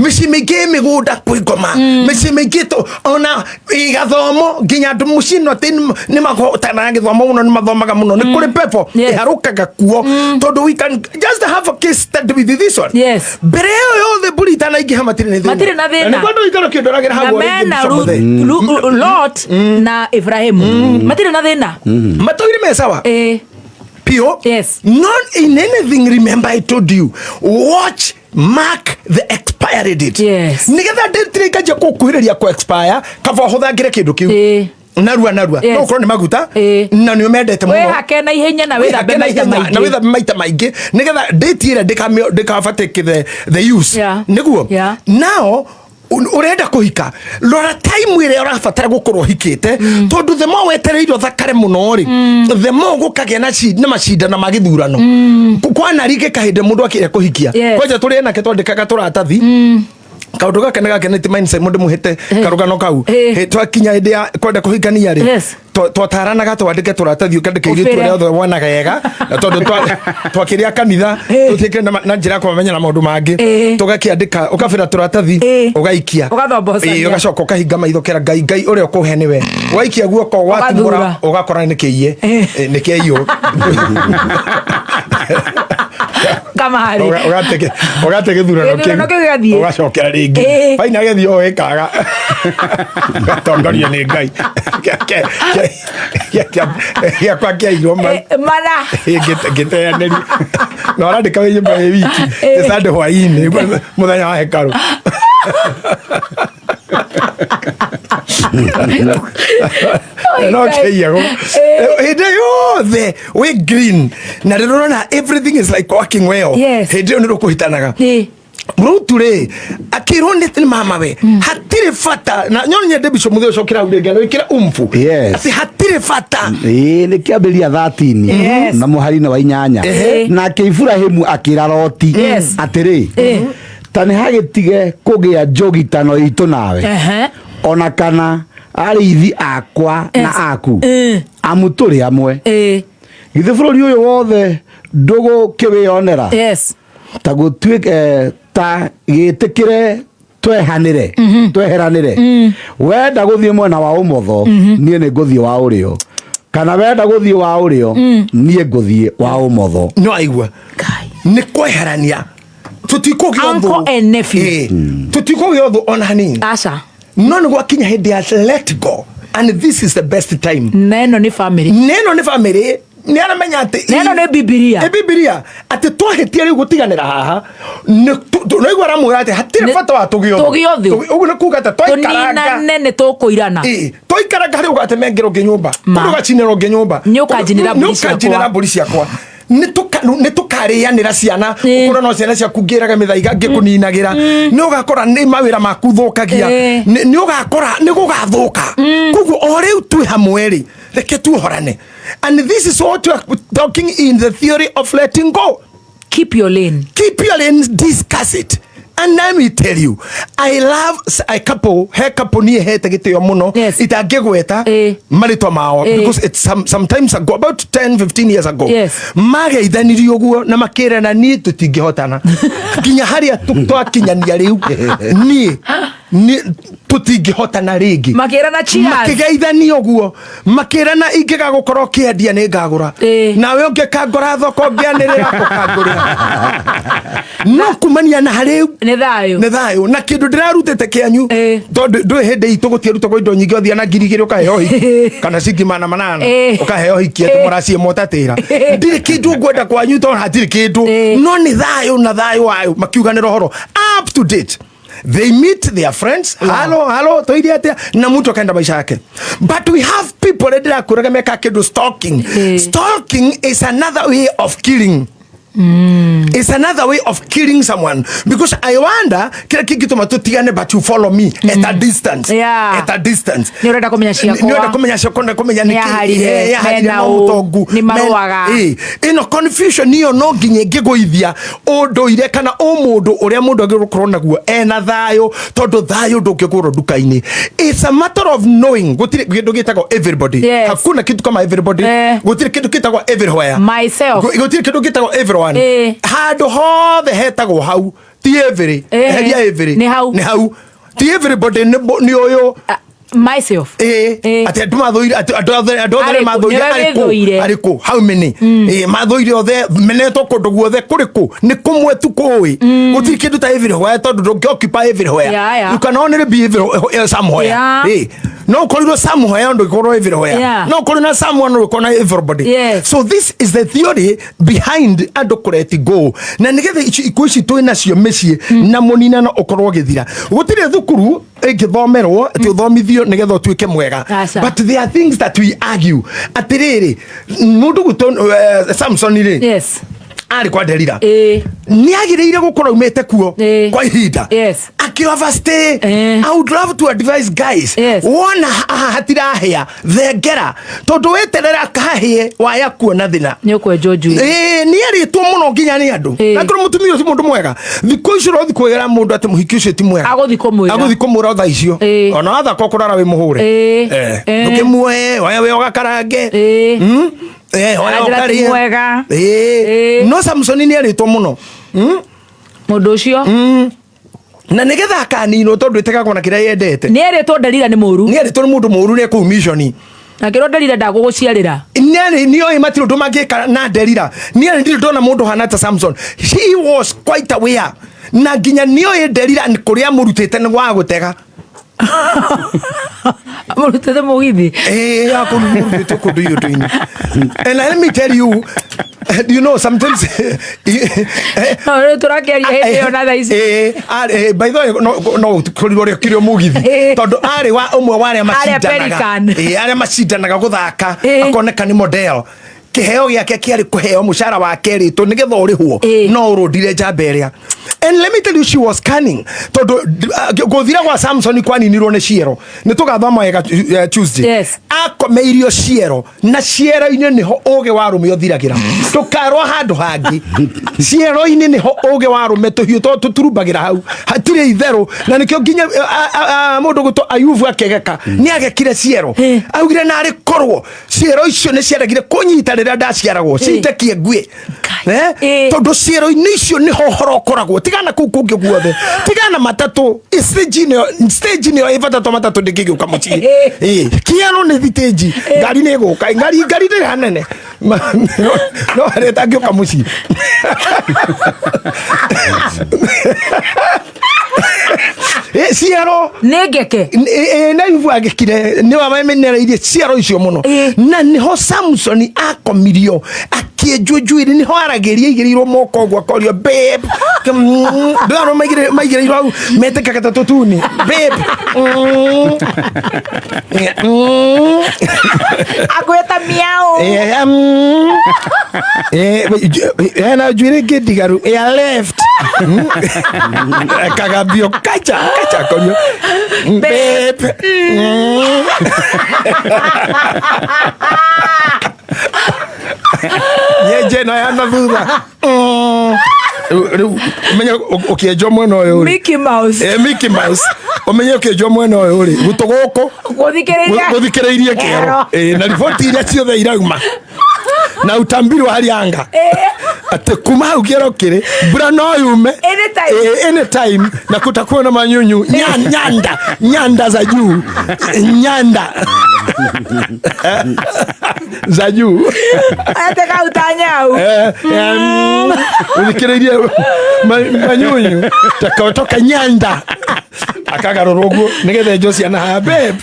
mĩciĩ mĩingĩ ĩ mĩgũnda kwĩ ngoma, mĩciĩ mĩingĩ ona ĩgathomo nginya andũ mũciĩ no atĩ nĩ mahotanaga gĩthomo mũno, nĩ mathomaga mũno, nĩ kũrĩ pepo ĩharũkaga kuo, tondũ we can just have a case study with this one. Mbere ĩyo yothe mbũri itanaingĩha matirĩ nĩ thĩna. Matirĩ na thĩna. Na nĩguo andũ ikaro kĩndoragĩra Na hau rĩngĩ mena Bishop Muthee. Lot na Ibrahimu matirĩ na thĩna. Matũire me sawa pio. Not in anything. Remember I told you, watch, mark the expiry date. Nigetha date rĩkanjia kũkuhĩrĩria kũ expire, kaba ũhũthangĩre kĩndũ kĩu narua narua. No ũkorwo nĩ maguta na nĩ ũmendete mũno, wĩhake na ihenya na wĩthambe wĩhake na maita ihenya na maingĩ. wĩthambe maita maingĩ nĩgetha date ĩrĩa ndĩkabatĩke the use. Nĩguo now ũrenda kũhika, rora time ĩrĩa ũrabatara gũkorwo ũhikĩte, tondũ the more wetereire ũthakare mũno rĩ, the more gũkagĩa na macindano ma gĩthurano. Kwanarigĩka hĩndĩ mũndũ akĩrĩa kũhikia. Kwanja tũrĩ anake twandĩkaga tũratathi, kaũndũ gaka nĩ gakenete mindset mũndũ mũhĩte karũgano kau. Twakinya hĩndĩ ya kwenda kũhikania rĩ, twataranaga twandĩke tũratathi, ũkandĩka airĩtu Ũbĩre. arĩa othe wonaga ega. Na tondũ twakĩrĩa kanitha tũtiĩkĩre na njĩra ya kũmamenya na maũndũ mangĩ. Tũgakĩandĩka, ũkabĩra tũratathi, ũgaikia. Ũgathombocania. Ũgacoka ũkahinga maitho kera Ngai, Ngai ũrĩa ũkũhe nĩwe. Waikia guoko watumũra Ũgathura. ũgakora nĩ kĩiye. Nĩ kĩaiywo. Kamarĩ. Ũgate gĩthurano. Gĩthurano kĩu gĩgathiĩ. Ũgacokera rĩngĩ. Baina gĩthiĩ o ĩkaga gatongorio nĩ Ngai. Gĩakwa kĩairwo mau. Mana. Ngĩteanĩria na ũrandĩka wĩ nyũmba wĩ wiki ĩcandĩ hwainĩ mũthenya wa hekarũ. No kĩiyagwo hĩndĩ yothe wĩ green na rĩrĩa ũrona everything is like working well. Hĩndĩ ĩyo nĩ rũkũhitanaga. Rutu rĩ akĩrwo nĩ mama we hatirĩ bata na nyono nyende bishop mũthĩ ũcokera hau rĩngĩ na wĩkĩre umfu. Atĩ hatirĩ bata. Ĩĩ, nĩ kĩambĩrĩria 13 na mũhari-inĩ wa 8. Nake Iburahimu akĩra Loti atĩrĩ, ta nĩ hagĩtige kũgĩa njũgitano itũ nawe, ona kana arĩithi akwa na aku, amu tũrĩ amwe. Githĩ bũrũri ũyũ wothe ndũgũkĩwĩonera? Ta gũtuĩke ta gĩtĩkĩre twehanĩre, tweheranĩre. Wenda gũthiĩ mwena wa ũmotho, niĩ nĩ ngũthiĩ wa ũrĩo, kana wenda gũthiĩ wa ũrĩo, niĩ ngũthiĩ wa ũmotho. No aigua nĩ kweherania tũtikũgĩa ũthũ. Uncle and nephew. Tũtikũgĩa ũthũ ona hanini. Aca. No nĩ gwakinya hĩndĩ ya let go, and this is the best time. Na ĩno nĩ family. Na ĩno nĩ family, nĩ aramenya atĩ Na ĩno nĩ Bibilia. Ĩ Bibilia atĩ twahĩtia rĩu gũtiganĩra haha nĩguo aramwĩra atĩ hatirĩ bata wa tũgĩe ũthũ. Tũgĩe ũthũ. Ũguo nĩ kuga atĩ twaikaranga. Tũninane nĩ tũkũirana. Twaikaranga harĩ ũgatemengera ũngĩ nyũmba. Ma. Kũndũ ũgacinĩra ũngĩ nyũmba. Nĩ ũkanjinĩra mbũri Nĩ ũkanjinĩra ciakwa. mbũri ciakwa. Nĩ tũkarĩanĩra ciana. Ũkorwo no ciana ciaku ngĩraga mĩthaiga ngĩkũninagĩra. Nĩ ũgakora nĩ mawĩra maku thũkagia. Nĩ ũgakora nĩ gũgathũka. Koguo o rĩu twĩ hamwe rĩ, reke tuohorane. And this is what we are talking in the theory of letting go. Keep your lane. Keep your lane, discuss it. And let me tell you, I love a couple, he couple niĩ hete gĩtĩo mũno, itangĩgweta marĩtwa mao, because it's sometimes ago, about 10-15 years ago, mageithanirie ũguo na makĩrana niĩ tũtingĩhotana. Nginya harĩa twakinyania rĩu, niĩ tũtingĩhotana rĩngĩ. Makĩrana cheers. Makĩgeithania ũguo, makĩrana ingĩgagũkorwo ũkĩendia nĩ ngagũra. Nawe ũngĩkangora thoko ngĩanĩrĩra ũkangũrĩra. No kumania na harĩ Nĩ thayũ. Nĩ thayũ. Na kĩndũ ndĩrarutĩte kĩanyu, tondũ ndũĩ hĩndĩ itũ gũtiarutagwo indo nyingĩ, ũthiĩ na ngiri igĩrĩ ũkaheo hiki, kana ciringi 800, ũkaheo hiki atĩ mũraciĩ mũtatĩra. Ndirĩ kĩndũ ngwenda kwanyu tondũ hatirĩ kĩndũ. No nĩ thayũ na thayũ wayo, makiuganĩra ũhoro up to date. They meet their friends. Hello, hello, toiri atia na mtu akaenda maisha yake. But we have people that are kuraga meka kindu stalking. Stalking is another way of killing. It's another way of killing someone, because I wonder kila kitu matutigane, but you follow me at a distance. At a distance. Ni urenda kumenya ciakwa. Ni urenda kumenya ciakwa, ni kumenya niki. Ni aharire, Yaharire mena no ũ, mutongu. ni maruaga. Ino confusion iyo no nginya ngigũithia ũndũire kana ũmũndũ ũrĩa mũndũ agĩrĩirwo gũkorwo naguo ena thayũ, tondũ thayũ ndũngĩgũrwo nduka-inĩ. It's a matter of knowing. Gũtirĩ kĩndũ gĩtagwo everybody. Hakuna kitu kama everybody. Gũtirĩ kĩndũ gĩtagwo everywhere. Myself. Gũtirĩ kĩndũ gĩtagwo everyone. Handũ hothe hetagwo hau. Ti every. Heria every. Nĩ hau. Nĩ hau. Ti everybody nĩ ũyũ. Myself. Atĩ andũ mathũire, atĩ andũ othe, andũ othe Arĩ kũ? mathũire, Nĩwe arĩ kũ? wĩthũire. Arĩ kũ? How many? Mathũire othe, menetwo kũndũ guothe, kũrĩ kũ? Nĩ kũmwe tu kũĩ. Gũtirĩ kĩndũ ta everywhere, tondũ ndũngĩ occupy everywhere. You can only be everywhere, somewhere. No ũkorirwo somewhere, ndũngĩkorwo everywhere. No ũkorwo na someone, ndũngĩkorwo na everybody. So this is the theory behind andũ kũreti go. Na nĩgetha ikuũ ici twĩ nacio mĩciĩ, na mũninano ũkorwo ũgĩthira. Gũtirĩ thukuru ĩngĩthomerwo atĩ ũthomithio nĩgetha ũtuĩke mwega. Aca. But there are things that we argue. Atĩrĩrĩ, mũndũ gwitũ Samson rĩ, arĩ kwa Delila. Nĩ agĩrĩire gũkorwo aumĩte kuo kwa ihinda. Akĩ overstay. I would love to advise guys. Wona haha hatirahĩa, thengera. Tondũ weterera kahĩe, waya kuona thĩna. Nĩ ũkwenjwo njuĩrĩ. Nĩ arĩtwo mũno nginya nĩ andũ. Na korwo mũtumia ũcio mũndũ mwega. Thikũ icio ũrothi kwĩra mũndũ atĩ mũhiki ũcio ti mwega. Agũthiĩ kũmwĩra. Agũthiĩ kũmwĩra thaa icio. Ona wathaka ũkũrara wĩ mũhũre. Ndũkĩmuoe, waya wĩ ũgakarange. Eh, oya Aranjĩra ti ũkarĩe. mwega. Ĩĩ. Ĩĩ. No Samsoni nĩ arĩtwo mũno. Mũndũ ũcio Na nĩgetha akaninwo tondũ ĩtegagwo na kĩrĩa yendete. nĩ erĩtwo Delila nĩ mũru. Nĩ arĩtwo nĩ mũndũ mũru nĩ kũu mission. Na kĩrwo Delila ndagũgũciarĩra. Nĩ nĩoĩ matirĩ ũndũ mangĩka na Delila. Niĩ ndirĩ ndona mũndũ hana ta Samson. He was quite aware. Na nginya nĩoĩ Delila kũrĩa amũrutĩte nĩ gwa gũtega. Amũrutĩte mũgithi. Eh, akũrutĩte kũndũ iũndũ-inĩ. And let me tell you, you know, sometimes No rĩu tũrakĩaria hĩndĩ ĩyo na thaa ici. Eh, by the way, no korirwo rĩ kirio mugithi tondu arĩ wa ũmwe wa arĩa macindanaga. Pelican. Arĩa macindanaga gũthaka Eh. akoneka nĩ model kĩheo gĩake kĩarĩ kũheo mũcara wake rĩtũ nĩgetha ũrĩhwo Eh. no ũrũndire njamba ĩrĩa. And let me tell you, she was cunning tondũ gũthira gwa Samson kwaninirwo nĩ ciero. Nĩ tũgathoma wega Tuesday. Yes. Akomeirio ciero na ciero-inĩ nĩho ũgĩ wa arũme ũthiragĩra. Ndũkarwo handũ hangĩ. Ciero-inĩ nĩho ũgĩ wa arũme tũhiũ tondũ tũturumbagĩra hau hatirĩ itherũ. Na nĩkĩo nginya mũndũ gwĩtwo Ayubu akĩgeka nĩ agekire ciero. Augire narĩ korwo ciero icio nĩ ciaregire kũnyita rĩrĩa ndaciaragwo cindekie nguĩ. Ngai. Tondũ ciero-inĩ icio nĩho ũhoro ũkoragwo. Tigana kũu kũngĩ guothe, tigana matatũ. Stage nĩyo, stage nĩyo ĩ bata to matatũ ndĩngĩgĩũka mũciĩ. Kĩero nĩ thitĩnji, ngari nĩ ĩgũka, ngari ndĩrĩ hanene. No harĩa ĩtangĩũka mũciĩ. Ciero Nĩ ngeke. Na Ayubu agĩkire nĩ wamenereirie ciero icio mũno. Na nĩho Samson akomirio akĩenjwo njuĩrĩ, nĩho aragĩria aigĩrĩirwo moko ũguo akorio babe. Ndũrona maigĩrĩirwo hau metĩkaga ta tũtuni babe. Akwĩta miau. Hena njuĩrĩ ĩngĩ ndigaru ya left. Kagambio kacha kacha akorio babe. Nyenje ĩno ya na thutha. Rĩu ũmenye ũkĩenjwo mwena ũyũ rĩ. Mickey Mouse. Mickey Mouse. Ũmenye ũkĩenjwo mwena ũyũ rĩ, gũtũ gũkũ Gũthikĩrĩria. gũthikĩrĩirie kĩero. Na riboti iria ciothe irauma. Na utambiri wa hali anga. Atĩ kuma hau kĩero kĩrĩ, mbura no yume. Anytime. Anytime. Na kutakuwa na manyunyu. Nyanda. Nyanda za juu. Nyanda. Za juu. Ateka utanyau. Ũthikĩrĩirie manyunyu. Takatoka nyanda. Akagarũrwo ũguo nĩgetha enjwo ciana haha babe.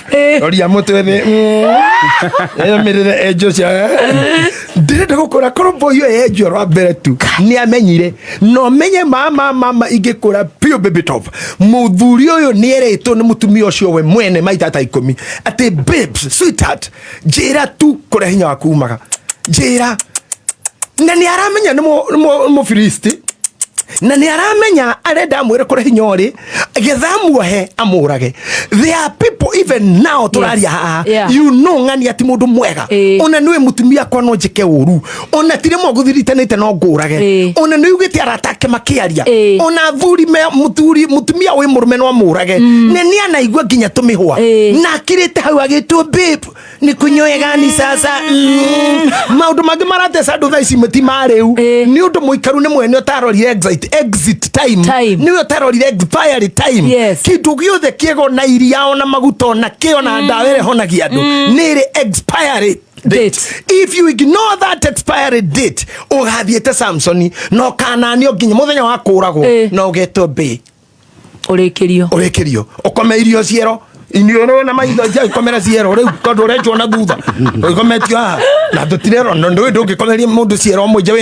Roria mũtwe thĩ. Emĩrĩre enjwo ciana. Ndĩrenda gũkũra korwo boy ũyũ enjwo rwa mbere tu. Nĩ amenyire. Na ũmenye mama, mama ingĩkũra biũ baby top. Mũthuri ũyũ nĩ erĩtwo nĩ mũtumia ũcio we mwene maita ta 10. Atĩ babes, sweetheart, njĩra tu kũrĩa hinya waku umaga. Njĩra. Na nĩ aramenya nĩ Mũfilisti. Na nĩ aramenya arenda amwĩre kũrĩa hinya ũrĩ, getha amuohe amũrage. There are people even now tũraria haha. You know ng'ania ti mũndũ mwega. Ona nĩwe mũtumia akwa no njĩke ũru. Ona ti rĩmwe ngũthiritanĩte no ngũrage. Ona nĩ ugĩte arata ake makĩaria. Ona athuri me mũthuri, mũtumia wĩ mũrũme no amũrage. Na nĩ anaigua nginya tũmĩhũa. Na akirĩte hau agĩtwo babe, nĩ kũnyoe gani sasa? Maũndũ mangĩ marateca andũ thaa ici ti ma rĩu. Nĩ ũndũ mũikaru nĩ mwene ũtarorire exit time. Time. Nĩwe ũtarorire expiry time. Kĩndũ gĩothe kĩega ona iria ona maguta ona kĩ ona ndawa ĩrĩa ĩhonagia andũ. Nĩ ĩrĩ expiry date. If you ignore that expiry date, ũgathiĩte Samsoni na ũkananio nginya mũthenya wa kũragwo na ũgetwo mbĩ. Ũrĩkĩrio. Ũrĩkĩrio. Ũkome irio ciero. Inioro na maitho nja ikomera ciero rĩu tondũ ũrenjwo na thutha. Ũkometio haha. Na tũtirerwo, no ndũĩ ndũngĩkomeria mũndũ ciero mũingĩ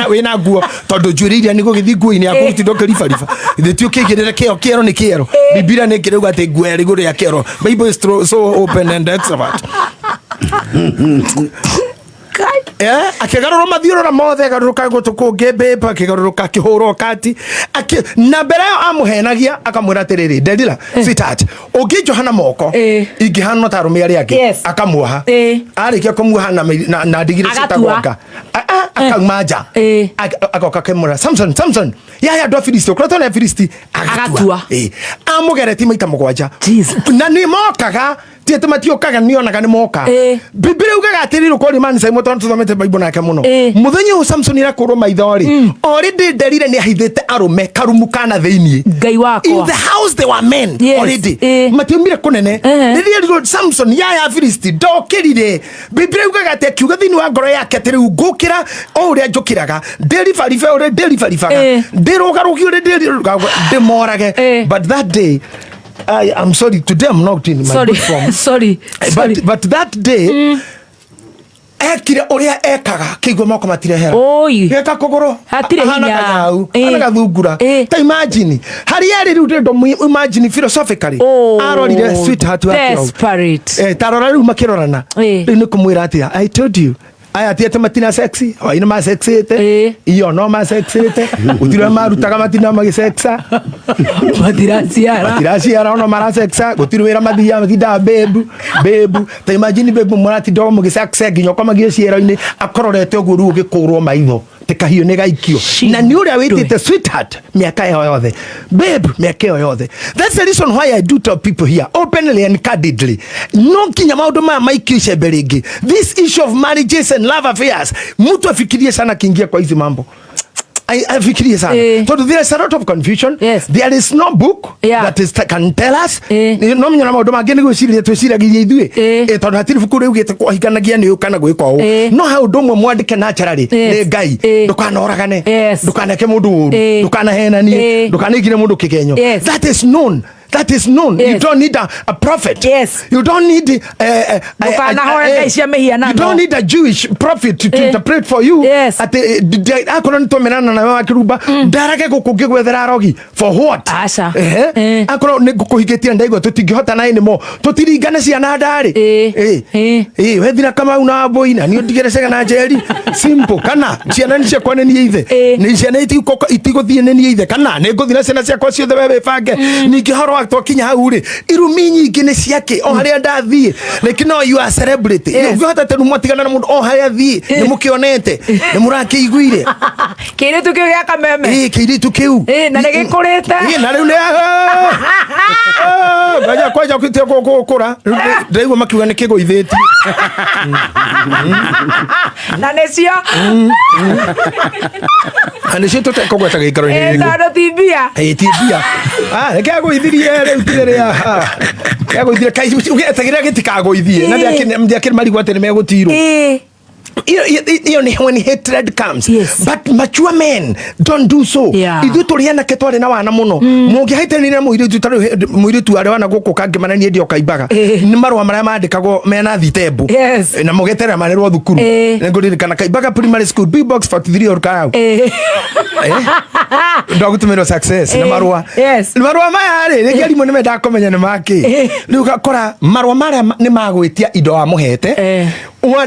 wĩna nguo tondũ njuĩrĩ iria nĩ gũgĩthiĩ nguo-inĩ yaku gũtinda ũkĩribariba. Githĩ ti ũkĩigĩrĩre kĩo, kĩero nĩ kĩero. Bibilia nĩ ĩkĩrauga atĩ nguo ya igũrũ rĩa kĩero. Bible is so open and extrovert. Akĩgarũrwo mathiũrũra mothe, agarũrũka gũtũ kũngĩ, babe, akĩgarũrũka, akĩhũrwo kati. Na mbere ĩyo amũhenagia, akamwĩra atĩrĩrĩ, Delila, sweetheart, ũngĩnjoha na moko, ingĩhana ta arũme arĩa angĩ. Akamuoha. Arĩkia kũmuoha na ndigiri Agatua. ciĩtagwo nga. Akauma nja. Agoka akĩmwĩra, "Samson, Samson, yaya, andũ a Filisti, ũkoretwo nĩ Filisti." Agatua. Amũgeretie maita 7. Jesus. Na nĩ mokaga, ti atĩ matiũkaga, nĩonaga nĩ moka. Biblia ugaga atĩrĩrĩ, ũkoria mani Simon, tondũ tũthomete Bible nake mũno. Mũthenya ũyũ Samson arakũrwo maitho rĩ, already nderire nĩ ahithĩte arũme karumu kana thĩiniĩ. Ngai wakwa. In the house there were men already. Matiumire kũnene. Rĩrĩa erirwo Samson, yaya Filisti, ndokĩrire. Biblia ugaga atĩ akiuga thĩinĩ wa ngoro yake atĩ rĩu ngũkĩra o ũrĩa njũkĩraga, ndĩribaribe ũrĩa ndĩribaribaga, ndĩrũgarũgie ũrĩa ndĩrũgarũgaga, ndĩmorage. But that day, I am sorry, today I'm not in my Sorry. good form. Sorry. Sorry. But that day ekire ũrĩa ekaga kĩigua moko matirehera. Oi. Geka kũgũrũ. Hatirĩ Ahana hinya. kanyau, ahana gathungura. Ta imagine harĩa arĩ rĩu, ndĩrenda imagine philosophically. Oh, Arorire sweetheart wake hau. Desperate. Tarora rĩu makĩrorana. Rĩu nĩ kũmwĩra atĩa, "I told you." Aya ti atĩ matina sexy, hwaĩ-inĩ masexĩte. Iyo no masexĩte, gũtirĩ ũrĩa marutaga matina magĩsexa. Matiraciara. Matiraciara, ono marasexa, gũtirĩ wĩra mathiaga, matindaga babe, babe. Ta imagine babe, mũratinda o mũgĩsexa nginya ũkomagio ciero-inĩ, akororete ũguo, rĩu ũgĩkũrwo maitho tĩ kahiũ nĩ gaikio. Na nĩ ũrĩa wĩtĩte sweetheart mĩaka ĩyo yothe, babe mĩaka ĩyo yothe. That's the reason why I do tell people here openly and candidly, no nginya maũndũ maya maikio icembe rĩngĩ. This issue of marriages and love affairs, mtu afikirie sana akiingia kwa hizi mambo. Afikirie sana, tondũ there is a lot of confusion. There is no book that is, can tell us. No menya na maũndũ mangĩ nĩ gwĩciria twĩciragiria ithuĩ. Tondũ hatirĩ ibuku rĩugĩte kũhikanagia nĩ ũũ kana gwĩka ũũ. No he ũndũ ũmwe mwandĩke naturally nĩ Ngai. Ndũkanoragane, ndũkaneke mũndũ ũru, ndũkanahenanie, ndũkanaigire mũndũ kĩgenyo. That is known. That is known. You don't need a prophet. You don't need Ndũkanahoe ngai cia mĩhianano. You don't need a Jewish prophet to interpret for you. Atĩ akorwo nĩ tũmenana nawe wa kĩrumba, ndarage gũkũ ngĩgwethera arogi for what? Aca. Ehe. Akorwo nĩ ngũkũhingĩtie, ndaigua tũtingĩhotana anymore, tũtiringane ciana ndarĩ. Wethira Kamau na Mbũi na niĩ ndigere Cega na Njeri, simple. Kana ciana nĩ ciakwa, nĩ niĩ ithe. Nĩ ciana itigũthiĩ, nĩ niĩ ithe, kana nĩ ngũthiĩ na ciana ciakwa ciothe, we wĩbange. Ningĩ horo wa twakinya hau rĩ, irumi nyingĩ nĩ ciake o harĩa ndathiĩ, like no you are celebrity. Ũngĩhota tondũ mwatigana na mũndũ, o harĩa thiĩ nĩ mũkĩonete, nĩ mũrakĩiguire. Kĩirĩtu kĩu gĩa kameme. Ĩ, kĩirĩtu kĩu. Ĩ, na nĩ gĩkũrĩte. Ĩ, na rĩu nĩ kwanja kwanja kwanja gũkũra. Ndĩraigua makiuga nĩ kĩgũithĩtie. Na nĩcio. Na nĩcio tũtekũgweta gĩikaro-inĩ gĩkĩ. Tondũ ti mbia. Ĩ, ti mbia. Ah, reke agũithirie rĩu, tigĩrĩra agũithirie kai etagĩrĩra gĩtikagũithie na ndiakĩrĩ marigwo atĩ nĩ megũtirwo. Iyo ni when hatred comes. But mature men don't do so. Ithuĩ tũrĩ anake, twarĩ na wana mũno, mũngĩhĩtanire na mũirĩtu, ta rĩu mũirĩtu arĩ wana gũkũ kangĩmanania ndio kaimbaga. Nĩ marũa marĩa mandĩkagwo mena thitembu. Na mũgeterera marĩrwo thukuru. Nĩngũririkana Kaimbaga Primary School, B Box 43 Olkalau, ndagũtũmĩrwo success na marũa. Marũa maya rĩ, rĩngĩ arimũ nĩ mendaga kũmenya nĩ makĩ. Rĩu ũgakora marũa marĩa nĩ magwĩtia indo wamũhete.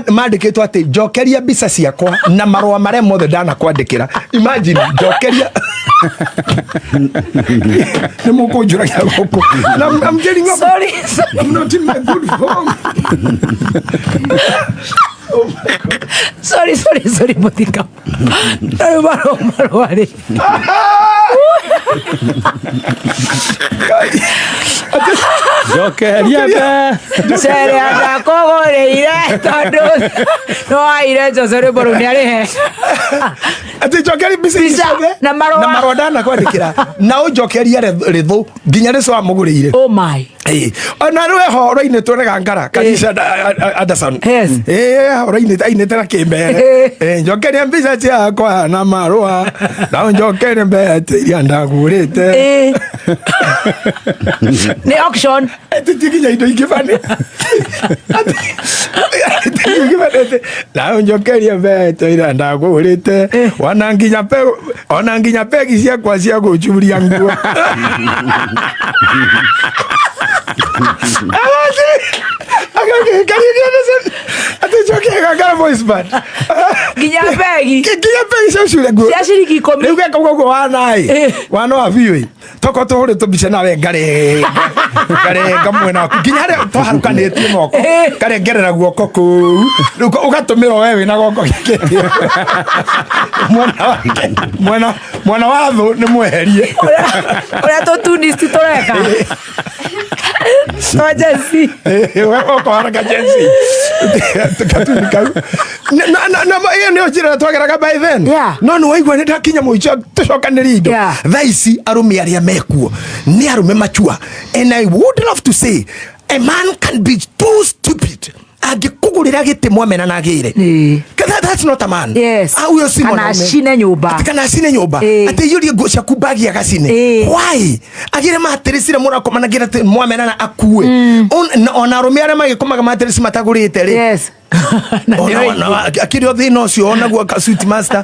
Mandĩkĩtwo atĩ njokeria mbica ciakwa na marũa marĩa mothe ndanakwandĩkĩra. Imagine, njokeria, nĩ mũkũnjũragia gũkũ. And I'm getting up. Sorry, sorry. I'm not in my good form. Sorry, sorry, sorry, mũtika rĩu marũa rĩ. Njokeria mbe. Cere ndakũgũrĩire tondũ no aire Jose, rwĩmbo rũu nĩ arĩhe. Atĩ njokeria mbica ici Mbica ciothe na marũa. Na marũa ndanakwandĩkĩra, na ũnjokerie rĩthũ nginya rĩcũ wamũgũrĩire. Oh my. Ĩĩ. Ona rĩu eho ũrainĩtwo nĩ gangara Kanisha Anderson. Ĩĩ, ũrainĩte, ainĩte na kĩmbere. Ĩĩ, njokeria mbica ciakwa na marũa, na ũnjokerie mbeca iria ndagũrĩte. Nĩ auction. Tutikinya indo ingĩ bani na ũnjokerie mbeca iria ndagũrĩte, ona nginya ona nginya pegi ciakwa cia gũcuria nguo. Kariũki Anderson atĩ njoke ngakara voice band. Nginya begi. Nginya begi cia cure nguo. Cia ciringi 10. Rĩu geka ũguo wanaĩ. Eh. Wana wa biũ ĩ. Tokorwo tũhũrĩtwo mbica nawe ngarenga ngarenga mwena waku nginya harĩa twaharũkanĩtie moko Eh. ngarengerera guoko kũu rĩu ũgatũmĩrwo we wĩna goko gĩkĩ mwena wake mwena mwena wa thũ nĩ mweherie. Ũrĩa tũtunisti tũreka. Twa Gen Z. Ũkohana Gen Z katuni kau. Na ĩyo nĩyo njĩra twageraga by then. No nĩ waigua nĩ ndakinya mũico tũcokanĩrie indo. Thaa ici arũme arĩa mekuo nĩ arũme mature, and I would love to say a man can be too stupid angĩkũgũrĩra gĩtĩ mwamena na agĩre. That's not a man. Ah, huyo si Kana mwanaume. acine nyũmba. Ati kana acine nyũmba. Atĩ aiyũrie nguo ciaku bagi agacine. Why agĩre matirisi rĩa mũrakomanagira atĩ mwamena na akue? Ona arũme arĩa magĩkomaga matirisi matagũrĩte rĩ, akĩrĩ o thĩna ũcio onaguo ka suit master.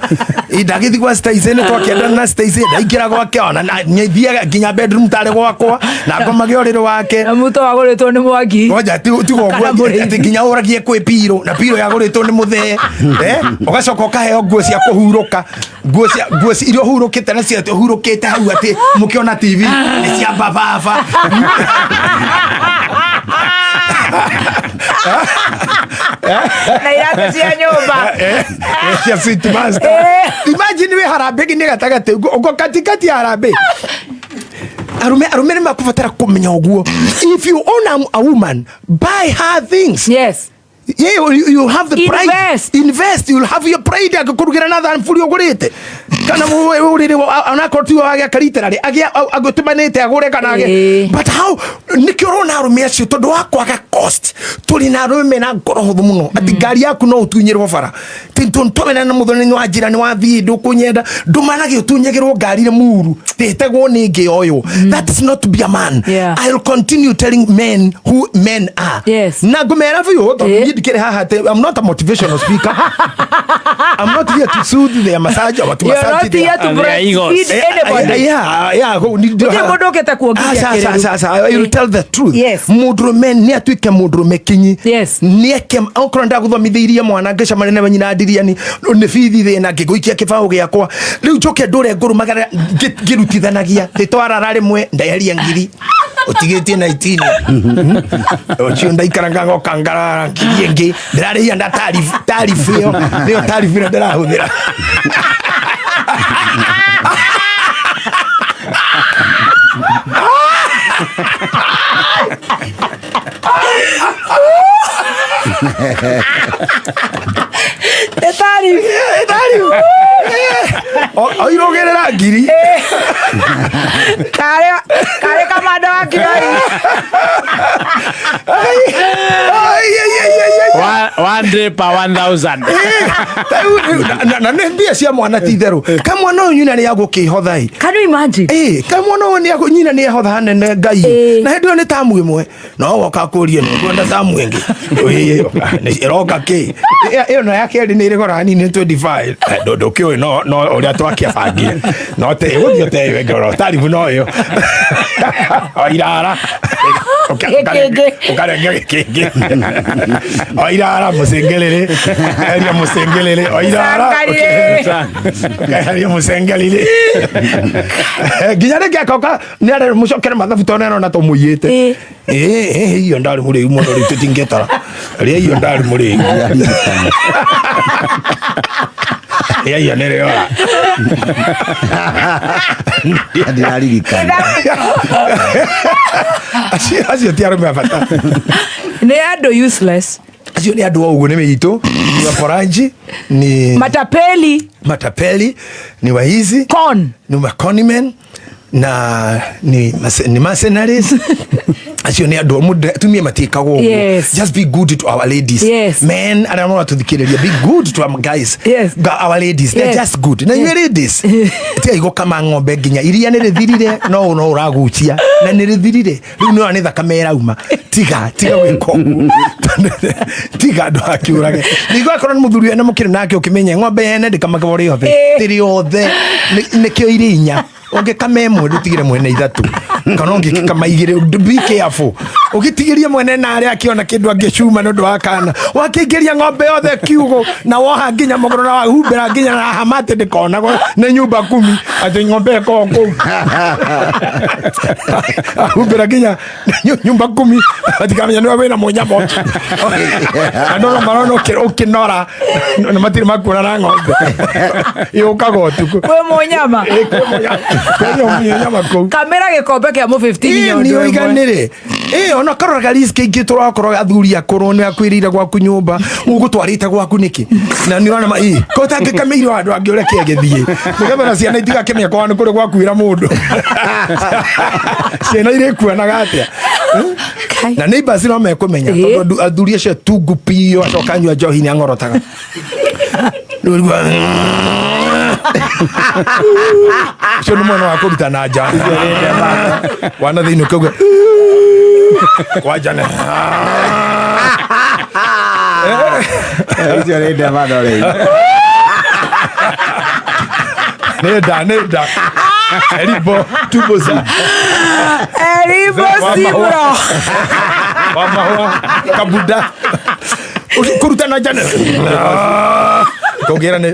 Ndagĩthiĩ gwa Stacey nĩ twakĩendana na Stacey ndaingĩra gwake ona nĩthiaga nginya bedroom tarĩ gwakwa na ngomage ũrĩrĩ wake. Na muto wagũrĩtwo nĩ Mwangi. Ngoja tiga ũguo, Kana mũrĩithi. atĩ nginya ũragie kwĩ piro na piro yagũrĩtwo nĩ mũthee, ũgacoka ũkaheo nguo cia kũhurũka, nguo cia nguo iria ũhurũkĩte nacio atĩ ũhurũkĩte hau atĩ mũkĩona TV nĩ cia bababa. Na iratũ cia nyũmba. Cia sweet master. Imagine wĩ harambee nginya gatagatĩ ũguo katikati ya harambee. Arũme nĩ makũbatara kũmenya ũguo. If you own a woman, buy her things. Yeah, you have the pride. Invest. Invest. You'll have your pride. Akũrugĩra na thaburi ũgũrĩte. Kana ũrĩrĩ onakorwo tiwe wagĩaka rita rĩ, agũtũmanĩte agũre kana agĩ. But how, nĩkĩo ũrona arũme acio tondũ wa kwaga cost. Tũrĩ na arũme mena ngoro hũthũ mũno. Atĩ ngari yaku no ũtunyĩrwo bara. Tĩ tũmena na mũthoni nĩ wa njĩra nĩ wathiĩ ndũkũnyenda. Ndũmanage ũtunyagĩrwo ngari nĩ muru. Tĩtagwo nĩ ngĩ ũyũ. That is not to be a man. I'll continue telling men who men are. Na ngũmera biũ, tondũ niĩ ndikĩrĩ haha atĩ, I'm not a motivational speaker. I'm not here to soothe their massage or to You're massage not their here to And their egos. breastfeed anybody. Yeah, yeah, go, ni- Gũtirĩ mũndũ ũkĩte kuongithia Aca, aca, kĩrĩru. aca, aca, I will tell the truth. Mũndũrũme nĩ atuĩke mũndũrũme kinyi. Nĩ eke, okorwo ndagũthomithĩirie mwana ngĩcemania na nyina ndiriani, nĩ bithi thĩna, ngĩgũikia kĩbaũ gĩakwa. Rĩu njoke ndũre ngũrũmagĩra, ngĩrutithanagia. Tĩtwarara rĩmwe, ndeheria ngiri. Ũtigĩtie na itini. Ũcio ndaikara ngagoka ngarara ngiri ĩngĩ. Ndĩrarĩhia na tarifu ĩyo. Nĩyo tarifu ĩrĩa ndĩrahũthĩra. Nĩ tarifu. Nĩ tarifu. Oirũgĩrĩra ngiri. Karĩ kamanda wa Kioi. Ai, ai, ai, ai, ai. One day per 1,000. Na nĩ mbia cia mwana ti itherũ. Ka mwana ũyũ nyina nĩ agũkĩhotha ĩ. Can you imagine? Ka mwana ũyũ nĩ nyina nĩ ehotha hanene Ngai. Na hĩndĩ ĩyo nĩ tamu ĩmwe. No woka kũrie nĩ ũkwenda tamu ĩngĩ. Ĩĩ, ĩroka kĩ? Ĩyo no ya kerĩ nĩ ĩrĩ goro hanini nĩ 25. Ndũkĩũĩ no ũrĩa twakĩabangire. No te, ĩgũthiĩ te ĩyo ĩngĩ oro, taribu no ĩyo. O irara. Gĩkĩngĩ. Ũkarenga gĩkĩngĩ. O irara, mũcengerere. Eria mũcengerere. O irara. Mũcengerere. Ũkeheria mũcengerere. Nginya rĩngĩ akoka, nĩ arĩ mũcokere mathabu tondũ nĩarona tũmũiyĩte. Iyo ndarĩ mũrĩu mũno rĩu tũtingĩtara. Rĩa iyo ndarĩ mũrĩu. Rĩa iyo nĩ rĩora. Ndĩraririkana. Acio ti arũme a bata. Nĩ andũ useless. Acio nĩ andũ a ũguo nĩ mĩitũ, ni waporanji, ni matapeli. Matapeli, ni waizi. Con. Ni maconimen na ni mercenaries. Acio nĩ andũ a atumia matiĩkagwo ũguo. Just be good to our ladies. Men arĩa maratũthikĩrĩria, be good to our guys. Our ladies, they're just good. Na inyuĩ ladies, tigai gũkama ng'ombe nginya iria nĩ rĩthirire, no ũragucia na nĩ rĩthirire. Rĩu nĩ ũrona nĩ thakame ĩrauma. Tiga gwĩka ũguo. Tiga andũ akĩũrage. Ningĩ akorwo nĩ mũthuri wene mũkĩrĩ nake ũkĩmenye ng'ombe yene ndĩkamagwo rĩothe. Ti rĩothe. Nĩkĩo irĩ inya. Ũngĩkama ĩmwe ndũtigĩre mwene ithatũ, kana ũngĩkama igĩrĩ, be careful. Ũgĩtigĩrie mwene na arĩa akĩona kĩndũ angĩcuma nĩ ũndũ wa kana. Wakĩingĩria ng'ombe yothe kiugũ na woha nginya mũgũrũ na wahumbĩra nginya na hamati ndĩkonagwo nĩ nyumba kumi atĩ ng'ombe ĩkoragwo kũu. Ahumbĩra nginya nyumba kumi matikamenya nĩwe wĩna mũnyama ũcio. Andũ no marona ũkĩnora na matirĩ makuona na ng'ombe yũkaga ũtukũ. Kwĩ mũnyama. Ĩ, kwĩ mũnyama kũu. Kamĩra gĩkombe kĩa mũ 15 Ĩ, nyondo nĩ ĩmwe. ũiganĩre. Ĩ, ona karoraga risk ingĩ tũrakorwo athuri akũrũ nĩ akwĩrĩire gwaku nyũmba ũgũtwarĩte gwaku nĩkĩ na nĩ ũrona ĩ ko ũtangĩkamĩire handũ angĩ ũreke agĩthiĩ nĩgetha na ciana itigakĩmenya kwao nĩ kũrĩ gwakuĩra mũndũ. Ciana irĩkuanaga atĩa? Kai. Na neighbors no mekũmenya tondũ athuri acio tungu piũ acoka anyua njohi nĩ ang'orotaga. Rĩu ũrigua, ũcio nĩ mwena wa kũruta na nja wana thĩinĩ ũkauga kwanja nĩ Icio nĩ ndema ndore. Nĩ nda nĩ nda eribo tumbo za Eribo sibro. Wa mahũa kabuda kũruta na nja kũngĩra nĩ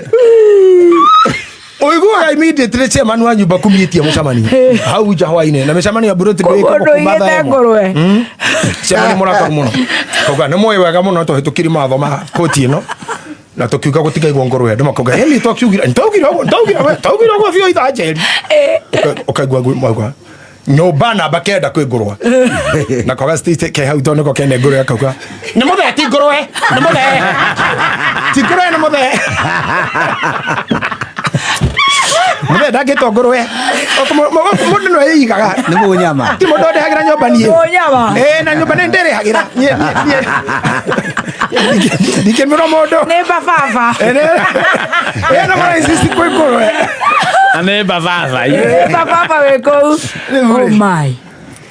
ũiguaga immediately chairman wa nyumba kumi ĩtie mũcemanio hau nja hwainĩ na mĩcemanio ya mburoti Mũndũ ndĩĩkagwo kuma thaa ũigĩte 1. ngũrwe. Chairman mũrakaru mũno kauga nĩ moĩ wega mũno tũhĩtũkiri mawatho ma koti ĩno na tũkiuga gũtikaigwo ngũrwe andũ makauga ĩni twakiugire ntaugire ũguo ntaugire we ntaugire ũguo biũ ithaa njeri. Ũkaigua mauga nyũmba namba 9 kwĩ ngũrwe na koga state ke hau tondũ nĩko kene ngũrwe akauga nĩ mũthee ti ngũrwe nĩ mũthee ti ngũrwe nĩ mũthee mũthee ndangĩtwo ngũrwe. Mũndũ nĩwe ĩigaga. Nĩ mũnyama. Ti mũndũ ndehagĩra nyũmba niĩ. Mũnyama. Ĩ, na nyũmba nĩ ndĩrĩhagĩra. Ndingĩmĩra mũndũ. Nĩ bababa. Ĩ, na mara insist kwĩ ngũrwe. Na nĩ bababa. Nĩ bababa wĩ kũu. Rĩu rĩ. Oh my.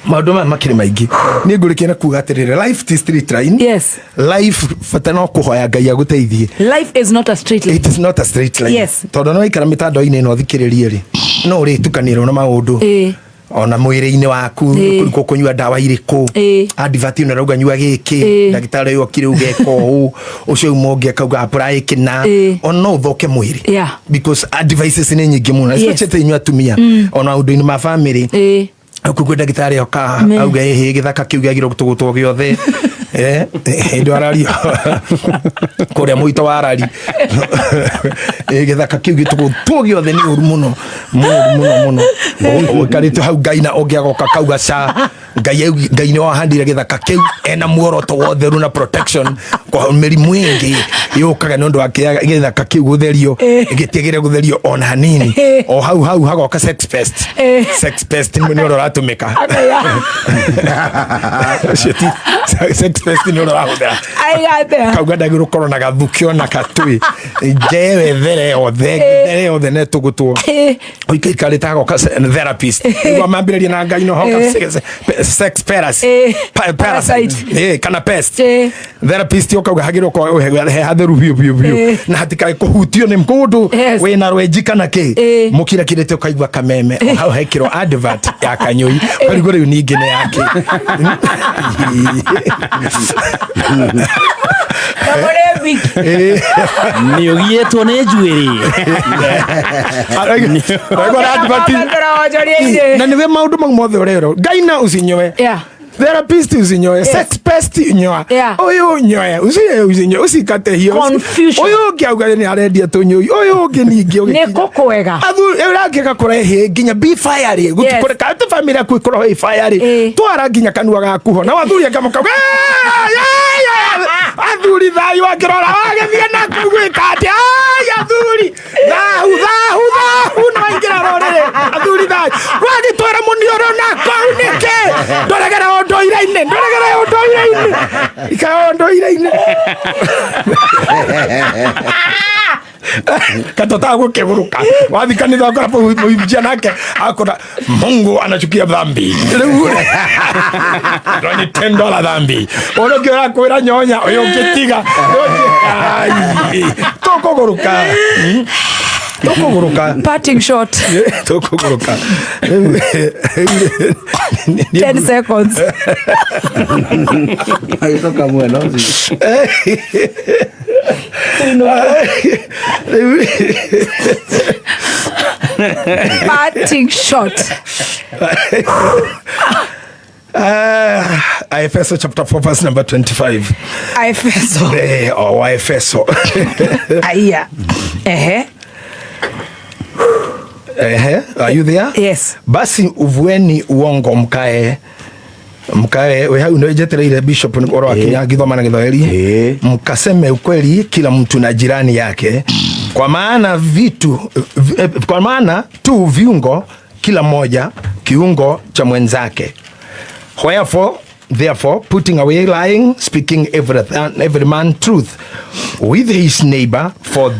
Maũndũ maya makĩrĩ maingĩ niĩ ngũrĩkia na kuga atĩrĩrĩ, life ti straight line. Life bata no kũhoya Ngai agũteithie. Life is not a straight line. It is not a straight line. Tondũ no ikara mĩtandao-inĩ ĩno thikĩrĩrie rĩ no ũrĩtukanĩrwo na maũndũ ona mwĩrĩ-inĩ waku kũrikwo kũnyua ndawa irĩkũ advert ĩno ĩrauga nyua gĩkĩ ndagĩtarĩ ũyũ okire uge eka ũũ ũcio uma ũngĩ akauga apply kĩna ona no ũthũke mwĩrĩ because advices nĩ nyingĩ mũno especially inyuĩ atumia ona maũndũ-inĩ ma family kuo ndagĩtarĩ oka auga ĩhĩ gĩthaka kĩu gĩagĩrwo gũtũgũtwo gĩothe. Hĩndĩ araria kũrĩa mũito wa rari. Gĩthaka kĩu gĩtũgũtwo gĩothe nĩ ũru mũno mũru mũno mũno ũikarĩte hau Ngai na ũngĩ agoka kauga ca Ngai Ngai nĩ wahandire gĩthaka kĩu ena muoroto wa ũtheru na protection kwa mĩrimũ ĩngĩ yũkaga nĩ ũndũ wa gĩthaka kĩu gũtherio gĩtiagĩrĩire gũtherio ona hanini o hau hau hagoka sex pest. Sex pest nĩ ũrĩa ũratũmĩka. Ũcio ti sex pest nĩ ũrĩa ũrahũthĩra. Aiga atĩa? Kauga ndagĩrĩirwo gũkorwo na gathukĩ ona katui njewe there yothe there yothe netũgũtwo ũikaikarĩte hagoka therapist nĩguo mambĩrĩrie na Ngai no hoka sex parasite. Kana pest. Therapist ũkauga hagĩrĩirwo gũkorwo he hatheru biũ biũ biũ na hatikae kũhutio nĩ mũndũ wĩna rwenji kana kĩ mũkirakirĩte ũkaigua kameme o hau hekĩrwo advert ya kanyũi ũkarigwo rĩu ningĩ nĩ yake. Na mũrĩmi. Nĩ ũgiĩtwo nĩ njuĩrĩ. Ũraigua advert Tũrawonjoria-inĩ. Na nĩwe maũndũ mau mothe ũrerwo Ngai na usinyoe therapist usinyoe sex pest nyoa ũyũ nyoe usinyoe usinyoe usikate hiyo Confusion. Ũyũ ũngĩ auga nĩ arendia tũnyũi ũyũ ũngĩ ningĩ Nĩ kũ kwega. Athuri ũrangĩka kũrehe nginya be fire rĩ gũtikũreka atĩ family yaku ĩkorwo ĩ fire rĩ twara nginya kanua gaku ho na athuri angĩ makauga athuri thayũ angĩrora wagĩthiĩ na kũu gwĩka atĩa? Ai, athuri thahu thahu thahu na waingĩra rũrĩrĩ athuri thayũ wagĩtwara mũniũrũ na kũu nĩkĩ ndũregera ũndũire-inĩ ndũregera ũndũire-inĩ ikara ũndũire-inĩ katota gũkĩgũrũka wathi kanitha ũkora mũhunjia nake akora Mungu anachukia dhambi rĩu rĩ ni tendo la dhambi ũrĩa ũngĩ ũrakwĩra nyonya ũyũ ũngĩtiga tũkũgũrũka. Tũkũgũrũka. Parting shot. Tũkũgũrũka. 10 seconds. Agĩcoka mwena ũcio. Rĩu Parting shot. Efeso chapter 4 verse number 25. Aefeso. Oh, Efeso. Aya, ehe. Ehe, are you there? Yes. Basi uvueni uongo, mkae we hau nĩ njetereire bishop ũhoro wa kinya ngithoma na Gĩthwaĩri. Mkaseme ukweli kila mtu na jirani yake, kwa maana vitu kwa maana tu viungo, kila mmoja kiungo cha mwenzake. Wherefore, therefore, putting away lying, speaking every man truth with his neighbor, for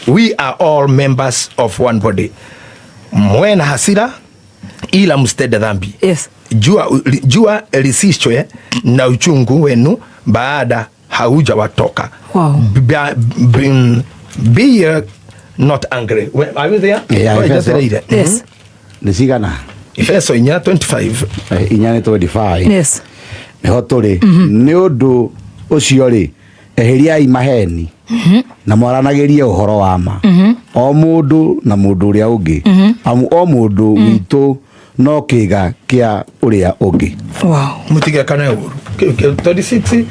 we are all members of one body. Mwe na hasira, ila msitende dhambi. Jua lisichwe na uchungu wenu baada haujawatoka. Be not angry. Are you there? Yeah, Oh, Efeso. njetereire. Yes. Nĩ cigana? Efeso 4:25. 4 nĩ 25. Yes. Nĩho tũrĩ. Nĩ ũndũ ũcio rĩ, eheriai maheni na mwaranagĩrie ũhoro wa ma o mũndũ na mũndũ ũrĩa ũngĩ, amu o mũndũ witũ no kĩga kĩa ũrĩa ũngĩ. Mutigekane ũru. 26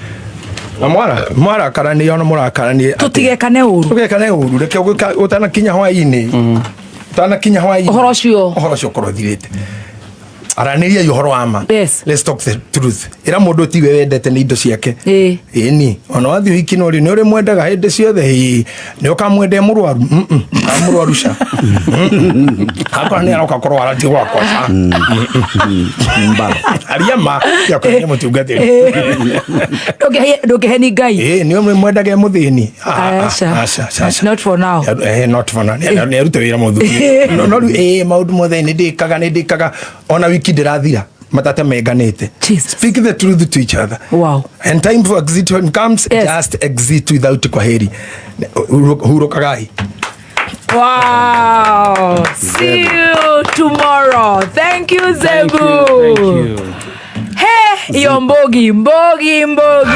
na mwara mwarakarania, ona mũrakaranie. Tutigekane ũru. Tũgekane ũru, reke ũtanakinya hwaĩ-inĩ, ũtanakinya hwaĩ-inĩ, Ũhoro ũcio. Ũhoro ũcio ũkorwo ũthirĩte. Aranĩria ũhoro wa ma. Let's talk the truth. Ĩra mũndũ tiwe wendete nĩ indo ciake. Ĩni ona wathiĩ ũhiki no rĩ, nĩ ũrĩ mwendaga hĩndĩ ciothe? Ĩĩ, nĩ ũkamwendea mũrwaru? Mũrwaru ca. Akorwo nĩ aroka kũrwara, ti gwakwa ca. Mbara. Aria ma yakorwo nĩ mũtungatĩri. Ndũngĩheni Ngai. Ĩĩ, nĩ mwendage mũthĩni? Aca. Aca, aca. Not for now. Not for now. Nĩ arute wĩra mũthuri, no rĩu ĩĩ, maũndũ mothe nĩ ndĩkaga, nĩ ndĩkaga, ona wiki ndĩrathira matata menganĩte. Jesus. Speak the truth to each other. And time for exit when comes, just exit without kwaheri. Hurukagai. Wow. See you tomorrow. Thank you, Thank Zebu. you, thank you. Hey, iyo mbogi mbogi mbogi.